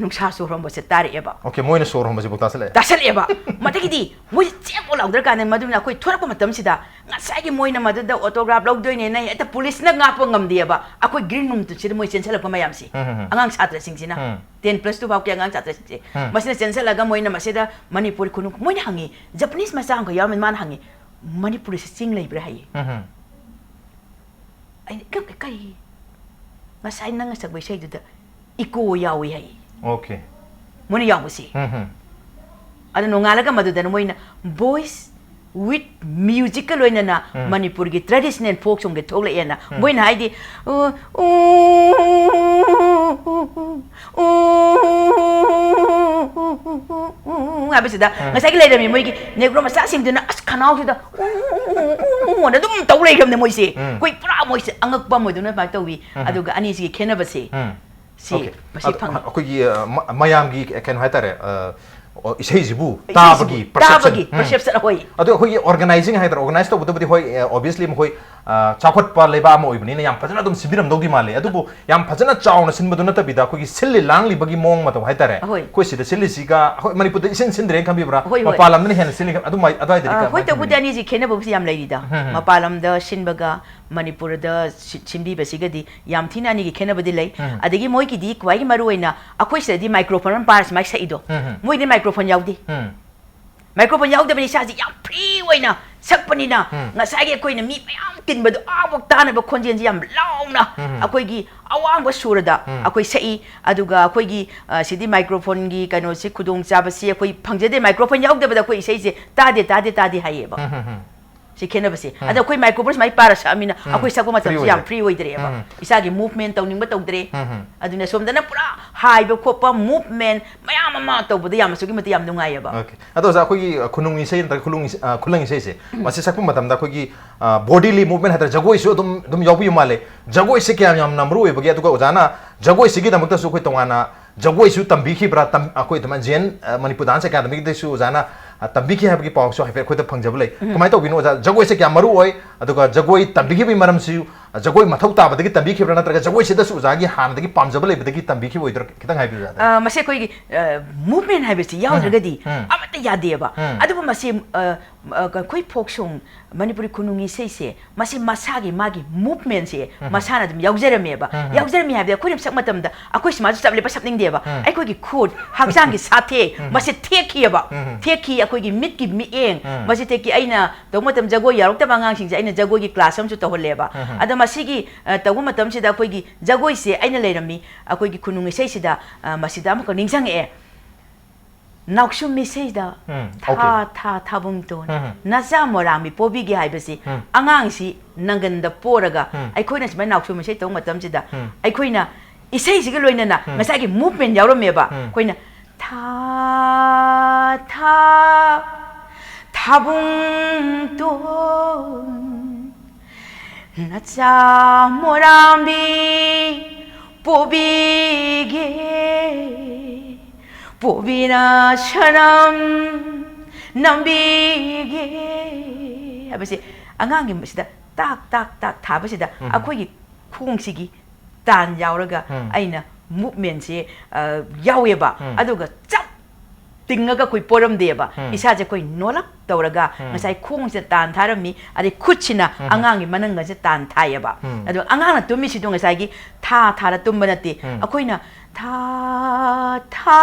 ꯅꯨꯡꯁꯥ ꯁꯣꯔ ꯍꯣꯟꯕꯁꯦ ꯇꯥꯔꯛꯑꯦꯕ꯫ Okay, ꯃꯣꯏꯅ ꯁꯣꯔ ꯍꯣꯟꯕꯁꯤꯕꯨ ꯇꯥꯁꯜꯂꯛꯑꯦ꯫ ꯇꯥꯁꯜꯂꯛꯑꯦꯕ꯫ ꯃꯗꯒꯤꯗꯤ ꯃꯣꯏꯁꯦ ꯆꯦꯞ ꯂꯥꯎꯗ꯭ꯔꯀꯥꯟꯗ ꯃꯗꯨꯅ ꯑꯩꯈꯣꯏ ꯊꯣꯔꯛꯄ ꯃꯇꯝꯁꯤꯗ ꯉꯁꯥꯏꯒꯤ ꯃꯣꯏꯅ ꯃꯗꯨꯗ autograph ꯂꯧꯗꯣꯏꯅꯦꯅ ꯍꯦꯛꯇ ꯄꯨꯂꯤꯁꯅ ꯉꯥꯛꯄ ꯉꯝꯗꯦꯕ꯫ ꯑꯩꯈꯣꯏ green roomꯁꯤꯗ ꯃꯣꯏ ꯆꯦꯟꯁꯤꯜꯂꯛꯄ ꯃꯌꯥꯝꯁꯦ꯫ ꯎꯝ, ꯎꯝ, ꯎꯝ꯫ ꯑꯉꯥꯡ ꯁꯥꯇ꯭ꯔꯁꯤꯡꯁꯤꯅ꯫ ꯎꯝ꯫ Ten plus two ꯐꯥꯎꯒꯤ ꯑꯉꯥꯡ ꯁꯥꯇ꯭ꯔꯁꯤꯡꯁꯦ꯫ ꯎꯝ꯫ ꯃꯁꯤꯅ ꯆꯦꯟꯁꯤꯜꯂꯒ ꯃꯣꯏꯅ ꯃꯁꯤꯗ ꯃꯅꯤꯄꯨꯔꯤ ꯈꯨꯅꯨꯡ, ꯃꯣꯏꯅ ꯍꯪꯉꯤ, Japanese ꯃꯆꯥ ꯑꯃꯈꯛ ꯌꯥꯎꯔꯝꯃꯤ, ꯃꯥꯅ ꯍꯪꯉꯤ, "ꯃꯅꯤꯄꯨꯔꯤꯁꯦ ꯆꯤꯡ ꯂꯩꯕ꯭ꯔꯥ?" ꯍꯥꯏꯌꯦ꯫ ꯎꯝ, ꯎꯝ꯫ ꯑꯩꯅ, "ꯀꯩ, ꯀꯩ, ꯀꯩ? ꯉꯁꯥꯏ ꯅꯪꯅ ꯁꯛꯄ ꯏꯁꯩꯗꯨꯗ echo ꯌꯥꯎꯏ" ꯍꯥꯏꯌꯦ꯫ Okay꯫ ꯃꯣꯏꯅ ꯌꯥꯎꯕꯁꯦ꯫ ꯎꯝ, ꯎꯝ꯫ ꯑꯗꯨ ꯅꯣꯡꯉꯥꯜꯂꯒ ꯃꯗꯨꯗꯅ ꯃꯣꯏꯅ voice with musicꯀ ꯂꯣꯏꯅꯅ ꯎꯝ꯫ ꯃꯅꯤꯄꯨꯔꯒꯤ traditional folk songꯒꯤ ꯊꯣꯛꯂꯛꯑꯦꯅ ꯎꯝ꯫ ꯃꯣꯏꯅ ꯍꯥꯏꯗꯤ, "ꯎ, ꯎ, ꯎ, ꯎ, ꯎ, ꯎ" ꯍꯥꯏꯕꯁꯤꯗ ꯎꯝ꯫ ꯉꯁꯥꯏꯒꯤ ꯂꯩꯔꯝꯃꯤ ꯃꯣꯏꯒꯤ Negro ꯃꯆꯥꯁꯤꯡꯗꯨꯅ ꯑꯁ ꯈꯅꯥꯎꯁꯤꯗ "ꯎ, ꯎ, ꯎ, ꯎ" ꯑꯅ ꯑꯗꯨꯝ ꯇꯧ ꯂꯩꯈ꯭ꯔꯕꯅꯦ ꯃꯣꯏꯁꯦ꯫ ꯎꯝ꯫ ꯑꯩꯈꯣꯏ ꯄꯨꯔꯥ ꯃꯣꯏꯁꯦ ꯑꯉꯛꯄ ꯑꯃ ꯑꯣꯏꯗꯨꯅ ꯑꯗꯨꯃꯥꯏꯅ ꯇꯧꯋꯤ꯫ ꯎꯝ꯫ ꯑꯗꯨꯒ ꯑꯅꯤꯁꯤꯒꯤ ꯈꯦꯠꯅꯕꯁꯦ ꯎꯝ꯫ ꯁꯤ, OK꯫ ꯃꯁꯤ ꯑꯗꯣ ꯐꯪꯉꯤ꯫ ꯑꯩꯈꯣꯏꯒꯤ, ꯑ, ꯃ-, ꯃꯌꯥꯝꯒꯤ ꯀꯩꯅꯣ ꯍꯥꯏꯇꯥꯔꯦ, ꯑ, ꯑꯣ, ꯏꯁꯩꯁꯤꯕꯨ ꯏꯁꯩꯁꯤꯕꯨ ꯇꯥꯕꯒꯤ perception꯫ ꯇꯥꯕꯒꯤ ꯎꯝ꯫ Perception, ꯍꯣꯏ꯫ ꯑꯗꯣ ꯑꯩꯈꯣꯏꯒꯤ organizing ꯍꯥꯏꯇꯥꯔꯦ, organize ꯇꯧꯕꯗꯕꯨꯗꯤ ꯍꯣꯏ, ꯑ, obviously ꯃꯈꯣꯏ, ꯑ, ꯆꯥꯎꯈꯠꯄ ꯂꯩꯕꯥꯛ ꯑꯃ ꯑꯣꯏꯕꯅꯤꯅ ꯌꯥꯝ ꯐꯖꯅ ꯑꯗꯨꯝ ꯁꯤꯟꯕꯤꯔꯝꯗꯧꯗꯤ ꯃꯥꯜꯂꯤ꯫ ꯑꯗꯨꯕꯨ ꯌꯥꯝ ꯐꯖꯅ ꯆꯥꯎꯅ ꯁꯤꯟꯕꯗꯨ ꯅꯠꯇꯕꯤꯗ ꯑꯩꯈꯣꯏꯒꯤ ꯁꯤꯜꯂꯤ ꯂꯥꯡꯂꯤꯕꯒꯤ ꯃꯑꯣꯡ ꯃꯇꯧ ꯍꯥꯏꯇꯥꯔꯦ꯫ ꯍꯣꯏ꯫ ꯑꯩꯈꯣꯏ ꯁꯤꯗ ꯁꯤꯜꯂꯤꯁꯤꯒ, ꯍꯣꯏ, ꯃꯅꯤꯄꯨꯔꯗ ꯏꯁꯤꯟ ꯁꯤꯟꯗ꯭ꯔꯦꯅ ꯈꯟꯕꯤꯕ꯭ꯔꯥ? ꯍꯣꯏ, ꯍꯣꯏ꯫ ꯃꯄꯥꯟ ꯂꯝꯗꯅ ꯍꯦꯟꯅ ꯁꯤꯜꯂꯤ, ꯑꯗꯨꯃꯥꯏ-, ꯑꯗꯨꯋꯥꯏꯗꯗꯤ ꯑ, ꯀꯃꯥꯏꯅ ꯍꯣꯏ, ꯇꯧꯕꯤꯅꯤ? ꯇꯧꯕꯗꯤ ꯑꯅꯤꯁꯤ ꯈꯦꯠꯅꯕꯕꯨꯗꯤ ꯌꯥꯝ ꯂꯩꯔꯤꯗ꯫ ꯎꯝ, ꯎꯝ꯫ ꯃꯄꯥꯟ ꯂꯝꯗ ꯁꯤꯟꯕꯒ ꯃꯅꯤꯄꯨꯔꯗ ꯁꯤ-, ꯁꯤꯟꯕꯤꯕꯁꯤꯒꯗꯤ ꯌꯥꯝ ꯊꯤꯅ ꯑꯅꯤꯒꯤ ꯈꯦꯠꯅꯕꯗꯤ ꯂꯩ꯫ ꯎꯝ꯫ ꯑꯗꯒꯤ ꯃꯣꯏꯒꯤꯗꯤ ꯈ꯭ꯋꯥꯏꯒꯤ ꯃꯔꯨ ꯑꯣꯏꯅ ꯑꯩꯈꯣꯏ ꯁꯤꯗꯗꯤ microphone ꯑꯃ ꯄꯥꯏꯔ ꯁꯨꯃꯥꯏꯅ ꯁꯛꯏꯗꯣ꯫ ꯎꯝ, ꯎꯝ꯫ ꯃꯣꯏꯗꯤ microphone ꯌꯥꯎꯗꯦ꯫ ꯎꯝ꯫ Microphone ꯌꯥꯎꯗꯕꯅꯤ, ꯏꯁꯥꯁꯤ ꯌꯥꯝ free ꯑꯣꯏꯅ ꯁꯛꯄꯅꯤꯅ ꯉꯁꯥꯏꯒꯤ ꯑꯩꯈꯣꯏꯅ ꯃꯤ ꯃꯌꯥꯝ ꯇꯤꯟꯕꯗꯣ ꯑꯥꯐꯥꯎ ꯇꯥꯅꯕ ꯈꯣꯟꯖꯦꯜꯁꯦ ꯌꯥꯝ ꯂꯥꯎꯅ ꯑꯩꯈꯣꯏꯒꯤ ꯑꯋꯥꯡꯕ ꯁꯨꯔꯗ ꯑꯩꯈꯣꯏ ꯁꯛꯏ꯫ ꯑꯗꯨꯒ ꯑꯩꯈꯣꯏꯒꯤ ꯑ, ꯁꯤꯗꯤ ꯃꯥꯏꯀ꯭ꯔꯣꯐꯣꯟꯒꯤ ꯀꯩꯅꯣꯁꯦ ꯈꯨꯗꯣꯡ ꯆꯥꯕꯁꯤ ꯑꯩꯈꯣꯏ ꯐꯪꯖꯗꯦ꯫ ꯃꯥꯏꯀ꯭ꯔꯣꯐꯣꯟ ꯌꯥꯎꯗꯕꯗ ꯑꯩꯈꯣꯏ ꯏꯁꯩꯁꯦ ꯇꯥꯗꯦ ꯇꯥꯗꯦ ꯇꯥꯗꯦ ꯍꯥꯏꯌꯦꯕ꯫ ꯁꯤ ꯈꯦꯠꯅꯕꯁꯦ꯫ ꯑꯗ ꯑꯩꯈꯣꯏ ꯃꯥꯏꯀ꯭ꯔꯣꯐꯣꯟ ꯁꯨꯃꯥꯏꯅ ꯄꯥꯔ ꯁꯛꯑꯃꯤꯅ ꯑꯩꯈꯣꯏ ꯁꯛꯄ ꯃꯇꯝꯁꯦ ꯌꯥꯝ ꯐ꯭ꯔꯤ ꯑꯣꯏꯗ꯭ꯔꯦꯕ꯫ ꯏꯁꯥꯒꯤ ꯃꯨꯚꯃꯦꯟ ꯇꯧꯅꯤꯡꯕ ꯇꯧꯗ꯭ꯔꯦ꯫ ꯑꯗꯨꯅ ꯁꯣꯝꯗꯅ ꯄꯨꯔꯥ ꯍꯥꯏꯕ ꯈꯣꯠꯄ ꯃꯨꯚꯃꯦꯟ ꯃꯌꯥꯝ ꯑꯃ ꯇꯧꯕꯗ ꯌꯥꯝ ꯑꯁꯨꯛꯀꯤ ꯃꯇꯤꯛ ꯌꯥꯝ ꯅꯨꯡꯉꯥꯏꯌꯦꯕ꯫ ꯑꯣꯀꯦ꯫ ꯑꯗꯣ ꯑꯣꯖꯥ, ꯑꯩꯈꯣꯏꯒꯤ ꯑ, ꯈꯨꯅꯨꯡ ꯏꯁꯩ ꯅꯠꯇ꯭ꯔꯒ ꯈꯨꯂꯨꯡ ꯏꯁ- ꯑ, ꯈꯨꯂꯪ ꯏꯁꯩꯁꯦ, ꯃꯁꯤ ꯁꯛꯄ ꯃꯇꯝꯗ ꯑꯩꯈꯣꯏꯒꯤ ꯕꯣꯗꯤꯂꯤ ꯃꯨꯚꯃꯦꯟ ꯍꯥꯏꯇꯥꯔꯦ, ꯖꯒꯣꯏꯁꯨ ꯑꯗꯨꯝ ꯑꯗꯨꯝ ꯌꯥꯎꯕꯤꯌꯨ ꯃꯥꯜꯂꯦ꯫ ꯖꯒꯣꯏꯁꯦ ꯀꯌꯥꯝ ꯌꯥꯝꯅ ꯃꯔꯨ ꯑꯣꯏꯕꯒꯦ? ꯑꯗꯨꯒ ꯑꯣꯖꯥꯅ ꯖꯒꯣꯏꯁꯤꯒꯤꯗꯃꯛꯇꯁꯨ ꯑꯩꯈꯣꯏ ꯇꯣꯉꯥꯟꯅ ꯖꯒꯣꯏꯁꯨ ꯇꯝꯕꯤꯈꯤꯕ꯭ꯔꯥ? ꯇꯝ- ꯑꯩꯈꯣꯏ ꯑꯗꯨꯃꯥꯏꯅ ꯖꯦꯟ, ꯑ, ꯃꯅꯤꯄꯨꯔ ꯗꯥꯟꯁ ꯑꯦꯀꯥꯗꯃꯤꯗꯒꯤꯁꯨ ꯑꯣꯖꯥꯅ ꯑ, ꯇꯝꯕꯤꯈꯤ ꯍꯥꯏꯕꯒꯤ ꯄꯥꯎꯁꯨ ꯍꯥꯏꯐꯦꯠ ꯑꯩꯈꯣꯏꯗ ꯐꯪꯖꯕ ꯂꯩ꯫ ꯀꯃꯥꯏꯅ ꯇꯧꯕꯤꯅꯣ ꯑꯣꯖꯥ? ꯖꯒꯣꯏꯁꯦ ꯀꯌꯥꯝ ꯃꯔꯨ ꯑꯣꯏ? ꯑꯗꯨꯒ ꯖꯒꯣꯏ ꯇꯝꯕꯤꯈꯤꯕꯒꯤ ꯃꯔꯝꯁꯤ, ꯑ, ꯖꯒꯣꯏ ꯃꯊꯧ ꯇꯥꯕꯗꯒꯤ ꯇꯝꯕꯤꯈꯤꯕ꯭ꯔꯥ, ꯅꯠꯇ꯭ꯔꯒ ꯖꯒꯣꯏꯁꯤꯗꯁꯨ ꯑꯣꯖꯥꯒꯤ ꯍꯥꯟꯅꯗꯒꯤ ꯄꯥꯝꯖꯕ ꯂꯩꯕꯗꯒꯤ ꯇꯝꯕꯤꯈꯤꯕ ꯑꯣꯏꯗꯣꯏꯔꯥ? ꯈꯤꯇꯪ ꯍꯥꯏꯕꯤꯌꯨ ꯑꯣꯖꯥ꯫ ꯑ, ꯃꯁꯤ ꯑꯩꯈꯣꯏꯒꯤ ꯃꯨꯚꯃꯦꯟ ꯍꯥꯏꯕꯁꯤ ꯌꯥꯎꯗ꯭ꯔꯒꯗꯤ ꯑꯃꯠꯇ ꯌꯥꯗꯦꯕ꯫ ꯑꯗꯨꯕꯨ ꯃꯁꯤ, ꯑ, ꯑ, ꯑꯩꯈꯣꯏ ꯐꯣꯛ ꯁꯣꯡ, ꯃꯅꯤꯄꯨꯔꯤ ꯈꯨꯅꯨꯡ ꯏꯁꯩꯁꯦ, ꯃꯁꯤ ꯃꯁꯥꯒꯤ ꯃꯥꯒꯤ ꯃꯨꯚꯃꯦꯟꯁꯦ ꯃꯁꯥꯅ ꯑꯗꯨꯝ ꯌꯥꯎꯖꯔꯝꯃꯦꯕ꯫ ꯌꯥꯎꯖꯔꯝꯃꯤ ꯍꯥꯏꯕꯗꯤ ꯑꯩꯈꯣꯏꯅ ꯁꯛ ꯃꯇꯝꯗ ꯑꯩꯈꯣꯏ ꯁꯨꯃꯥꯏꯅ ꯆꯞ ꯂꯦꯞꯄ ꯁꯛꯅꯤꯡꯗꯦꯕ꯫ ꯑꯩꯈꯣꯏꯒꯤ ꯈꯨꯠ, ꯍꯛꯆꯥꯡꯒꯤ ꯁꯥꯊꯦꯛ, ꯃꯁꯤ ꯊꯦꯛꯈꯤꯑꯕ꯫ ꯊꯦꯛꯈꯤ꯫ ꯑꯩꯈꯣꯏꯒꯤ ꯃꯤꯠꯀꯤ ꯃꯤꯠꯌꯦꯡ ꯃꯁꯤ ꯊꯦꯛꯈꯤ꯫ ꯑꯩꯅ ꯇꯧꯕ ꯃꯇꯝ ꯖꯒꯣꯏ ꯌꯥꯎꯔꯛꯇꯕ ꯑꯉꯥꯡꯁꯤꯡꯁꯦ ꯑꯩꯅ ꯖꯒꯣꯏꯒꯤ ꯀ꯭ꯂꯥꯁ ꯑꯃꯁꯨ ꯇꯧꯍꯜꯂꯦꯕ꯫ ꯑꯗ ꯃꯁꯤꯒꯤ, ꯑ, ꯇꯧꯕ ꯃꯇꯝꯁꯤꯗ ꯑꯩꯈꯣꯏꯒꯤ ꯖꯒꯣꯏꯁꯦ ꯑꯩꯅ ꯂꯩꯔꯝꯃꯤ꯫ ꯑꯩꯈꯣꯏꯒꯤ ꯈꯨꯅꯨꯡ ꯏꯁꯩꯁꯤꯗ, ꯑ, ꯃꯁꯤꯗ ꯑꯃꯈꯛ ꯅꯤꯡꯁꯤꯡꯉꯛꯑꯦ꯫ ꯅꯥꯎꯁꯨꯝ ꯏꯁꯩꯗ ꯎꯝ, ꯊꯥ, okay. ꯊꯥ, ꯊꯥꯕꯨꯡꯇꯣꯟ, ꯎꯝ, ꯎꯝ. ꯅꯆꯥ ꯃꯣꯔꯥꯡꯕꯤ ꯄꯣꯕꯤꯒꯦ ꯍꯥꯏꯕꯁꯤ ꯎꯝ. ꯑꯉꯥꯡꯁꯤ ꯅꯪꯒꯟꯗ ꯄꯣꯔꯒ ꯎꯝ. ꯑꯩꯈꯣꯏꯅ ꯁꯨꯃꯥꯏꯅ ꯅꯥꯎꯁꯨꯝ ꯏꯁꯩ ꯇꯧꯕ ꯃꯇꯝꯁꯤꯗ ꯎꯝ. ꯑꯩꯈꯣꯏꯅ ꯏꯁꯩꯁꯤꯒꯤ ꯂꯣꯏꯅꯅ ꯎꯝ. ꯉꯁꯥꯏꯒꯤ movement ꯌꯥꯎꯔꯝꯃꯦꯕ꯫ ꯎꯝ. ꯑꯩꯈꯣꯏꯅ ꯊꯥ, ꯊꯥ, ꯊꯥꯕꯨꯡꯇꯣꯟ, ꯅꯆꯥ ꯃꯣꯔꯥꯡꯕꯤ ꯄꯣꯕꯤꯒꯦ, ꯄꯣꯕꯤꯅ ꯁꯅꯝ ꯅꯝꯕꯤꯒꯦ ꯍꯥꯏꯕꯁꯦ ꯑꯉꯥꯡꯒꯤ ꯃꯁꯤꯗ ꯇꯥꯛ ꯇꯥꯛ ꯇꯥꯛ ꯊꯥꯕꯁꯤꯗ ꯎꯝ. ꯑꯩꯈꯣꯏꯒꯤ ꯈꯣꯡꯁꯤꯒꯤ ꯇꯥꯟ ꯌꯥꯎꯔꯒ ꯎꯝ. ꯑꯩꯅ movementꯁꯦ, ꯑ, ꯌꯥꯎꯋꯦꯕ꯫ ꯎꯝ. ꯑꯗꯨꯒ ꯆꯞ ꯇꯤꯡꯉꯒ ꯑꯩꯈꯣꯏ ꯄꯣꯔꯝꯗꯦꯕ꯫ ꯎꯝ. ꯏꯁꯥꯁꯦ ꯑꯩꯈꯣꯏ ꯅꯣꯂꯞ ꯇꯧꯔꯒ ꯎꯝ. ꯉꯁꯥꯏ ꯈꯣꯡꯁꯤꯗ ꯇꯥꯟ ꯊꯥꯔꯝꯃꯤ, ꯑꯗꯩ ꯈꯨꯠꯁꯤꯅ ꯎꯝ. ꯑꯉꯥꯡꯒꯤ ꯃꯅꯪꯒꯟꯁꯦ ꯇꯥꯟ ꯊꯥꯏꯌꯦꯕ꯫ ꯎꯝ. ꯑꯗꯣ ꯑꯉꯥꯡꯅ ꯇꯨꯝꯃꯤꯁꯤꯗꯣ ꯉꯁꯥꯏꯒꯤ ꯊꯥ ꯊꯥꯔ ꯇꯨꯝꯕ ꯅꯠꯇꯦ꯫ ꯎꯝ. ꯑꯩꯈꯣꯏꯅ ꯊꯥ, ꯊꯥ,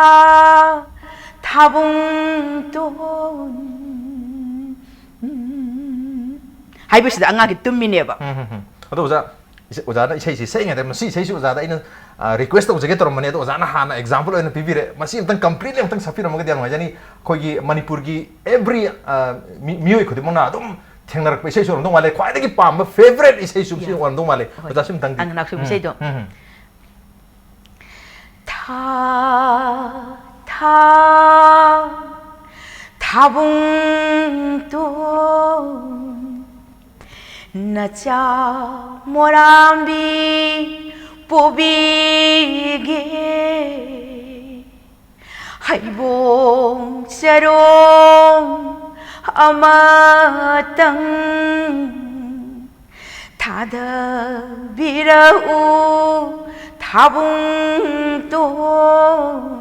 ꯊꯥꯕꯨꯡꯇꯣꯟ, ꯎꯝ, ꯍꯥꯏꯕꯁꯤꯗ ꯑꯉꯥꯡꯁꯤ ꯇꯨꯝꯃꯤꯅꯦꯕ꯫ ꯎꯝ, ꯎꯝ, ꯎꯝ꯫ ꯑꯗꯣ ꯑꯣꯖꯥ, ꯏꯁꯩ-, ꯑꯣꯖꯥꯅ ꯏꯁꯩꯁꯤ ꯁꯛꯏꯉꯩꯗ ꯃꯁꯤ ꯏꯁꯩꯁꯤ ꯑꯣꯖꯥꯗ ꯑꯩꯅ, ꯑ, request ꯇꯧꯖꯒꯦ ꯇꯧꯔꯝꯕꯅꯦ, ꯑꯗꯣ ꯑꯣꯖꯥꯅ ꯍꯥꯟꯅ example ꯑꯣꯏꯅ ꯄꯤꯕꯤꯔꯦ꯫ ꯃꯁꯤ ꯑꯝꯇꯪ completely ꯑꯝꯇꯪ ꯁꯛꯄꯤꯔꯝꯃꯒꯗꯤ ꯌꯥꯝ ꯅꯨꯡꯉꯥꯏꯖꯅꯤ꯫ ꯑꯩꯈꯣꯏꯒꯤ ꯃꯅꯤꯄꯨꯔꯒꯤ every, ꯑ, ꯃꯤ-, ꯃꯤꯑꯣꯏ ꯈꯨꯗꯤꯡꯃꯛꯅ ꯑꯗꯨꯝ ꯊꯦꯡꯅꯔꯛꯄ ꯏꯁꯩꯁꯨ ꯑꯣꯏꯔꯝꯗꯧ ꯃꯥꯜꯂꯦ꯫ ꯈ꯭ꯋꯥꯏꯗꯒꯤ ꯄꯥꯝꯕ favourite ꯏꯁꯩꯁꯨ ꯁꯤ Yeah. ꯑꯣꯏꯔꯝꯗꯧ ꯃꯥꯜꯂꯦ꯫ ꯍꯣꯏ꯫ ꯑꯣꯖꯥ, ꯁꯤ ꯑꯝꯇꯪꯗꯤ꯫ ꯑꯪ, ꯅꯥꯎꯁꯨꯝ ꯎꯝ, ꯏꯁꯩꯗꯣ꯫ ꯎꯝ, ꯎꯝ꯫ ꯊꯥ, ꯊꯥ, ꯊꯥꯕꯨꯡ ꯇꯣꯟ, ꯅꯆꯥ ꯃꯣꯔꯥꯝꯕꯤ ꯄꯨꯕꯤꯒꯦ꯫ ꯍꯩꯕꯣꯡ ꯆꯔꯣꯡ ꯑꯃꯇꯪ ꯊꯥꯗꯕꯤꯔꯛꯎ ꯊꯥꯕꯨꯡ ꯇꯣꯟ꯫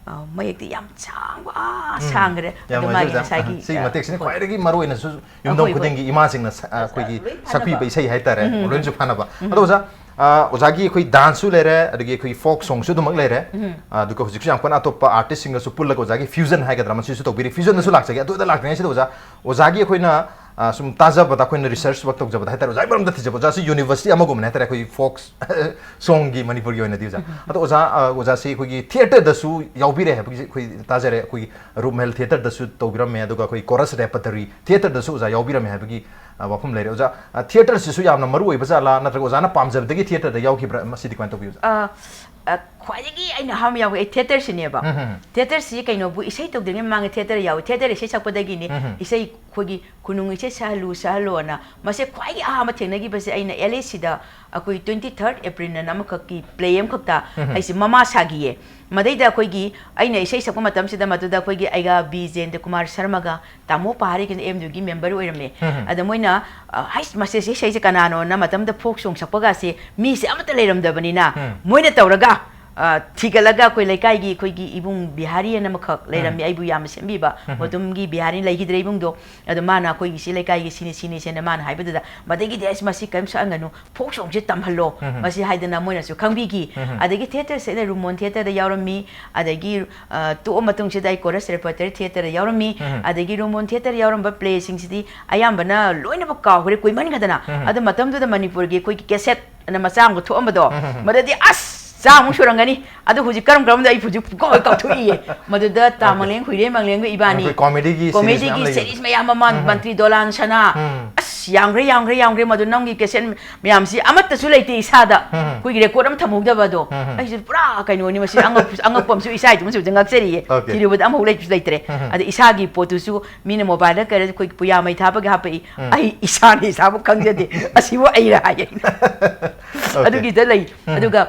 ꯑ, ꯃꯌꯦꯛꯇꯤ ꯌꯥꯝ ꯁꯥꯡꯕ, ꯑꯥ, ꯎꯝ꯫ ꯁꯥꯡꯈ꯭ꯔꯦ꯫ ꯌꯥꯝ ꯑꯗꯣ ꯅꯨꯡꯉꯥꯏꯖꯩ, ꯃꯥꯒꯤ ꯑꯣꯖꯥ꯫ ꯉꯁꯥꯏꯒꯤ, ꯁꯤꯒꯤ ꯑ, ꯃꯇꯦꯛꯁꯤꯅ ꯍꯣꯏ꯫ ꯈ꯭ꯋꯥꯏꯗꯒꯤ ꯃꯔꯨ ꯑꯣꯏꯅꯁꯨ ꯌꯨꯝꯊꯣꯡ ꯍꯣꯏ, ꯍꯣꯏ꯫ ꯈꯨꯗꯤꯡꯒꯤ ꯏꯃꯥꯁꯤꯡꯅ ꯁ-, ꯑ, ꯑꯩꯈꯣꯏꯒꯤ ꯂꯣꯏ ꯐꯥꯅꯕ꯫ ꯁꯛꯄꯤꯕ ꯏꯁꯩ ꯍꯥꯏꯇꯥꯔꯦ, ꯎꯝ꯫ ꯂꯣꯏꯅꯁꯨ ꯐꯥꯅꯕ꯫ ꯑꯗꯣ ꯑꯣꯖꯥ, ꯑ, ꯑꯣꯖꯥꯒꯤ ꯑꯩꯈꯣꯏ danceꯁꯨ ꯂꯩꯔꯦ, ꯑꯗꯒꯤ ꯑꯩꯈꯣꯏ folk songꯁꯨ ꯑꯗꯨꯃꯛ ꯂꯩꯔꯦ꯫ ꯑ, ꯑꯗꯨꯒ ꯍꯧꯖꯤꯛꯁꯨ ꯌꯥꯝ ꯀꯟꯅ ꯑꯇꯣꯞꯄ artistꯁꯤꯡꯒꯁꯨ ꯄꯨꯜꯂꯒ ꯑꯣꯖꯥꯒꯤ fusion ꯍꯥꯏꯒꯗ꯭ꯔꯥ, ꯃꯁꯤꯁꯨ ꯇꯧꯕꯤꯔꯤ꯫ Fusionꯗꯁꯨ ꯂꯥꯛꯆꯒꯦ꯫ ꯑꯗꯨꯗ ꯂꯥꯛꯇ꯭ꯔꯤꯉꯩꯁꯤꯗ ꯑꯣꯖꯥ, ꯑꯣꯖꯥꯒꯤ ꯑꯩꯈꯣꯏꯅ, ꯑ, ꯁꯨꯝ ꯇꯥꯖꯕꯗ, ꯑꯩꯈꯣꯏꯅ research work ꯇꯧꯖꯕꯗ ꯍꯥꯏꯇꯥꯔꯦ, ꯑꯣꯖꯥꯒꯤ ꯃꯔꯝꯗ ꯊꯤꯖꯕ, ꯑꯣꯖꯥꯁꯤ university ꯑꯃꯒꯨꯝꯕꯅꯦ ꯍꯥꯏꯇꯥꯔꯦ, ꯑꯩꯈꯣꯏ folk songꯒꯤ ꯃꯅꯤꯄꯨꯔꯒꯤ ꯑꯣꯏꯅꯗꯤ ꯑꯣꯖꯥ꯫ ꯑꯗꯣ ꯑꯣꯖꯥ, ꯑ, ꯑꯣꯖꯥꯁꯤ ꯑꯩꯈꯣꯏꯒꯤ theatreꯗꯁꯨ ꯌꯥꯎꯕꯤꯔꯦ ꯍꯥꯏꯕꯒꯤ ꯑꯩꯈꯣꯏ ꯇꯥꯖꯔꯦ꯫ ꯑꯩꯈꯣꯏꯒꯤ Rupmahal Theatreꯗꯁꯨ ꯇꯧꯕꯤꯔꯝꯃꯦ, ꯑꯗꯨꯒ ꯑꯩꯈꯣꯏ Chorus Repertory Theatreꯗꯁꯨ ꯑꯣꯖꯥ ꯌꯥꯎꯕꯤꯔꯝꯃꯦ ꯍꯥꯏꯕꯒꯤ, ꯑ, ꯋꯥꯐꯝ ꯂꯩꯔꯦ꯫ ꯑꯣꯖꯥ, ꯑ, theatreꯁꯤꯁꯨ ꯌꯥꯝꯅ ꯃꯔꯨ ꯑꯣꯏꯕ ꯖꯥꯠꯂꯥ, ꯅꯠꯇ꯭ꯔꯒ ꯑꯣꯖꯥꯅ ꯄꯥꯝꯖꯕꯗꯒꯤ theatreꯗ ꯌꯥꯎꯈꯤꯕ꯭ꯔꯥ? ꯃꯁꯤꯗꯤ ꯀꯃꯥꯏꯅ ꯇꯧꯕꯤ, ꯑꯣꯖꯥ? ꯑ, ꯑ, ꯈ꯭ꯋꯥꯏꯗꯒꯤ ꯑꯩꯅ ꯑꯍꯥꯟꯕ ꯌꯥꯎꯕ ꯑꯩ theatreꯁꯤꯅꯦꯕ꯫ ꯎꯝ, ꯎꯝ꯫ Theatreꯁꯤ ꯀꯩꯅꯣꯕꯨ ꯏꯁꯩ ꯇꯧꯗ꯭ꯔꯤꯉꯩ ꯃꯃꯥꯡꯗ theatre ꯌꯥꯎꯋꯤ꯫ Theatre ꯏꯁꯩ ꯁꯛꯄꯗꯒꯤꯅꯤ ꯎꯝ, ꯎꯝ꯫ ꯏꯁꯩ ꯑꯩꯈꯣꯏꯒꯤ ꯈꯨꯅꯨꯡ ꯏꯁꯩ ꯁꯛꯍꯜꯂꯨ ꯁꯛꯍꯜꯂꯣꯅ꯫ ꯃꯁꯦ ꯈ꯭ꯋꯥꯏꯗꯒꯤ ꯑꯍꯥꯟꯕ ꯊꯦꯡꯅꯈꯤꯕꯁꯦ ꯑꯩꯅ LACꯗ ꯑꯩꯈꯣꯏ twenty third April ꯑꯅ ꯑꯃꯈꯛꯀꯤ play ꯑꯃꯈꯛꯇ ꯎꯝ, ꯎꯝ꯫ ꯑꯩꯁꯦ ꯃꯃꯥ ꯁꯥꯈꯤꯌꯦ꯫ ꯃꯗꯩꯗ ꯑꯩꯈꯣꯏꯒꯤ ꯑꯩꯅ ꯏꯁꯩ ꯁꯛꯄ ꯃꯇꯝꯁꯤꯗ ꯃꯗꯨꯗ ꯑꯩꯈꯣꯏꯒꯤ ꯑꯩꯒ ꯕꯤ ꯖꯦꯟꯗ꯭ꯔ ꯀꯨꯃꯥꯔ ꯁꯔꯃꯒ ꯇꯥꯃꯣ ꯄꯍꯥꯔꯤꯒꯤꯅ MUꯒꯤ member ꯑꯣꯏꯔꯝꯃꯦ꯫ ꯎꯝ, ꯎꯝ꯫ ꯑꯗ ꯃꯣꯏꯅ, ꯑ, "ꯍꯩꯁ, ꯃꯁꯦ ꯏꯁꯩꯁꯦ ꯀꯅꯥꯅꯣꯅ" ꯃꯇꯝꯗ folk song ꯁꯛꯄꯒꯁꯦ ꯃꯤꯁꯦ ꯑꯃꯠꯇ ꯂꯩꯔꯝꯗꯕꯅꯤꯅ ꯎꯝ꯫ ꯃꯣꯏꯅ ꯇꯧꯔꯒ ꯑ, ꯊꯤꯒꯠꯂꯒ ꯑꯩꯈꯣꯏ ꯂꯩꯀꯥꯏꯒꯤ ꯑꯩꯈꯣꯏꯒꯤ ꯏꯕꯨꯡ ꯕꯤꯍꯥꯔꯤ ꯑꯅ ꯑꯃꯈꯛ ꯂꯩꯔꯝꯃꯤ, ꯑꯩꯕꯨ ꯌꯥꯝꯅ ꯁꯦꯝꯕꯤꯕ꯫ ꯃꯇꯝꯒꯤ ꯕꯤꯍꯥꯔꯤ ꯂꯩꯈꯤꯗ꯭ꯔꯦ ꯏꯕꯨꯡꯗꯣ꯫ ꯑꯗꯣ ꯃꯥꯅ ꯑꯩꯈꯣꯏꯒꯤ ꯁꯤ ꯂꯩꯀꯥꯏꯒꯤ ꯁꯤꯅꯤ, ꯁꯤꯅꯤ, ꯁꯤꯅ ꯃꯥꯅ ꯍꯥꯏꯕꯗꯨꯗ, ꯃꯗꯒꯤꯗꯤ "ꯑꯁ, ꯃꯁꯤ ꯀꯔꯤꯝ ꯁꯛꯍꯟꯒꯅꯨ, ꯐꯣꯛ ꯁꯣꯡꯁꯦ ꯇꯝꯍꯜꯂꯣ", ꯃꯁꯤ ꯍꯥꯏꯗꯅ ꯃꯣꯏꯅꯁꯨ ꯈꯪꯕꯤꯈꯤ꯫ ꯑꯗꯒꯤ ꯊꯤꯌꯦꯇꯔꯁꯦ ꯑꯩꯅ ꯔꯨꯃꯣꯟ ꯊꯤꯌꯦꯇꯔꯗ ꯌꯥꯎꯔꯝꯃꯤ, ꯑꯗꯒꯤ, ꯑ, ꯇꯣꯛꯑ ꯃꯇꯨꯡꯁꯤꯗ ꯑꯩ ꯀꯣꯔꯁ ꯔꯦꯄꯔꯇꯔꯤ ꯊꯤꯌꯦꯇꯔꯗ ꯌꯥꯎꯔꯝꯃꯤ꯫ ꯑꯗꯒꯤ ꯔꯨꯃꯣꯟ ꯊꯤꯌꯦꯇꯔ ꯌꯥꯎꯔꯝꯕ ꯄ꯭ꯂꯦꯁꯤꯡꯁꯤꯗꯤ ꯑꯌꯥꯝꯕꯅ ꯂꯣꯏꯅꯃꯛ ꯀꯥꯎꯈ꯭ꯔꯦ, ꯀꯨꯏꯃꯟꯈꯗꯅ꯫ ꯑꯗꯨ ꯃꯇꯝꯗꯨꯗ ꯃꯅꯤꯄꯨꯔꯒꯤ ꯑꯩꯈꯣꯏꯒꯤ ꯀꯦꯁꯦꯠ ꯑꯅ ꯃꯆꯥ ꯑꯃꯒ ꯊꯣꯛꯑꯝꯕꯗꯣ, ꯃꯗꯨꯗꯤ ꯑꯁ, ꯆꯥꯃꯨꯛ ꯁꯨꯔꯝꯒꯅꯤ꯫ ꯑꯗꯨ ꯍꯧꯖꯤꯛ ꯀꯔꯝ ꯀꯔꯝꯗ ꯑꯩ ꯍꯧꯖꯤꯛ ꯄꯨꯀꯥꯎ ꯍꯦꯛ ꯀꯥꯎꯊꯣꯛꯏꯌꯦ꯫ ꯃꯗꯨꯗ ꯇꯥ ꯃꯪꯂꯦꯡ ꯍꯨꯏꯔꯦ ꯃꯪꯂꯦꯡꯒ ꯏꯕꯥꯅꯤ ꯑꯩꯈꯣꯏ comedy ꯒꯤ series ꯃꯌꯥꯝ ꯑꯃ, ꯃꯟꯇ꯭ꯔꯤ ꯗꯣꯂꯥꯟ ꯁꯅꯥ, ꯑꯁ, ꯌꯥꯝꯈ꯭ꯔꯦ, ꯌꯥꯝꯈ꯭ꯔꯦ, ꯌꯥꯝꯈ꯭ꯔꯦ꯫ ꯃꯗꯨ ꯅꯪꯒꯤ ꯀꯦꯁꯦꯠ ꯃꯌꯥꯝꯁꯤ ꯑꯃꯠꯇꯁꯨ ꯂꯩꯇꯦ ꯏꯁꯥꯗ꯫ ꯑꯩꯈꯣꯏꯒꯤ ꯔꯦꯀꯣꯔꯗ ꯑꯃ ꯊꯝꯍꯧꯗꯕ ꯑꯗꯣ꯫ ꯑꯩꯁꯦ ꯄꯨꯔꯥ ꯀꯩꯅꯣꯅꯤ ꯃꯁꯤ, ꯑꯉꯛ-, ꯑꯉꯛꯄ ꯑꯃꯁꯨ ꯏꯁꯥ ꯏꯇꯣꯝꯇꯁꯨ ꯉꯛꯆꯔꯤꯌꯦ꯫ ꯊꯤꯔꯨꯕꯗ ꯑꯃꯐꯥꯎ ꯂꯩꯁꯨ ꯂꯩꯇ꯭ꯔꯦ꯫ ꯑꯗ ꯏꯁꯥꯒꯤ ꯄꯣꯠꯇꯨꯁꯨ ꯃꯤꯅ ꯃꯣꯕꯥꯏꯜꯗ ꯀꯩꯗ ꯑꯩꯈꯣꯏ ꯄꯨꯌꯥ ꯃꯩ ꯊꯥꯕꯒꯤ ꯍꯥꯞꯄꯛꯏ꯫ ꯑꯩ ꯏꯁꯥꯅ ꯏꯁꯥꯕꯨ ꯈꯪꯖꯗꯦ꯫ ꯑꯁꯤꯕꯨ ꯑꯩꯔꯥ ꯍꯥꯏꯌꯦ ꯑꯩꯅ꯫ ꯑꯗꯨꯒꯤꯗ ꯂꯩ꯫ ꯑꯗꯨꯒ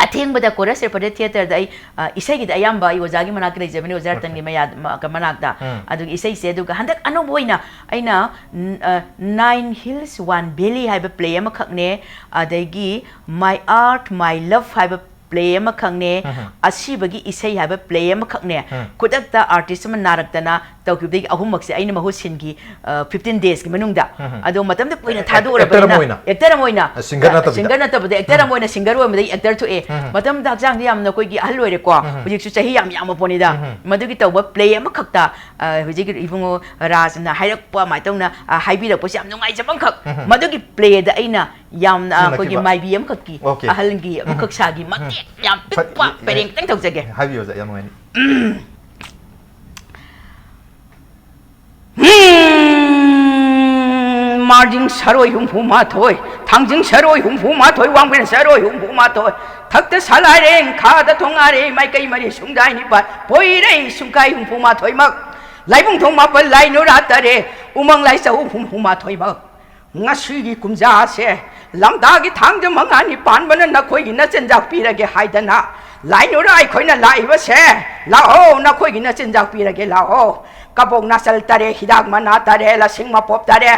ꯑꯊꯦꯡꯕꯗ ꯀꯣꯔꯁ ꯔꯦꯄꯔꯇꯔꯤ ꯊꯤꯌꯦꯇꯔꯗ ꯑꯩ, ꯑ, ꯏꯁꯩꯒꯤꯗꯤ ꯑꯌꯥꯝꯕ ꯑꯩ ꯑꯣꯖꯥꯒꯤ ꯃꯅꯥꯛꯇ ꯂꯩꯖꯕꯅꯤ, ꯑꯣꯖꯥ ꯔꯇꯟꯒꯤ ꯃꯌꯥ-, ꯃ-, ꯀ-, ꯃꯅꯥꯛꯇ꯫ ꯑꯗꯨꯒ ꯏꯁꯩꯁꯦ, ꯑꯗꯨꯒ ꯍꯟꯗꯛ ꯑꯅꯧꯕ ꯑꯣꯏꯅ ꯑꯩꯅ, ꯎꯝ, ꯑ, Nine Hills One Valley ꯍꯥꯏꯕ ꯄ꯭ꯂꯦ ꯑꯃꯈꯛꯅꯦ, ꯑꯗꯒꯤ My Art My Love ꯍꯥꯏꯕ ꯄ꯭ꯂꯦ ꯑꯃꯈꯛꯅꯦ, ꯑꯁꯤꯕꯒꯤ ꯏꯁꯩ ꯍꯥꯏꯕ ꯄ꯭ꯂꯦ ꯑꯃꯈꯛꯅꯦ, ꯈꯨꯗꯛꯇ ꯑꯥꯔꯇꯤꯁ ꯑꯃ ꯅꯥꯔꯛꯇꯅ ꯇꯧꯈꯤꯕꯗꯒꯤ ꯑꯍꯨꯝꯃꯛꯁꯦ ꯑꯩꯅ ꯃꯍꯨꯠ ꯁꯤꯟꯈꯤ, ꯑ, fifteen days ꯀꯤ ꯃꯅꯨꯡꯗ꯫ ꯑꯗꯣ ꯃꯇꯝꯗ ꯀꯨꯏꯅ ꯑꯦ-, ꯑꯦꯛꯇꯔ ꯊꯥꯗꯣꯛꯎꯔꯕꯅꯤꯅ, ꯑꯃ ꯑꯣꯏꯅ? ꯑꯦꯛꯇꯔ ꯑꯃ ꯑꯣꯏꯅ, ꯑ, ꯁꯤꯡꯒꯔ ꯅꯠꯇꯕꯤꯗ? ꯁꯤꯡꯒꯔ ꯅꯠꯇꯕꯗ ꯑꯦꯛꯇꯔ ꯑꯃ ꯑꯣꯏꯅ ꯁꯤꯡꯒꯔ ꯑꯣꯏꯕꯗꯒꯤ ꯑꯦꯛꯇꯔ ꯊꯣꯛꯑꯦ꯫ ꯃꯇꯝꯗ ꯍꯛꯆꯥꯡꯗꯤ ꯌꯥꯝꯅ ꯑꯩꯈꯣꯏꯒꯤ ꯑꯍꯜ ꯑꯣꯏꯔꯦꯀꯣ, ꯍꯧꯖꯤꯛꯁꯨ ꯆꯍꯤ ꯌꯥꯝ ꯌꯥꯝꯕ ꯄꯣꯠꯅꯤꯗ꯫ ꯃꯗꯨꯒꯤ ꯇꯧꯕ ꯄ꯭ꯂꯦ ꯑꯃꯈꯛꯇ, ꯑ, ꯍꯧꯖꯤꯛ ꯏꯕꯨꯡꯉꯣ ꯔꯥꯖꯅ ꯍꯥꯏꯔꯛꯄ ꯑꯗꯨꯃꯥꯏꯅ ꯇꯧꯅ, ꯑ, ꯍꯥꯏꯕꯤꯔꯛꯄꯁꯦ ꯌꯥꯝ ꯅꯨꯡꯉꯥꯏꯖꯕ ꯑꯃꯈꯛ꯫ ꯃꯗꯨꯒꯤ ꯄ꯭ꯂꯦꯗ ꯑꯩꯅ ꯌꯥꯝꯅ, ꯑ, ꯑꯩꯈꯣꯏꯒꯤ ꯁꯤꯖꯤꯟꯅꯈꯤꯕ꯫ ꯃꯥꯏꯕꯤ ꯑꯃꯈꯛꯀꯤ, ꯑꯣꯀꯦ꯫ ꯑꯍꯜꯒꯤ ꯑꯃꯈꯛ ꯁꯥꯒꯤ ꯃꯇꯦꯛ ꯌꯥꯝ ꯐꯠ-, ꯄꯤꯛꯄ ꯑꯦ, ꯑꯦ, ꯄꯔꯦꯡ ꯈꯤꯇꯪ ꯇꯧꯖꯒꯦ꯫ ꯍꯥꯏꯕꯤꯌꯨ, ꯑꯣꯖꯥ, ꯌꯥꯝ ꯅꯨꯡꯉꯥꯏꯅꯤ꯫ ꯎꯝ, ꯃꯥꯔꯖꯤꯡ ꯁꯔꯣꯏ ꯍꯨꯝꯐꯨ ꯃꯥꯊꯣꯏ, ꯊꯥꯡꯖꯤꯡ ꯁꯔꯣꯏ ꯍꯨꯝꯐꯨ ꯃꯥꯊꯣꯏ, ꯋꯥꯡꯕ꯭ꯔꯦꯟ ꯁꯔꯣꯏ ꯍꯨꯝꯐꯨ ꯃꯥꯊꯣꯏ, ꯊꯛꯇ ꯁꯂꯥꯏꯔꯦꯡ, ꯈꯥꯗ ꯊꯣꯡꯉꯥꯔꯦ, ꯃꯥꯏꯀꯩ ꯃꯔꯤ ꯁꯨꯡꯗꯥꯏ ꯅꯤꯄꯥꯜ, ꯄꯣꯏꯔꯩ ꯁꯨꯡꯀꯥꯏ ꯍꯨꯝꯐꯨ ꯃꯥꯊꯣꯏꯃꯛ, ꯂꯥꯏꯕꯨꯡ ꯊꯣꯡ ꯃꯥꯄꯜ, ꯂꯥꯏ ꯅꯨꯔꯥ ꯇꯔꯦꯠ, ꯎꯃꯪ ꯂꯥꯏ ꯆꯧ ꯍꯨꯝꯐꯨ ꯃꯥꯊꯣꯏꯃꯛ꯫ ꯉꯁꯤꯒꯤ ꯀꯨꯝꯖꯥꯁꯦ ꯂꯝꯗꯥꯒꯤ ꯊꯥꯡꯖ ꯃꯉꯥꯅꯤ ꯄꯥꯟꯕꯅ ꯅꯈꯣꯏꯒꯤ ꯅꯆꯤꯟꯖꯥꯛ ꯄꯤꯔꯒꯦ ꯍꯥꯏꯗꯅ ꯂꯥꯏ ꯅꯨꯔꯥ ꯑꯩꯈꯣꯏꯅ ꯂꯥꯛꯏꯕꯁꯦ, ꯂꯥꯛꯑꯣ, ꯅꯈꯣꯏꯒꯤ ꯅꯆꯤꯟꯖꯥꯛ ꯄꯤꯔꯒꯦ, ꯂꯥꯛꯑꯣ꯫ ꯀꯕꯣꯛ ꯅꯥꯆꯜ ꯇꯔꯦ, ꯍꯤꯗꯥꯛ ꯃꯅꯥ ꯇꯔꯦ, ꯂꯁꯤꯡ ꯃꯄꯣꯞ ꯇꯔꯦ,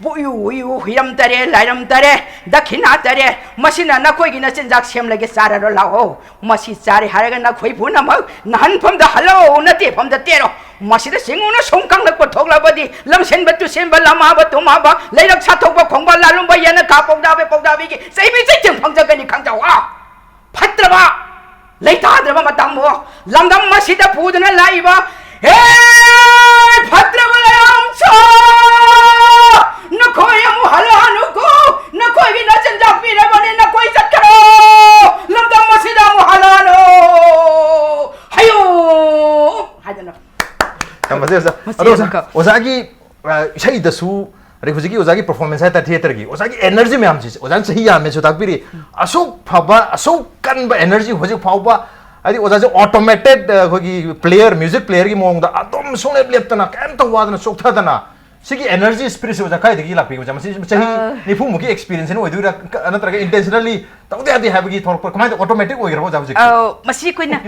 ꯎꯌꯨ ꯎꯌꯨ ꯍꯨꯏꯔꯝ ꯇꯔꯦ, ꯂꯥꯏꯔꯝ ꯇꯔꯦ, ꯗꯈꯤꯅꯥ ꯇꯔꯦ, ꯃꯁꯤꯅ ꯅꯈꯣꯏꯒꯤ ꯅꯆꯤꯟꯖꯥꯛ ꯁꯦꯝꯂꯒꯦ, ꯆꯥꯔꯔꯣ ꯂꯥꯛꯑꯣ꯫ ꯃꯁꯤ ꯆꯥꯔꯦ ꯍꯥꯏꯔꯒ ꯅꯈꯣꯏ ꯄꯨꯝꯅꯃꯛ ꯅꯥꯍꯟꯐꯝꯗ ꯍꯜꯂꯣ, ꯅꯠꯇꯦꯐꯝꯗ ꯇꯦꯔꯣ꯫ ꯃꯁꯤꯗ ꯁꯤꯡꯉꯨꯅ ꯁꯨꯝ ꯀꯪꯂꯛꯄ ꯊꯣꯛꯂꯕꯗꯤ, ꯂꯝꯁꯦꯟꯕ ꯇꯨꯁꯦꯟꯕ, ꯂꯃꯥꯕ ꯇꯨꯃꯥꯕ, ꯂꯩꯔꯛ ꯁꯥꯊꯧꯕ ꯈꯣꯡꯕ, ꯂꯥꯂꯨꯝꯕ ꯌꯦꯅꯈꯥ ꯄꯧꯗꯥꯕꯤ ꯄꯧꯗꯥꯕꯤꯒꯤ ꯆꯩꯕꯤ ꯆꯩꯊꯦꯡ ꯐꯪꯖꯒꯅꯤ, ꯈꯪꯖꯧ ꯍꯥ꯫ ꯐꯠꯇ꯭ꯔꯕ, ꯂꯩꯇꯥꯗ꯭ꯔꯕ ꯃꯇꯝꯕꯨ ꯂꯝꯗꯝ ꯑꯁꯤꯗ ꯄꯨꯗꯨꯅ ꯂꯥꯛꯏꯕ, ꯍꯦ ꯐꯠꯇ꯭ꯔꯕ ꯂꯩꯔꯥꯝꯆꯥ, ꯅꯈꯣꯏ ꯑꯃꯨꯛ ꯍꯜꯂꯛꯑꯅꯨꯀꯣ, ꯅꯈꯣꯏꯒꯤ ꯅꯆꯤꯟꯖꯥꯛ ꯄꯤꯔꯕꯅꯤ, ꯅꯈꯣꯏ ꯆꯠꯈ꯭ꯔꯣ, ꯂꯝꯗꯝ ꯑꯁꯤꯗ ꯑꯃꯨꯛ ꯍꯜꯂꯛꯑꯅꯨ, ꯍꯥꯏꯌꯨ ꯍꯥꯏꯗꯅ꯫ ꯌꯥꯝ ꯐꯖꯩ ꯑꯣꯖꯥ꯫ ꯃꯁꯤ ꯑꯗꯣ ꯑꯣꯖꯥ, ꯑꯃꯈꯛ꯫ ꯑꯣꯖꯥꯒꯤ ꯑ, ꯏꯁꯩꯗꯁꯨ, ꯑꯗꯩ ꯍꯧꯖꯤꯛꯀꯤ ꯑꯣꯖꯥꯒꯤ ꯄꯔꯐꯣꯔꯃꯦꯟꯁ ꯍꯥꯏꯇꯥꯔꯦ, ꯊꯤꯌꯦꯇꯔꯒꯤ ꯑꯣꯖꯥꯒꯤ ꯑꯦꯅꯔꯖꯤ ꯃꯌꯥꯝꯁꯦ, ꯑꯣꯖꯥꯅ ꯆꯍꯤ ꯌꯥꯝꯃꯦꯁꯨ ꯇꯥꯛꯄꯤꯔꯤ꯫ ꯑꯁꯨꯛ ꯐꯕ, ꯑꯁꯨꯛ ꯀꯟꯕ ꯑꯦꯅꯔꯖꯤ ꯍꯧꯖꯤꯛ ꯐꯥꯎꯕ, ꯍꯥꯏꯗꯤ ꯑꯣꯖꯥꯁꯦ ꯑꯣꯇꯣꯃꯦꯇꯦꯠ ꯑꯩꯈꯣꯏꯒꯤ ꯄ꯭ꯂꯦꯌꯔ, ꯃ꯭ꯌꯨꯖꯤꯛ ꯄ꯭ꯂꯦꯌꯔꯒꯤ ꯃꯑꯣꯡꯗ ꯑꯗꯨꯝ ꯁꯨꯡꯂꯦꯞ ꯂꯦꯞꯇꯅ, ꯀꯩꯝꯇ ꯋꯥꯗꯅ, ꯆꯣꯛꯊꯗꯅ, ꯁꯤꯒꯤ ꯑꯦꯅꯔꯖꯤ ꯁ꯭ꯄꯤꯔꯤꯠꯁꯦ ꯑꯣꯖꯥ ꯀꯥꯏꯗꯒꯤ ꯂꯥꯛꯄꯤꯒꯦ? ꯑꯣꯖꯥ, ꯃꯁꯤ ꯆꯍꯤ ꯑ, ꯅꯤꯐꯨꯃꯨꯛꯀꯤ ꯑꯦꯛꯁꯄꯤꯔꯤꯌꯟꯁꯅ ꯑꯣꯏꯗꯣꯏꯔꯥ, ꯅꯠꯇ꯭ꯔꯒ ꯏꯟꯇꯦꯟꯁꯅꯦꯜꯂꯤ ꯇꯧꯗ ꯌꯥꯗꯦ ꯍꯥꯏꯕꯒꯤ ꯊꯣꯛꯂꯛꯄ, ꯀꯃꯥꯏꯅ ꯑꯣꯇꯣꯃꯦꯇꯤꯛ ꯑꯣꯏꯈ꯭ꯔꯕ ꯑꯣꯖꯥ ꯍꯧꯖꯤꯛ? ꯑꯧ, ꯃꯁꯤ ꯑꯩꯈꯣꯏꯅ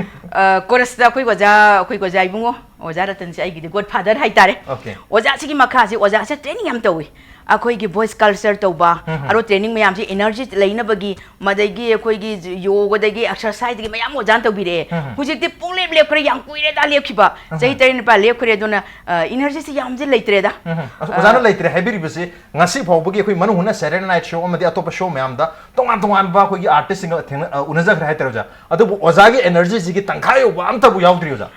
ꯀꯣꯔꯁꯇ ꯑꯩꯈꯣꯏ ꯑꯣꯖꯥ, ꯑꯩꯈꯣꯏ ꯑꯣꯖꯥ ꯏꯕꯨꯡꯉꯣ, ꯑꯣꯖꯥ ꯔꯇꯟꯁꯦ ꯑꯩꯒꯤꯗꯤ ꯒꯣꯗ ꯐꯥꯗꯔ ꯍꯥꯏꯇꯥꯔꯦ꯫ Okay. ꯑꯣꯖꯥꯁꯤꯒꯤ ꯃꯈꯥꯁꯤ ꯑꯣꯖꯥꯁꯦ ꯇ꯭ꯔꯦꯅꯤꯡ ꯌꯥꯝ ꯇꯧꯏ꯫ ꯑꯩꯈꯣꯏꯒꯤ ꯚꯣꯏꯁ ꯀꯜꯆꯔ ꯇꯧꯕ, ꯑꯔꯣ ꯇ꯭ꯔꯦꯅꯤꯡ ꯃꯌꯥꯝꯁꯤ ꯑꯦꯅꯔꯖꯤ ꯂꯩꯅꯕꯒꯤ, ꯃꯗꯒꯤ ꯑꯩꯈꯣꯏꯒꯤ ꯌꯣꯒꯗꯒꯤ ꯑꯦꯛꯁꯔꯁꯥꯏꯖꯗꯒꯤ ꯃꯌꯥꯝ ꯑꯣꯖꯥꯅ ꯇꯧꯕꯤꯔꯛꯑꯦ꯫ ꯍꯧꯖꯤꯛꯇꯤ ꯄꯨꯡꯂꯦꯞ ꯂꯦꯞꯈ꯭ꯔꯦ, ꯌꯥꯝ ꯀꯨꯏꯔꯦꯗ ꯂꯦꯞꯈꯤꯕ꯫ ꯆꯍꯤ ꯇꯔꯦꯠ ꯅꯤꯄꯥꯜ ꯂꯦꯞꯈ꯭ꯔꯦ, ꯑꯗꯨꯅ ꯏꯅꯔꯖꯤꯁꯤ ꯌꯥꯝꯗꯤ ꯂꯩꯇ꯭ꯔꯦꯗ꯫ ꯎꯝ꯫ ꯑꯁ, ꯑꯣꯖꯥꯅ ꯂꯩꯇ꯭ꯔꯦ ꯍꯥꯏꯕꯤꯔꯤꯕꯁꯤ ꯉꯁꯤ ꯐꯥꯎꯕꯒꯤ ꯑꯩꯈꯣꯏ ꯃꯅꯨꯡ ꯍꯨꯠꯅ ꯁꯦꯇꯔꯗꯦ ꯅꯥꯏꯠ ꯁꯣ ꯑꯃꯗꯤ ꯑꯇꯣꯞꯄ ꯁꯣ ꯃꯌꯥꯝꯗ ꯇꯣꯉꯥꯟ ꯇꯣꯉꯥꯟꯕ ꯑꯩꯈꯣꯏꯒꯤ ꯑꯥꯔꯇꯤꯁꯁꯤꯡꯒ ꯊꯦꯡꯅ, ꯑ, ꯎꯅꯖꯈ꯭ꯔꯦ ꯍꯥꯏꯇꯥꯔꯦ ꯑꯣꯖꯥ꯫ ꯑꯗꯨꯕꯨ ꯑꯣꯖꯥꯒꯤ ꯑꯦꯅꯔꯖꯤꯁꯤꯒꯤ ꯇꯪꯈꯥꯏ ꯌꯧꯕ ꯑꯝꯇꯕꯨ ꯌꯥꯎꯗ꯭ꯔꯤ ꯑꯣꯖꯥ꯫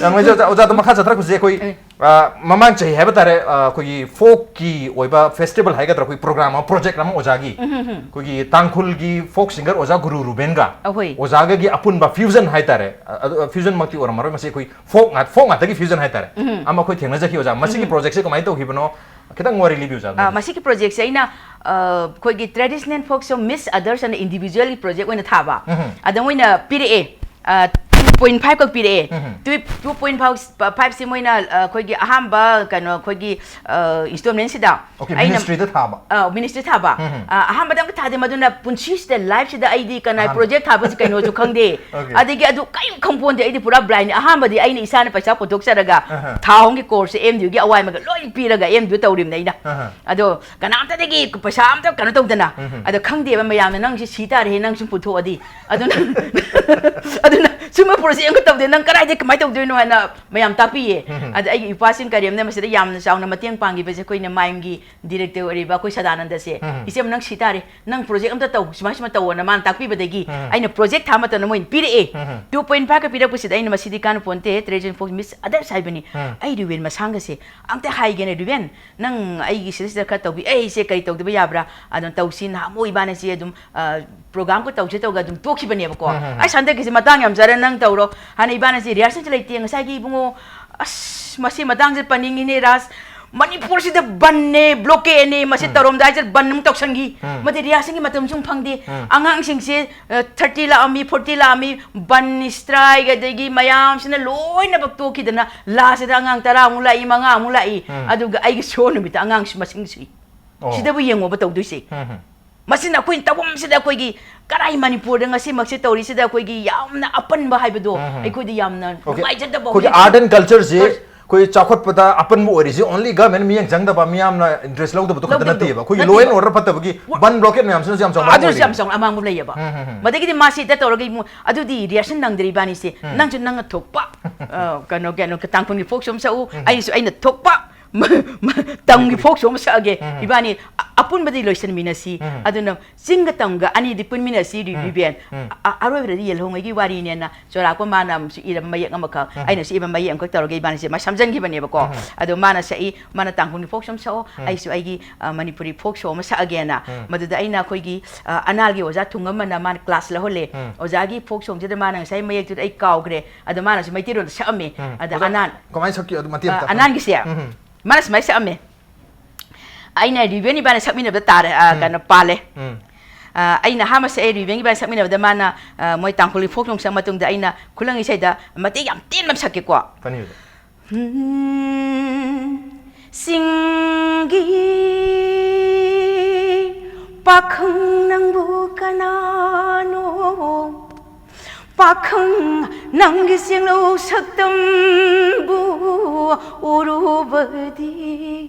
ꯌꯥꯝ ꯅꯨꯡꯉꯥꯏꯖꯩ ꯑꯣꯖꯥ꯫ ꯑꯣꯖꯥꯗꯣ ꯃꯈꯥ ꯆꯠꯊꯔꯛꯄꯁꯦ ꯑꯩꯈꯣꯏ, ꯑ, ꯃꯃꯥꯡ ꯆꯍꯤ ꯍꯥꯏꯕ ꯇꯥꯔꯦ, ꯑ, ꯑꯩꯈꯣꯏꯒꯤ ꯐꯣꯛꯀꯤ ꯑꯣꯏꯕ ꯐꯦꯁꯇꯤꯚꯦꯜ ꯍꯥꯏꯒꯗ꯭ꯔꯥ, ꯑꯩꯈꯣꯏ ꯄ꯭ꯔꯣꯒ꯭ꯔꯥꯝ ꯑꯃ, ꯄ꯭ꯔꯣꯖꯦꯛ ꯑꯃ ꯑꯣꯖꯥꯒꯤ, ꯑꯩꯈꯣꯏꯒꯤ ꯇꯥꯡꯈꯨꯜꯒꯤ ꯐꯣꯛ ꯁꯤꯡꯒꯔ ꯑꯣꯖꯥ ꯒꯨꯔꯨ ꯔꯨꯕꯦꯟꯒ ꯑꯍꯣꯏ꯫ ꯑꯣꯖꯥꯒꯤ ꯑꯄꯨꯟꯕ ꯐ꯭ꯌꯨꯖꯟ ꯍꯥꯏꯇꯥꯔꯦ꯫ ꯑ, ꯑꯗꯨ, ꯑ, ꯐ꯭ꯌꯨꯖꯟꯃꯛꯇꯤ ꯑꯣꯏꯔꯝꯃꯔꯣꯏ, ꯃꯁꯤ ꯑꯩꯈꯣꯏ ꯐꯣꯛ ꯉꯥꯛ-, ꯐꯣꯛ ꯉꯥꯛꯇꯒꯤ ꯐ꯭ꯌꯨꯖꯟ ꯍꯥꯏꯇꯥꯔꯦ꯫ ꯑꯃ ꯑꯩꯈꯣꯏ ꯊꯦꯡꯅꯖꯈꯤ ꯑꯣꯖꯥ꯫ ꯃꯁꯤꯒꯤ ꯄ꯭ꯔꯣꯖꯦꯛꯁꯦ ꯀꯃꯥꯏꯅ ꯇꯧꯈꯤꯕꯅꯣ? ꯈꯤꯇꯪ ꯋꯥꯔꯤ ꯂꯤꯕꯤꯌꯨ ꯑꯣꯖꯥ꯫ ꯑ, ꯃꯁꯤꯒꯤ ꯄ꯭ꯔꯣꯖꯦꯛꯁꯦ ꯑꯩꯅ, ꯑ, ꯑꯩꯈꯣꯏꯒꯤ ꯇ꯭ꯔꯦꯗꯤꯁꯅꯦꯜ ꯐꯣꯛ ꯁꯣꯡ ꯃꯤꯁ ꯑꯗꯔꯁ ꯑꯅ ꯏꯟꯗꯤꯕꯤꯖꯨꯋꯦꯜꯒꯤ ꯄ꯭ꯔꯣꯖꯦꯛ ꯑꯣꯏꯅ ꯊꯥꯕ꯫ ꯑꯗ ꯃꯣꯏꯅ ꯄꯤꯔꯛꯑꯦ, ꯑ, two point five ꯈꯛ ꯄꯤꯔꯛꯑꯦ꯫ Two point five ꯁꯤ ꯃꯣꯏꯅ ꯑ, ꯑꯩꯈꯣꯏꯒꯤ ꯑꯍꯥꯟꯕ ꯀꯩꯅꯣ ꯑꯩꯈꯣꯏꯒꯤ ꯏꯟꯁꯇꯣꯜꯃꯦꯟꯁꯤꯗ Okay, ministry ꯗ ꯊꯥꯕ꯫ ꯃꯤꯅꯤꯁꯇ꯭ꯔꯤ ꯊꯥꯕ꯫ ꯑ, ꯑꯍꯥꯟꯕꯗ ꯑꯃꯨꯛ ꯊꯥꯗꯦ, ꯃꯗꯨꯅ ꯄꯨꯟꯁꯤꯁꯤꯗ ꯂꯥꯏꯐꯁꯤꯗ ꯑꯩꯗꯤ ꯀꯅꯥ ꯑꯍꯥꯟꯕ꯫ ꯄ꯭ꯔꯣꯖꯦꯛ ꯊꯥꯕꯁꯤ ꯀꯩꯅꯣꯁꯨ ꯈꯪꯗꯦ꯫ Okay. ꯑꯗꯒꯤ ꯑꯗꯨ ꯀꯔꯤꯝ ꯈꯪꯄꯣꯟꯗꯦ, ꯑꯩꯗꯤ ꯄꯨꯔꯥ ꯕ꯭ꯂꯥꯏꯟꯅꯤ꯫ ꯑꯍꯥꯟꯕꯗꯤ ꯑꯩꯅ ꯏꯁꯥꯅ ꯄꯩꯁꯥ ꯄꯨꯊꯣꯛꯆꯔꯒ ꯊꯥ ꯑꯍꯨꯝꯒꯤ ꯀꯣꯔꯁꯁꯦ ꯑꯦꯝ ꯗꯤ ꯌꯨꯒꯤ ꯑꯋꯥꯏꯃꯒ ꯂꯣꯏ ꯄꯤꯔꯒ ꯑꯦꯝ ꯗꯤ ꯌꯨ ꯇꯧꯔꯤꯕꯅꯦ ꯑꯩꯅ꯫ ꯑꯗꯣ ꯀꯅꯥꯝꯇꯗꯒꯤ ꯄꯩꯁꯥ ꯑꯝꯇ ꯀꯩꯅꯣ ꯇꯧꯗꯅ꯫ ꯑꯗꯣ ꯈꯪꯗꯦꯕ ꯃꯌꯥꯝꯅ, "ꯅꯪꯁꯤ ꯁꯤ ꯇꯥꯔꯦꯍꯦ, ꯅꯪ ꯁꯨꯝ ꯄꯨꯊꯣꯛꯑꯗꯤ"꯫ ꯑꯗꯨꯅ ꯑꯗꯨꯅ ꯁꯨꯝꯕ ꯄ꯭ꯔꯣꯖꯦꯛ ꯑꯃ ꯇꯧꯗꯦ, ꯅꯪ ꯀꯗꯥꯏꯗꯒꯤ ꯀꯃꯥꯏꯅ ꯇꯧꯗꯣꯏꯅꯣ ꯍꯥꯏꯅ ꯃꯌꯥꯝ ꯇꯥꯛꯄꯤꯌꯦ꯫ ꯑꯗ ꯑꯩꯒꯤ ꯏꯄ꯭ꯋꯥꯁꯤꯡ ꯀꯔꯦꯝꯅ ꯃꯁꯤꯗ ꯌꯥꯝꯅ ꯆꯥꯎꯅ ꯃꯇꯦꯡ ꯄꯥꯡꯈꯤꯕꯁꯦ ꯑꯩꯈꯣꯏꯅ ꯃꯥꯏꯝꯒꯤ ꯗꯤꯔꯦꯛꯇꯔ ꯑꯣꯏꯔꯤꯕ ꯑꯩꯈꯣꯏ ꯁꯗꯥꯅꯟꯗꯁꯦ, "ꯏꯆꯦ, ꯅꯪ ꯁꯤ ꯇꯥꯔꯦ, ꯅꯪ ꯄ꯭ꯔꯣꯖꯦꯛ ꯑꯝꯇ ꯇꯧ, ꯁꯨꯃꯥꯏ ꯁꯨꯃꯥꯏ ꯇꯧꯑꯣꯅ" ꯃꯥꯅ ꯇꯥꯛꯄꯤꯕꯗꯒꯤ ꯑꯩꯅ ꯄ꯭ꯔꯣꯖꯦꯛ ꯊꯥ ꯃꯇꯝꯗ ꯃꯣꯏꯅ ꯄꯤꯔꯛꯑꯦ꯫ Two point five ꯀ ꯄꯤꯔꯛꯄꯁꯤꯗ ꯑꯩꯅ ꯃꯁꯤꯗꯤ ꯀꯥꯟꯅꯄꯣꯟꯇꯦ, ꯇ꯭ꯔꯦꯖꯟ ꯐꯣꯛꯁ ꯃꯤꯁ ꯑꯗꯔꯁ ꯍꯥꯏꯕꯅꯤ꯫ ꯑꯩ ꯔꯤꯋꯦꯟ ꯃꯁꯥꯡꯒꯁꯦ ꯑꯝꯇ ꯍꯥꯏꯒꯦꯅꯦ, "ꯔꯤꯋꯦꯟ, ꯅꯪ ꯑꯩꯒꯤ ꯁꯤꯗꯩꯁꯤꯗ ꯈꯔ ꯇꯧꯕꯤ, ꯑꯩꯁꯦ ꯀꯔꯤ ꯇꯧꯗꯕ ꯌꯥꯕ꯭ꯔꯥ?" ꯑꯗꯨꯝ ꯇꯧꯁꯤ, ꯅꯍꯥꯟꯃꯨꯛ ꯏꯕꯥꯅꯤꯁꯦ ꯑꯗꯨꯝ ꯄ꯭ꯔꯣꯒ꯭ꯔꯥꯝꯒ ꯇꯧꯁꯦ ꯇꯧꯒ ꯑꯗꯨꯝ ꯇꯣꯛꯈꯤꯕꯅꯦꯕꯀꯣ꯫ ꯑꯩꯁ, ꯍꯟꯗꯛꯀꯤꯁꯦ ꯃꯇꯥꯡ ꯌꯥꯝ ꯆꯥꯔꯦ, ꯅꯪ ꯇꯧꯔꯣ꯫ ꯍꯥꯟꯅ ꯏꯕꯥꯅꯤꯁꯦ ꯔꯤꯍꯥꯔꯁꯦꯜꯁꯦ ꯂꯩꯇꯦ, ꯉꯁꯥꯏꯒꯤ ꯏꯕꯨꯡꯉꯣ, ꯑꯁ, ꯃꯁꯤ ꯃꯇꯥꯡꯁꯦ ꯄꯟꯅꯤꯡꯉꯤꯅꯦ ꯔꯥꯖ, ꯃꯅꯤꯄꯨꯔꯁꯤꯗ ꯕꯟꯅꯦ, ꯕ꯭ꯂꯣꯀꯦꯠꯅꯦ, ꯃꯁꯤ ꯇꯧꯔꯝꯗꯥꯏꯁꯤꯗ ꯕꯟ ꯑꯃꯨꯛ ꯇꯧꯁꯟꯈꯤ꯫ ꯃꯗꯤ ꯔꯤꯍꯥꯔꯁꯦꯜꯒꯤ ꯃꯇꯝꯁꯨ ꯑꯃꯨꯛ ꯐꯪꯗꯦ꯫ ꯑꯉꯥꯡꯁꯤꯡꯁꯦ ꯊꯥꯔꯇꯤ ꯂꯥꯛꯑꯝꯃꯤ, ꯐꯣꯔꯇꯤ ꯂꯥꯛꯑꯝꯃꯤ, ꯕꯟ, ꯁ꯭ꯇ꯭ꯔꯥꯏꯛ, ꯑꯗꯒꯤ ꯃꯌꯥꯝꯁꯤꯅ ꯂꯣꯏꯅꯃꯛ ꯇꯣꯛꯈꯤꯗꯅ ꯂꯥꯁꯁꯤꯗ ꯑꯉꯥꯡ ꯇꯔꯥꯃꯨꯛ ꯂꯥꯛꯏ, ꯃꯉꯥꯃꯨꯛ ꯂꯥꯛꯏ꯫ ꯑꯗꯨꯒ ꯑꯩꯒꯤ ꯁꯣ ꯅꯨꯃꯤꯠꯇ ꯑꯉꯥꯡꯁꯤ ꯃꯁꯤꯡ ꯁꯨꯏ꯫ ꯑꯣ꯫ ꯁꯤꯗꯕꯨ ꯌꯦꯡꯉꯣꯕ ꯇꯧꯗꯣꯏꯁꯦ꯫ ꯃꯁꯤꯅ ꯑꯩꯈꯣꯏꯅ ꯇꯧꯐꯝꯁꯤꯗ ꯑꯩꯈꯣꯏꯒꯤ ꯀꯔꯥꯏ ꯃꯅꯤꯄꯨꯔꯗ ꯉꯁꯤꯃꯛꯁꯦ ꯇꯧꯔꯤꯁꯤꯗ ꯑꯩꯈꯣꯏꯒꯤ ꯌꯥꯝꯅ ꯑꯄꯟꯕ ꯍꯥꯏꯕꯗꯣ ꯑꯩꯈꯣꯏꯗ ꯌꯥꯝꯅ Okay. ꯅꯨꯡꯉꯥꯏꯖꯗꯕ ꯑꯩꯈꯣꯏꯒꯤ ꯍꯧꯖꯤꯛ art and culture say First ꯑꯩꯈꯣꯏ ꯆꯥꯎꯈꯠꯄꯗ ꯑꯄꯟꯕ ꯑꯣꯏꯔꯤꯁꯦ only government ꯃꯤꯠꯌꯦꯡ ꯆꯪꯗꯕ, ꯃꯤꯌꯥꯝꯅ interest ꯂꯧꯗꯕꯗꯣ ꯈꯛꯇ ꯂꯧꯗꯕꯗꯣ꯫ ꯅꯠꯇꯦꯕ꯫ ꯑꯩꯈꯣꯏꯒꯤ ꯅꯠꯇꯦꯕ꯫ law and order ꯐꯠꯇꯕꯒꯤ ꯕꯟ ꯕ꯭ꯂꯣꯀꯦꯠ ꯃꯌꯥꯝꯁꯤꯅꯁꯨ ꯌꯥꯝ ꯆꯥꯎꯅ ꯑꯗꯨꯁꯨ ꯑꯣꯏꯔꯤ꯫ ꯌꯥꯝ ꯆꯥꯎꯅ ꯑꯃꯥꯡꯕ ꯂꯩꯌꯦꯕ꯫ ꯃꯗꯒꯤꯗꯤ ꯃꯥꯁꯤ ꯍꯦꯛꯇ ꯇꯧꯔꯒ ꯏꯃꯨꯡ ꯑꯗꯨꯗꯤ ꯔꯤꯍꯥꯔꯁꯦꯜ ꯅꯪꯗ꯭ꯔꯦ ꯏꯕꯥꯅꯤꯁꯦ꯫ ꯅꯪꯁꯨ ꯅꯪꯅ ꯊꯣꯛꯄ, ꯑ, ꯀꯩꯅꯣ, ꯀꯩꯅꯣ, ꯇꯥꯡꯈꯨꯜꯒꯤ ꯐꯣꯛ ꯁꯣ ꯑꯃ ꯁꯛꯎ, ꯑꯩꯁꯨ ꯑꯩꯅ ꯊꯣꯛꯄ ꯇꯝꯒꯤ ꯐꯣꯛ ꯁꯣ ꯑꯃ ꯁꯛꯑꯒꯦ꯫ ꯏꯕꯥꯅꯤ ꯑ-, ꯑꯄꯨꯟꯕꯗꯤ ꯂꯣꯏꯁꯟꯃꯤꯟꯅꯁꯤ꯫ ꯑꯗꯨꯅ ꯆꯤꯡꯒ ꯇꯝꯒ ꯑꯅꯤꯗꯤ ꯄꯨꯟꯃꯤꯟꯅꯁꯤ, ꯔꯤꯕꯦꯟ꯫ ꯑ-, ꯑꯔꯣꯏꯕꯗꯗꯤ ꯌꯦꯜꯍꯧꯉꯩꯒꯤ ꯋꯥꯔꯤꯅꯦꯅ ꯆꯥꯎꯔꯥꯛꯄ ꯃꯥꯅ ꯑꯃꯁꯨ ꯏꯔꯝꯕ ꯃꯌꯦꯛ ꯑꯃꯈꯛ, ꯑꯩꯅꯁꯨ ꯏꯕ ꯃꯌꯦꯛ ꯑꯃꯈꯛ ꯇꯧꯔꯒ ꯏꯕꯥꯅꯤꯁꯦ ꯃꯥ ꯁꯝꯖꯟꯈꯤꯕꯅꯦꯕꯀꯣ꯫ ꯑꯗꯣ ꯃꯥꯅ ꯁꯛꯏ, ꯃꯥꯅ ꯇꯥꯡꯈꯨꯜꯒꯤ ꯐꯣꯛ ꯁꯣ ꯑꯃ ꯁꯛꯑꯣ, ꯑꯩꯁꯨ ꯑꯩꯒꯤ, ꯑ, ꯃꯅꯤꯄꯨꯔꯤ ꯐꯣꯛ ꯁꯣ ꯑꯃ ꯁꯛꯑꯒꯦꯅ꯫ ꯃꯗꯨꯗ ꯑꯩꯅ ꯑꯩꯈꯣꯏꯒꯤ, ꯑ, ꯑꯅꯥꯜꯒꯤ ꯑꯣꯖꯥ ꯊꯨꯡꯉꯝꯕꯅ ꯃꯥꯅ ꯀ꯭ꯂꯥꯁ ꯂꯧꯍꯜꯂꯦ꯫ ꯑꯣꯖꯥꯒꯤ ꯐꯣꯛ ꯁꯣꯡꯁꯤꯗ ꯃꯥꯅ ꯉꯁꯥꯏ ꯃꯌꯦꯛꯇꯨꯗ ꯑꯩ ꯀꯥꯎꯈ꯭ꯔꯦ꯫ ꯑꯗꯣ ꯃꯥꯅꯁꯨ ꯃꯩꯇꯩꯂꯣꯟꯗ ꯁꯛꯑꯝꯃꯦ꯫ ꯑꯗ ꯑꯣꯖꯥ, ꯑꯅꯥꯜ, ꯀꯃꯥꯏꯅ ꯁꯛꯀꯦ ꯑꯗꯨ ꯃꯇꯦꯛ ꯑ, ꯑꯝꯇ? ꯑꯅꯥꯜꯒꯤꯁꯦ, ꯃꯥꯅ ꯁꯨꯃꯥꯏꯅ ꯁꯛꯑꯝꯃꯦ꯫ ꯑꯩꯅ ꯔꯤꯕꯦꯟ ꯏꯕꯥꯅꯤ ꯁꯛꯃꯤꯟꯅꯕꯗ ꯇꯥꯔꯦ, ꯑ, ꯀꯩꯅꯣ, ꯄꯥꯜꯂꯦ꯫ ꯑ, ꯑꯩꯅ ꯑꯍꯥꯟꯕ ꯁꯛꯑꯦ, ꯔꯤꯕꯦꯟꯒꯤ ꯏꯕꯥꯅꯤ ꯁꯛꯃꯤꯟꯅꯕꯗ ꯃꯥꯅ, ꯑ, ꯃꯣꯏ ꯇꯥꯡꯈꯨꯜꯒꯤ ꯐꯣꯛ ꯁꯣꯡ ꯁꯛ ꯃꯇꯨꯡꯗ ꯑꯩꯅ ꯈꯨꯂꯪ ꯏꯁꯩꯗ ꯃꯇꯦꯛ ꯌꯥꯝ ꯇꯦꯟꯕ ꯑꯃ ꯁꯛꯀꯦꯀꯣ꯫ ꯐꯅꯤ ꯑꯣꯖꯥ꯫ ꯎꯝ, ꯆꯤꯡꯒꯤ ꯄꯥꯈꯪ ꯅꯪꯕꯨ ꯀꯅꯥꯅꯣ? ꯄꯥꯈꯪ ꯅꯪꯒꯤ ꯆꯦꯡꯂꯧ ꯁꯛꯇꯝꯕꯨ ꯎꯔꯨꯕꯗꯤ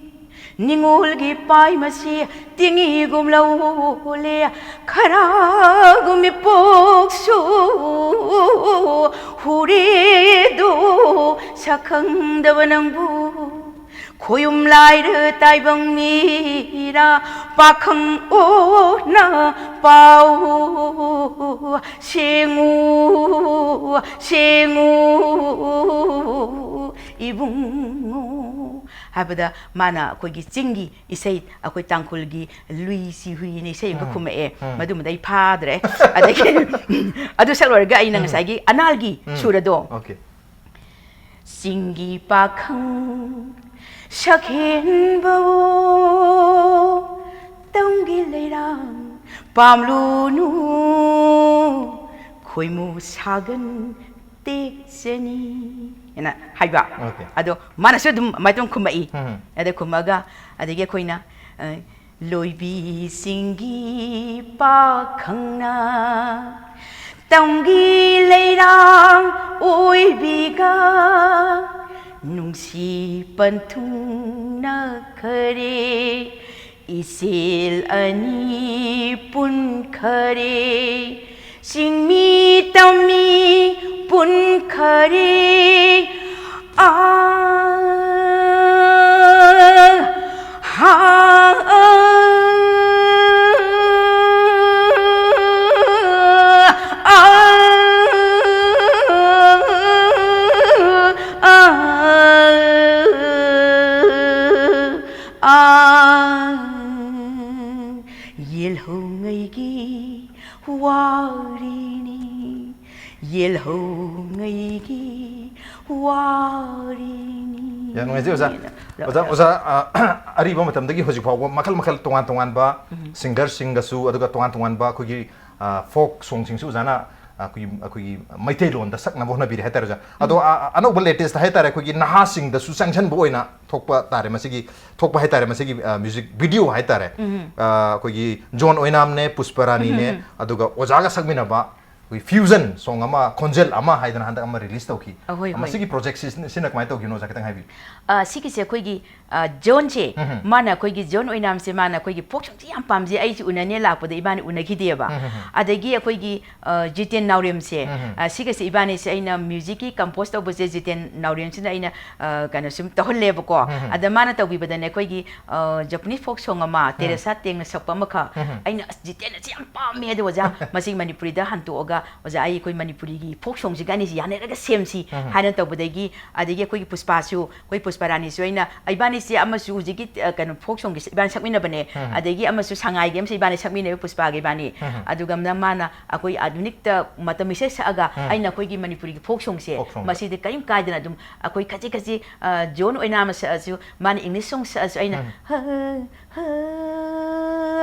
ꯅꯤꯡꯉꯣꯜꯒꯤ ꯄꯥꯏꯃꯁꯤ ꯇꯤꯡꯉꯤꯒꯨꯝ ꯂꯧꯂꯦ꯫ ꯈꯔꯒꯨꯝ ꯃꯤꯄꯣꯛꯁꯨ ꯍꯨꯔꯦꯗꯣ ꯁꯛꯈꯪꯗꯕ ꯅꯪꯕꯨ ꯈꯣꯌꯨꯝ ꯂꯥꯏꯔ ꯇꯥꯏꯕꯪ ꯃꯤꯔꯥ ꯄꯥꯈꯪ ꯑꯣꯅ ꯄꯥꯎ ꯁꯦꯡꯉꯨ, ꯁꯦꯡꯉꯨ ꯏꯕꯨꯡꯉꯣ ꯍꯥꯏꯕꯗ ꯃꯥꯅ ꯑꯩꯈꯣꯏꯒꯤ ꯆꯤꯡꯒꯤ ꯏꯁꯩ, ꯑꯩꯈꯣꯏ ꯇꯥꯡꯈꯨꯜꯒꯤ ꯂꯨꯏ ꯁꯤꯍꯨꯏꯅ ꯏꯁꯩ ꯑꯃꯈꯛ ꯎꯝ, ꯈꯨꯝꯃꯛꯑꯦ꯫ ꯎꯝ꯫ ꯃꯗꯨꯃꯗꯤ ꯑꯩ ꯐꯥꯗ꯭ꯔꯦ꯫ ꯑꯗꯒꯤ ꯑꯗꯨ ꯁꯛ ꯂꯣꯏꯔꯒ ꯑꯩꯅ ꯎꯝ꯫ ꯉꯁꯥꯏꯒꯤ ꯑꯅꯥꯜꯒꯤ ꯎꯝ꯫ ꯁꯨꯔꯗꯣ꯫ Okay꯫ ꯆꯤꯡꯒꯤ ꯄꯥꯈꯪ ꯁꯛꯍꯦꯟꯕꯋꯣ, ꯇꯝꯒꯤ ꯂꯩꯔꯥꯡ ꯄꯥꯝꯂꯨꯅꯨ, ꯈꯣꯏꯃꯨ ꯁꯥꯒꯟ ꯇꯦꯛꯆꯅꯤ ꯍꯥꯏꯅ ꯍꯥꯏꯕ꯫ Okay꯫ ꯑꯗꯣ ꯃꯥꯅꯁꯨ ꯑꯗꯨꯝ ꯑꯗꯨꯃꯥꯏꯅ ꯑꯗꯨꯝ ꯈꯨꯝꯃꯛꯏ꯫ ꯎꯝ꯫ ꯑꯗ ꯈꯨꯝꯃꯒ ꯑꯗꯒꯤ ꯑꯩꯈꯣꯏꯅ, ꯑ, ꯂꯣꯏꯕꯤꯁꯤꯡꯒꯤ ꯄꯥꯈꯪꯅ ꯇꯝꯒꯤ ꯂꯩꯔꯥꯡ ꯑꯣꯏꯕꯤꯒ ꯅꯨꯡꯁꯤ ꯄꯟꯊꯨꯡꯅꯈꯔꯦ꯫ ꯏꯆꯦꯜ ꯑꯅꯤ ꯄꯨꯟꯈꯔꯦ, ꯆꯤꯡꯃꯤ ꯇꯝꯃꯤ ꯄꯨꯟꯈꯔꯦ꯫ ꯑꯥ, ꯍꯥ, ꯑꯥ, ꯑꯥ, ꯑꯥ, ꯑꯥ, ꯌꯦꯜꯍꯧꯉꯩꯒꯤ ꯋꯥꯔꯤꯅꯤ, ꯌꯦꯜꯍꯧꯉꯩꯒꯤ ꯋꯥꯔꯤꯅꯤ꯫ ꯌꯥꯝ ꯅꯨꯡꯉꯥꯏꯖꯩ ꯑꯣꯖꯥ꯫ ꯑꯣꯖꯥ, ꯑꯣꯖꯥ, ꯑ, ꯑꯔꯤꯕ ꯃꯇꯝꯗꯒꯤ ꯍꯧꯖꯤꯛ ꯐꯥꯎꯕ ꯃꯈꯜ ꯃꯈꯜ, ꯇꯣꯉꯥꯟ ꯇꯣꯉꯥꯟꯕ ꯁꯤꯡꯒꯔꯁꯤꯡꯒꯁꯨ, ꯑꯗꯨꯒ ꯇꯣꯉꯥꯟ ꯇꯣꯉꯥꯟꯕ ꯑꯩꯈꯣꯏꯒꯤ, ꯑ, ꯐꯣꯛ ꯁꯣꯡꯁꯤꯡꯁꯨ ꯑꯣꯖꯥꯅ, ꯑ, ꯑꯩꯈꯣꯏꯒꯤ, ꯑꯩꯈꯣꯏꯒꯤ ꯃꯩꯇꯩꯂꯣꯟꯗ ꯁꯛꯅꯕ ꯍꯣꯠꯅꯕꯤꯔꯦ ꯍꯥꯏꯇꯥꯔꯦ ꯑꯣꯖꯥ꯫ ꯑꯗꯣ, ꯑ, ꯑ, ꯑꯅꯧꯕ latest ꯍꯥꯏꯇꯥꯔꯦ, ꯑꯩꯈꯣꯏꯒꯤ ꯅꯍꯥꯁꯤꯡꯗꯁꯨ ꯆꯪꯁꯟꯕ ꯑꯣꯏꯅ ꯊꯣꯛꯄ ꯇꯥꯔꯦ ꯃꯁꯤꯒꯤ, ꯊꯣꯛꯄ ꯍꯥꯏꯇꯥꯔꯦ ꯃꯁꯤꯒꯤ, ꯑ, music video ꯍꯥꯏꯇꯥꯔꯦ꯫ ꯑ, ꯑꯩꯈꯣꯏꯒꯤ ꯖꯣꯟ ꯑꯣꯏꯅꯥꯝꯅꯦ, ꯄꯨꯁꯄ ꯔꯥꯅꯤꯅꯦ, ꯑꯗꯨꯒ ꯑꯣꯖꯥꯒ ꯁꯛꯃꯤꯟꯅꯕ ꯑꯩꯈꯣꯏ fusion song ꯑꯃ, ꯈꯣꯟꯖꯦꯜ ꯑꯃ ꯍꯥꯏꯗꯅ ꯍꯟꯗꯛ ꯑꯃ release ꯇꯧꯈꯤ꯫ ꯑ, ꯍꯣꯏ, ꯍꯣꯏ꯫ ꯃꯁꯤꯒꯤ project ꯁꯤ, ꯁꯤꯅ ꯀꯃꯥꯏꯅ ꯇꯧꯈꯤꯕꯅꯣ ꯑꯣꯖꯥ ꯈꯤꯇꯪ ꯍꯥꯏꯕꯤꯌꯨ꯫ ꯑ, ꯁꯤꯒꯤꯁꯦ ꯑꯩꯈꯣꯏꯒꯤ, ꯑ, ꯖꯣꯟꯁꯦ, ꯎꯝ, ꯍꯝ꯫ ꯃꯥꯅ ꯑꯩꯈꯣꯏꯒꯤ ꯖꯣꯟ ꯑꯣꯏꯅꯥꯝꯁꯦ, ꯃꯥꯅ ꯑꯩꯈꯣꯏꯒꯤ ꯐꯣꯛ ꯁꯣꯡꯁꯦ ꯌꯥꯝ ꯄꯥꯝꯖꯩ, ꯑꯩꯁꯦ ꯎꯅꯅꯦ ꯂꯥꯛꯄꯗ ꯏꯕꯥꯅꯤ ꯎꯅꯈꯤꯗꯦꯕ꯫ ꯎꯝ, ꯍꯝ, ꯍꯝ꯫ ꯑꯗꯒꯤ ꯑꯩꯈꯣꯏꯒꯤ, ꯑ, ꯖꯤꯇꯦꯟ ꯅꯥꯎꯔꯦꯝꯁꯦ, ꯎꯝ, ꯍꯝ꯫ ꯑ, ꯁꯤꯒꯁꯦ ꯏꯕꯥꯅꯤꯁꯦ ꯑꯩꯅ music ꯀꯤ compose ꯇꯧꯕꯁꯦ ꯖꯤꯇꯦꯟ ꯅꯥꯎꯔꯦꯝꯁꯤꯅ ꯑꯩꯅ, ꯑ, ꯀꯩꯅꯣ ꯁꯨꯝ ꯇꯧꯍꯜꯂꯦꯕꯀꯣ꯫ ꯎꯝ, ꯍꯝ꯫ ꯑꯗ ꯃꯥꯅ ꯇꯧꯕꯤꯕꯗꯅꯦ ꯑꯩꯈꯣꯏꯒꯤ, ꯑ, Japanese folk song ꯑꯃ, ꯎꯝ꯫ ꯇꯦꯔꯦꯁꯥ ꯇꯦꯡꯅ ꯁꯛꯄ ꯑꯃꯈꯛ, ꯎꯝ, ꯍꯝ꯫ ꯑꯩꯅ, "ꯑꯁ, ꯖꯤꯇꯦꯟ, ꯑꯁꯤ ꯌꯥꯝ ꯄꯥꯝꯃꯦ, ꯑꯗꯣ ꯑꯣꯖꯥ, ꯃꯁꯤ ꯃꯅꯤꯄꯨꯔꯤꯗ ꯍꯟꯇꯣꯛꯑꯒ, ꯑꯣꯖꯥ, ꯑꯩ ꯑꯩꯈꯣꯏ ꯃꯅꯤꯄꯨꯔꯤꯒꯤ ꯐꯣꯛ ꯁꯣꯡꯁꯤꯒ ꯑꯅꯤꯁꯤ ꯌꯥꯅꯔꯒ ꯁꯦꯝꯁꯤ" ꯎꯝ꯫ ꯍꯥꯏꯅ ꯇꯧꯕꯗꯒꯤ, ꯑꯗꯒꯤ ꯑꯩꯈꯣꯏꯒꯤ ꯄꯨꯁꯄꯥꯁꯨ, ꯑꯩꯈꯣꯏ ꯄꯨꯁꯄꯥ ꯔꯥꯅꯤꯁꯨ ꯑꯩꯅ, ꯏꯕꯥꯅꯤꯁꯦ ꯑꯃꯁꯨ ꯍꯧꯖꯤꯛꯀꯤ, ꯑ, ꯀꯩꯅꯣ, ꯐꯣꯛ ꯁꯣꯡꯒꯤ ꯏꯕꯥꯅꯤ ꯁꯛꯃꯤꯟꯅꯕꯅꯦ, ꯎꯝ꯫ ꯑꯗꯒꯤ ꯑꯃꯁꯨ ꯁꯉꯥꯏꯒꯤ ꯑꯃꯁꯨ ꯏꯕꯥꯅꯤ ꯁꯛꯃꯤꯟꯅꯩ ꯄꯨꯁꯄꯥꯒ ꯏꯕꯥꯅꯤ꯫ ꯎꯝ꯫ ꯑꯗꯨꯒ ꯃꯅ-, ꯃꯥꯅ ꯑꯩꯈꯣꯏ ꯑꯥꯙꯨꯅꯤꯛꯇ ꯃꯇꯝ ꯏꯁꯩ ꯁꯛꯑꯒ, ꯎꯝ꯫ ꯑꯩꯅ ꯑꯩꯈꯣꯏꯒꯤ ꯃꯅꯤꯄꯨꯔꯤꯒꯤ ꯐꯣꯛ ꯁꯣꯡꯁꯦ, ꯐꯣꯛ ꯁꯣꯡꯗ꯫ ꯃꯁꯤꯗꯤ ꯀꯔꯤꯝ ꯀꯥꯏꯗꯅ ꯑꯗꯨꯝ ꯑꯩꯈꯣꯏ ꯈꯖꯤꯛ ꯈꯖꯤꯛ, ꯑ, ꯖꯣꯟ ꯑꯣꯏꯅꯥꯝ ꯁꯛꯑꯁꯨ, ꯃꯥꯅ English song ꯁꯛꯑꯁꯨ, ꯑꯩꯅ, ꯎꯝ꯫ "ꯍ, ꯍ,"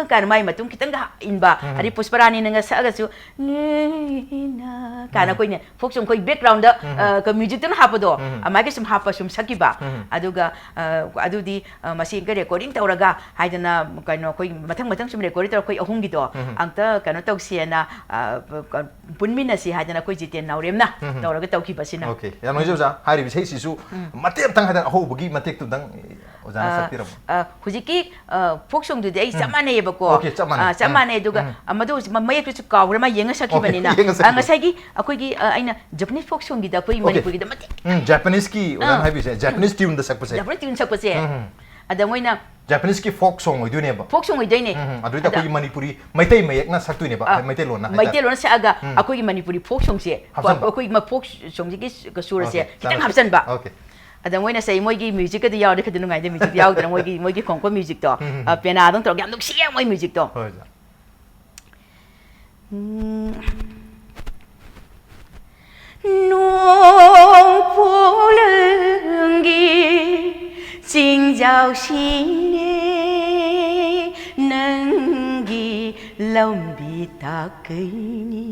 ꯀꯥꯏꯅ ꯃꯥꯏ ꯃꯇꯨꯡ ꯈꯤꯇꯪꯒ ꯏꯟꯕ, ꯎꯝ꯫ ꯑꯗꯩ ꯄꯨꯁꯄꯔꯥꯅꯤꯅꯒ ꯁꯛꯑꯒꯁꯨ, "ꯅꯦꯅ," ꯀꯥꯏꯅ ꯎꯝ꯫ ꯑꯩꯈꯣꯏꯅ ꯐꯣꯛ ꯁꯣꯡ ꯑꯩꯈꯣꯏ background ꯗ, ꯎꯝ꯫ ꯑ, ꯀ-, music ꯇꯨꯅ ꯍꯥꯞꯄꯗꯣ, ꯎꯝ꯫ ꯑꯗꯨꯃꯥꯏꯅ ꯁꯨꯝ ꯍꯥꯞꯄ ꯁꯨꯝ ꯁꯛꯈꯤꯕ꯫ ꯎꯝ꯫ ꯑꯗꯨꯒ, ꯑ, ꯑꯗꯨꯗꯤ, ꯑ, ꯃꯁꯤ recording ꯇꯧꯔꯒ ꯍꯥꯏꯗꯅ, ꯀꯩꯅꯣ, ꯑꯩꯈꯣꯏ ꯃꯊꯪ ꯃꯊꯪ ꯁꯨꯝ recording ꯇꯧꯔꯒ ꯑꯩꯈꯣꯏ ꯑꯍꯨꯝꯒꯤꯗꯣ ꯎꯝ꯫ ꯑꯝꯇ ꯀꯩꯅꯣ ꯇꯧꯁꯦꯅ, ꯑ, ꯀ-, ꯄꯨꯟꯃꯤꯟꯅꯁꯤ ꯍꯥꯏꯗꯅ ꯑꯩꯈꯣꯏ ꯖꯤꯇꯦꯟ ꯅꯥꯎꯔꯦꯝꯅ ꯎꯝ꯫ ꯇꯧꯔꯒ ꯇꯧꯈꯤꯕꯁꯤꯅ꯫ Okay, ꯌꯥꯝ ꯅꯨꯡꯉꯥꯏꯖꯩ ꯑꯣꯖꯥ꯫ ꯍꯥꯏꯔꯤꯕ ꯏꯁꯩꯁꯤꯁꯨ ꯎꯝ꯫ ꯃꯇꯦꯛ ꯑꯃꯇꯪ ꯍꯥꯏꯗꯅ ꯑꯍꯧꯕꯒꯤ ꯃꯇꯦꯛꯇꯨꯗꯪ ꯑꯣꯖꯥꯅ ꯑ, ꯁꯛꯄꯤꯔꯝꯃꯣ꯫ ꯑ, ꯍꯧꯖꯤꯛꯀꯤ, ꯑ, ꯐꯣꯛ ꯁꯣꯡꯗꯨꯗꯤ ꯑꯩ ꯆꯞ ꯎꯝ꯫ ꯃꯥꯟꯅꯩꯌꯦꯕꯀꯣ꯫ Okay, ꯆꯞ ꯃꯥꯟꯅꯩ꯫ ꯑ, ꯆꯞ ꯎꯝ꯫ ꯃꯥꯟꯅꯩ꯫ ꯑꯗꯨꯒ, ꯎꯝ꯫ ꯑ, ꯃꯗꯨ ꯍꯧꯖꯤꯛ ꯃ-, ꯃꯌꯦꯛꯇꯨꯁꯨ ꯀꯥꯎꯈ꯭ꯔꯦ, ꯃꯥ ꯌꯦꯡꯉ ꯁꯛꯈꯤꯕꯅꯤꯅ꯫ Okay, ꯌꯦꯡꯉ ꯑ, ꯁꯛꯈꯤꯕ꯫ ꯉꯁꯥꯏꯒꯤ ꯑꯩꯈꯣꯏꯒꯤ, ꯑ, ꯑꯩꯅ Japanese folk song ꯒꯤꯗ ꯑꯩꯈꯣꯏ Okay. ꯃꯅꯤꯄꯨꯔꯒꯤꯗ ꯃꯇꯦꯛ ꯎꯝ, Japanese ꯀꯤ ꯑꯣꯖꯥꯅ ꯑꯥ꯫ ꯍꯥꯏꯕꯤꯁꯦ, Japanese tune ꯗ ꯁꯛꯄꯁꯦ꯫ Japanese tune ꯁꯛꯄꯁꯦ꯫ ꯎꯝ, ꯎꯝ꯫ ꯑꯗ ꯃꯣꯏꯅ Japanese ꯀꯤ folk song ꯑꯣꯏꯗꯣꯏꯅꯦꯕ꯫ Folk song ꯑꯣꯏꯗꯣꯏꯅꯦ꯫ ꯎꯝ, ꯎꯝ꯫ ꯑꯗꯨꯏꯗ ꯑꯗ ꯑꯩꯈꯣꯏꯒꯤ ꯃꯅꯤꯄꯨꯔꯤ ꯃꯩꯇꯩ ꯃꯌꯦꯛꯅ ꯁꯛꯇꯣꯏꯅꯦꯕ, ꯑꯥ, ꯃꯩꯇꯩꯂꯣꯟꯅ ꯍꯥꯏꯇꯥꯔꯦ꯫ ꯃꯩꯇꯩꯂꯣꯟꯅ ꯁꯛꯑꯒ ꯎꯝ꯫ ꯑꯩꯈꯣꯏꯒꯤ ꯃꯅꯤꯄꯨꯔꯤ folk song ꯁꯦ, ꯍꯥꯞꯆꯟꯕ꯫ ꯑꯩꯈꯣꯏꯒꯤ ꯃ-, folk song ꯁꯤꯒꯤ ꯁꯨꯔꯁꯦ Okay, ꯈꯤꯇꯪ ꯆꯥꯅꯁꯦ꯫ ꯍꯥꯞꯆꯟꯕ꯫ Okay꯫ ꯑꯗ ꯃꯣꯏꯅ ꯁꯛꯏ, ꯃꯣꯏꯒꯤ music ꯀꯗꯤ ꯌꯥꯎꯔꯗꯤ ꯈꯗꯤ ꯅꯨꯡꯉꯥꯏꯇꯦ, music ꯌꯥꯎꯗ꯭ꯔꯦ, ꯃꯣꯏꯒꯤ, ꯃꯣꯏꯒꯤ ꯈꯣꯡꯄ music ꯇꯣ꯫ ꯎꯝ, ꯎꯝ, ꯑ, ꯎꯝ꯫ ꯄꯦꯅꯥꯗꯪ ꯇꯧꯔꯒ ꯌꯥꯝ ꯅꯨꯡꯁꯤꯌꯦ ꯃꯣꯏ music ꯇꯣ꯫ ꯍꯣꯏ, ꯑꯣꯖꯥ꯫ ꯎꯝ꯫ ꯅꯣꯡ ꯄꯣꯂꯪꯒꯤ ꯌꯥꯎꯁꯤꯅꯦ ꯅꯪꯒꯤ ꯂꯝꯕꯤ ꯇꯥꯛꯀꯅꯤ꯫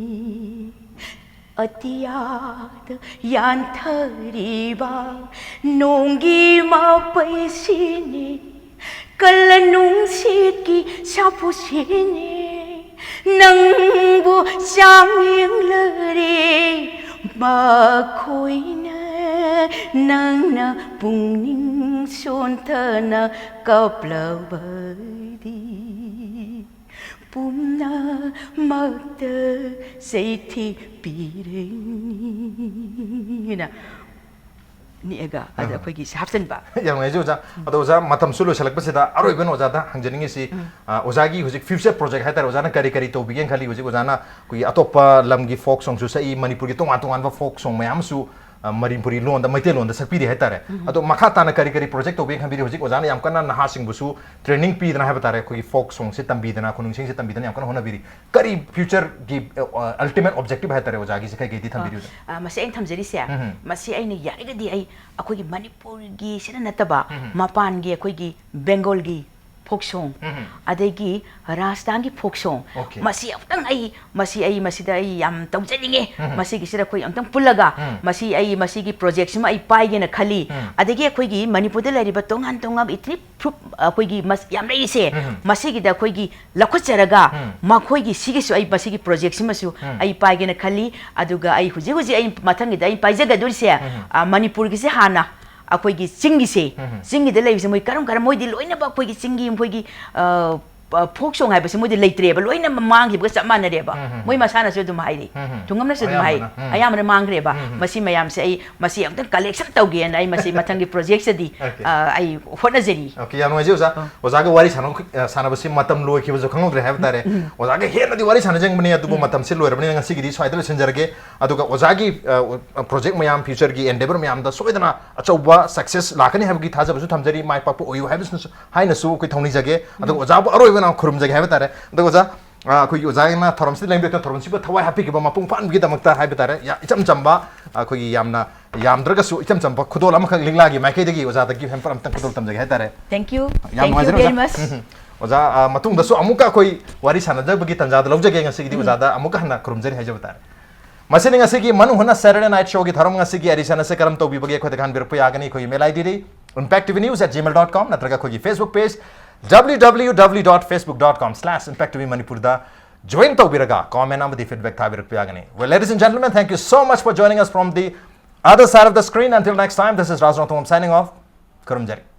ꯑꯇꯤꯌꯥꯗ ꯌꯥꯟꯊꯔꯤꯕ ꯅꯣꯡꯒꯤ ꯃꯄꯩꯁꯤꯅꯤ, ꯀꯜꯂ ꯅꯨꯡꯁꯤꯠꯀꯤ ꯁꯥꯐꯨꯁꯤꯅꯤ꯫ ꯅꯪꯕꯨ ꯆꯥꯡꯌꯦꯡꯂꯔꯦ ꯃꯈꯣꯏꯅ, ꯅꯪꯅ ꯄꯨꯛꯅꯤꯡ ꯁꯣꯟꯊꯅ ꯀꯞꯂꯕꯗꯤ ꯄꯨꯝꯅꯃꯛꯇ ꯆꯩꯊꯤ ꯄꯤꯔꯦꯅ ꯅꯤꯛꯑꯒ ꯑꯗ ꯑꯥ꯫ ꯑꯩꯈꯣꯏꯒꯤ ꯁꯤ ꯍꯥꯞꯆꯤꯟꯕ꯫ ꯌꯥꯝ ꯅꯨꯡꯉꯥꯏꯖꯩ ꯑꯣꯖꯥ꯫ ꯑꯗꯣ ꯑꯣꯖꯥ, ꯃꯇꯝꯁꯨ ꯂꯣꯏꯁꯤꯜꯂꯛꯄꯁꯤꯗ ꯑꯔꯣꯏꯕ ꯑꯣꯏꯅ ꯑꯣꯖꯥꯗ ꯍꯪꯖꯅꯤꯡꯉꯤꯁꯤ, ꯎꯝ꯫ ꯑ, ꯑꯣꯖꯥꯒꯤ ꯍꯧꯖꯤꯛ future project ꯍꯥꯏꯇꯥꯔꯦ, ꯑꯣꯖꯥꯅ ꯀꯔꯤ ꯀꯔꯤ ꯇꯧꯕꯤꯒꯦꯅ ꯈꯜꯂꯤ? ꯍꯧꯖꯤꯛ ꯑꯣꯖꯥꯅ ꯑꯩꯈꯣꯏꯒꯤ ꯑꯇꯣꯞꯄ ꯂꯝꯒꯤ folk songꯁꯨ ꯁꯛꯏ, ꯃꯅꯤꯄꯨꯔꯒꯤ ꯇꯣꯉꯥꯟ ꯇꯣꯉꯥꯟꯕ folk song ꯃꯌꯥꯝ ꯑꯃꯁꯨ, ꯑ, ꯃꯅꯤꯄꯨꯔꯤ ꯂꯣꯟꯗ, ꯃꯩꯇꯩꯂꯣꯟꯗ ꯁꯛꯄꯤꯔꯤ ꯍꯥꯏꯇꯥꯔꯦ꯫ ꯎꯝ꯫ ꯑꯗꯣ ꯃꯈꯥ ꯇꯥꯅ ꯀꯔꯤ ꯀꯔꯤ project ꯇꯧꯒꯦꯅ ꯈꯟꯕꯤꯔꯤ? ꯍꯧꯖꯤꯛ ꯑꯣꯖꯥꯅ ꯌꯥꯝ ꯀꯟꯅ ꯅꯍꯥꯁꯤꯡꯕꯨꯁꯨ training ꯄꯤꯗꯅ ꯍꯥꯏꯕ ꯇꯥꯔꯦ, ꯑꯩꯈꯣꯏꯒꯤ folk songꯁꯦ ꯇꯝꯕꯤꯗꯅ, ꯈꯨꯅꯨꯡꯁꯤꯡꯁꯦ ꯇꯝꯕꯤꯗꯅ ꯌꯥꯝ ꯀꯟꯅ ꯍꯣꯠꯅꯕꯤꯔꯤ꯫ ꯀꯔꯤ futureꯒꯤ, ꯑ, ultimate objective ꯍꯥꯏꯇꯥꯔꯦ ꯑꯣꯖꯥꯒꯤꯁꯦ ꯀꯩ ꯀꯩꯗꯤ ꯊꯝꯕꯤꯔꯤ ꯑꯣꯖꯥ? ꯑ, ꯃꯁꯤ ꯑꯩꯅ ꯊꯝꯖꯔꯤꯁꯦ, ꯎꯝ꯫ ꯃꯁꯤ ꯑꯩꯅ ꯌꯥꯔꯒꯗꯤ ꯑꯩ ꯑꯩꯈꯣꯏꯒꯤ ꯃꯅꯤꯄꯨꯔꯒꯤ ꯁꯤꯗ ꯅꯠꯇꯕ ꯎꯝ꯫ ꯃꯄꯥꯟꯒꯤ ꯑꯩꯈꯣꯏꯒꯤ Bengalꯒꯤ folk song, ꯎꯝ꯫ ꯑꯗꯒꯤ ꯔꯥꯖꯁꯊꯥꯟꯒꯤ folk song, OK꯫ ꯃꯁꯤ ꯑꯃꯨꯛꯇꯪ ꯑꯩ, ꯃꯁꯤ ꯑꯩ, ꯃꯁꯤꯗ ꯑꯩ ꯌꯥꯝ ꯇꯧꯖꯅꯤꯡꯉꯦ꯫ ꯎꯝ꯫ ꯃꯁꯤꯒꯤꯁꯤꯗ ꯑꯩꯈꯣꯏ ꯑꯃꯨꯛꯇꯪ ꯄꯨꯜꯂꯒ ꯎꯝ꯫ ꯃꯁꯤ ꯑꯩ, ꯃꯁꯤꯒꯤ projectꯁꯤꯃ ꯑꯩ ꯄꯥꯏꯒꯦꯅ ꯈꯜꯂꯤ꯫ ꯎꯝ꯫ ꯑꯗꯒꯤ ꯑꯩꯈꯣꯏꯒꯤ ꯃꯅꯤꯄꯨꯔꯗ ꯂꯩꯔꯤꯕ ꯇꯣꯉꯥꯟ ꯇꯣꯉꯥꯟꯕ ethnic group ꯑꯩꯈꯣꯏꯒꯤ ꯃꯁ-, ꯌꯥꯝ ꯂꯩꯔꯤꯁꯦ, ꯎꯝ꯫ ꯃꯁꯤꯒꯤꯗ ꯑꯩꯈꯣꯏꯒꯤ ꯂꯧꯈꯠꯆꯔꯒ ꯎꯝ꯫ ꯃꯈꯣꯏꯒꯤ ꯁꯤꯒꯤꯁꯨ ꯑꯩ ꯃꯁꯤꯒꯤ projectꯁꯤꯃꯁꯨ ꯎꯝ꯫ ꯑꯩ ꯄꯥꯏꯒꯦꯅ ꯈꯜꯂꯤ꯫ ꯑꯗꯨꯒ ꯑꯩ ꯍꯧꯖꯤꯛ ꯍꯧꯖꯤꯛ ꯑꯩ ꯃꯊꯪꯒꯤꯗ ꯑꯩ ꯄꯥꯏꯖꯒꯗꯣꯔꯤꯁꯦ, ꯎꯝ꯫ ꯑ, ꯃꯅꯤꯄꯨꯔꯒꯤꯁꯦ ꯍꯥꯟꯅ ꯑꯩꯈꯣꯏꯒꯤ ꯆꯤꯡꯒꯤꯁꯦ, ꯎꯝ꯫ ꯆꯤꯡꯒꯤꯗ ꯂꯩꯕꯁꯦ ꯃꯣꯏ ꯀꯔꯝ ꯀꯔꯝ, ꯃꯣꯏꯗꯤ ꯂꯣꯏꯅꯃꯛ ꯑꯩꯈꯣꯏꯒꯤ ꯆꯤꯡꯒꯤ ꯃꯈꯣꯏꯒꯤ, ꯑ, ꯑ, folk song ꯍꯥꯏꯕꯁꯦ ꯃꯣꯏꯗꯤ ꯂꯩꯇ꯭ꯔꯦꯕ, ꯂꯣꯏꯅ ꯃꯥꯡꯈꯤꯕꯒ ꯆꯞ ꯃꯥꯟꯅꯔꯦꯕ꯫ ꯎꯝ, ꯎꯝ, ꯃꯣꯏ ꯎꯝ꯫ ꯃꯁꯥꯅꯁꯨ ꯑꯗꯨꯝ ꯍꯥꯏꯔꯤ, ꯎꯝ, ꯎꯝ꯫ ꯊꯨꯡꯉꯝꯅꯁꯨ ꯑꯗꯨꯝ ꯍꯥꯏꯔꯤ, ꯑꯌꯥꯝꯕꯅ, ꯎꯝ, ꯎꯝ꯫ ꯑꯌꯥꯝꯕꯅ ꯃꯥꯡꯈ꯭ꯔꯦꯕ꯫ ꯎꯝ, ꯎꯝ꯫ ꯃꯁꯤ ꯃꯌꯥꯝꯁꯦ ꯑꯩ, ꯃꯁꯤ ꯑꯝꯇꯪ collection ꯇꯧꯒꯦꯅ ꯑꯩ ꯃꯁꯤ ꯃꯊꯪꯒꯤ projectꯁꯤꯗꯤ, OK꯫ ꯑ, ꯑꯩ ꯍꯣꯠꯅꯖꯔꯤ꯫ OK, ꯌꯥꯝ ꯅꯨꯡꯉꯥꯏꯖꯩ ꯑꯣꯖꯥ꯫ ꯑ꯫ ꯑꯣꯖꯥꯒ ꯋꯥꯔꯤ ꯁꯥꯟꯅ-, ꯑ, ꯁꯥꯟꯅꯕꯁꯤ ꯃꯇꯝ ꯂꯣꯏꯈꯤꯕꯁꯨ ꯈꯪꯍꯧꯗ꯭ꯔꯦ ꯍꯥꯏꯕ ꯇꯥꯔꯦ꯫ ꯎꯝ, ꯎꯝ꯫ ꯑꯣꯖꯥꯒ ꯍꯦꯟꯅꯗꯤ ꯋꯥꯔꯤ ꯁꯥꯟꯅꯖꯅꯤꯡꯕꯅꯤ, ꯑꯗꯨꯕꯨ ꯎꯝ꯫ ꯃꯇꯝꯁꯤ ꯂꯣꯏꯔꯕꯅꯤꯅ ꯉꯁꯤꯒꯤꯗꯤ ꯁ꯭ꯋꯥꯏꯗ ꯂꯣꯏꯁꯤꯟꯖꯔꯒꯦ꯫ ꯑꯗꯨꯒ ꯑꯣꯖꯥꯒꯤ, ꯑ, project ꯃꯌꯥꯝ, futureꯒꯤ endeavour ꯃꯌꯥꯝꯗ ꯁꯣꯏꯗꯅ ꯑꯆꯧꯕ success ꯂꯥꯛꯀꯅꯤ ꯍꯥꯏꯕꯒꯤ ꯊꯥꯖꯕꯁꯨ ꯊꯝꯖꯔꯤ, ꯃꯥꯏ ꯄꯥꯛꯄ ꯑꯣꯏꯌꯨ ꯍꯥꯏꯕꯁꯤꯅꯁꯨ, ꯍꯥꯏꯅꯁꯨ ꯑꯩꯈꯣꯏ ꯊꯧꯅꯤꯖꯒꯦ꯫ ꯑꯗꯨꯒ ꯎꯝ꯫ ꯑꯣꯖꯥꯕꯨ ꯑꯔꯣꯏꯕ ꯑꯣꯏꯅ ꯈꯨꯔꯨꯝꯖꯒꯦ ꯍꯥꯏꯕ ꯇꯥꯔꯦ꯫ ꯑꯗꯨꯒ ꯑꯣꯖꯥ, ꯑ, ꯑꯩꯈꯣꯏꯒꯤ ꯑꯣꯖꯥꯅ ꯊꯧꯔꯝꯁꯤꯗ ꯂꯦꯡꯕꯤꯔꯛꯇꯨꯅ ꯊꯧꯔꯝꯁꯤꯕꯨ ꯊꯋꯥꯏ ꯍꯥꯞꯄꯤꯈꯤꯕ ꯃꯄꯨꯡ ꯐꯥꯍꯟꯕꯒꯤꯗꯃꯛꯇ ꯍꯥꯏꯕ ꯇꯥꯔꯦ, ꯌꯥ-, ꯏꯆꯝ ꯆꯝꯕ, ꯑꯩꯈꯣꯏꯒꯤ ꯌꯥꯝꯅ ꯌꯥꯝꯗ꯭ꯔꯒꯁꯨ ꯏꯆꯝ ꯆꯝꯕ ꯈꯨꯗꯣꯜ ꯑꯃꯈꯛ ꯂꯤꯛꯂꯥꯒꯤ ꯃꯥꯏꯀꯩꯗꯒꯤ ꯑꯣꯖꯥꯗꯒꯤ ꯍꯦꯝꯄꯔ ꯑꯃꯇꯪ ꯈꯨꯗꯣꯜ ꯇꯝꯖꯒꯦ ꯍꯥꯏꯇꯥꯔꯦ꯫ Thank you. ꯌꯥꯝ Thank you ꯅꯨꯡꯉꯥꯏꯖꯔꯦ, very ꯑꯣꯖꯥ꯫ much. ꯎꯝ, ꯎꯝ꯫ ꯑꯣꯖꯥ, ꯑ, ꯃꯇꯨꯡꯗꯁꯨ ꯑꯃꯨꯛꯀ ꯑꯩꯈꯣꯏ ꯋꯥꯔꯤ ꯁꯥꯟꯅꯖꯕꯒꯤ ꯇꯥꯟꯖꯥꯗꯣ ꯂꯧꯖꯒꯦ꯫ ꯉꯁꯤꯒꯤꯗꯤ ꯑꯣꯖꯥꯗ ꯑꯃꯨꯛꯀ ꯍꯟꯅ ꯈꯨꯔꯨꯝꯖꯔꯤ ꯍꯥꯏꯖꯕ ꯇꯥꯔꯦ꯫ ꯃꯁꯤꯅꯤ ꯉꯁꯤꯒꯤ ꯃꯅꯨꯡ ꯍꯨꯠꯅ Saturday Night Showꯒꯤ ꯊꯧꯔꯝ ꯉꯁꯤꯒꯤ ꯑꯔꯤꯁꯟ ꯑꯁꯦ ꯀꯔꯝ ꯇꯧꯕꯤꯕꯒꯦ ꯑꯩꯈꯣꯏꯗ ꯈꯟꯕꯤꯔꯛꯄ ꯌꯥꯒꯅꯤ꯫ ꯑꯩꯈꯣꯏꯒꯤ email IDꯗꯤ impact T V news at gmail dot com ꯅꯠꯇ꯭ꯔꯒ ꯑꯩꯈꯣꯏꯒꯤ Facebook page W W W dot facebook dot com slash impact T V Manipurꯗ join ꯇꯧꯕꯤꯔꯒ comment ꯑꯃꯗꯤ feedback ꯊꯥꯕꯤꯔꯛꯄ ꯌꯥꯒꯅꯤ꯫ Well, ladies and gentlemen, thank you so much for joining us from the other side of the screen. Until next time, this is Raj Rongthong signing off. ꯈꯨꯔꯨꯝꯖꯔꯤ꯫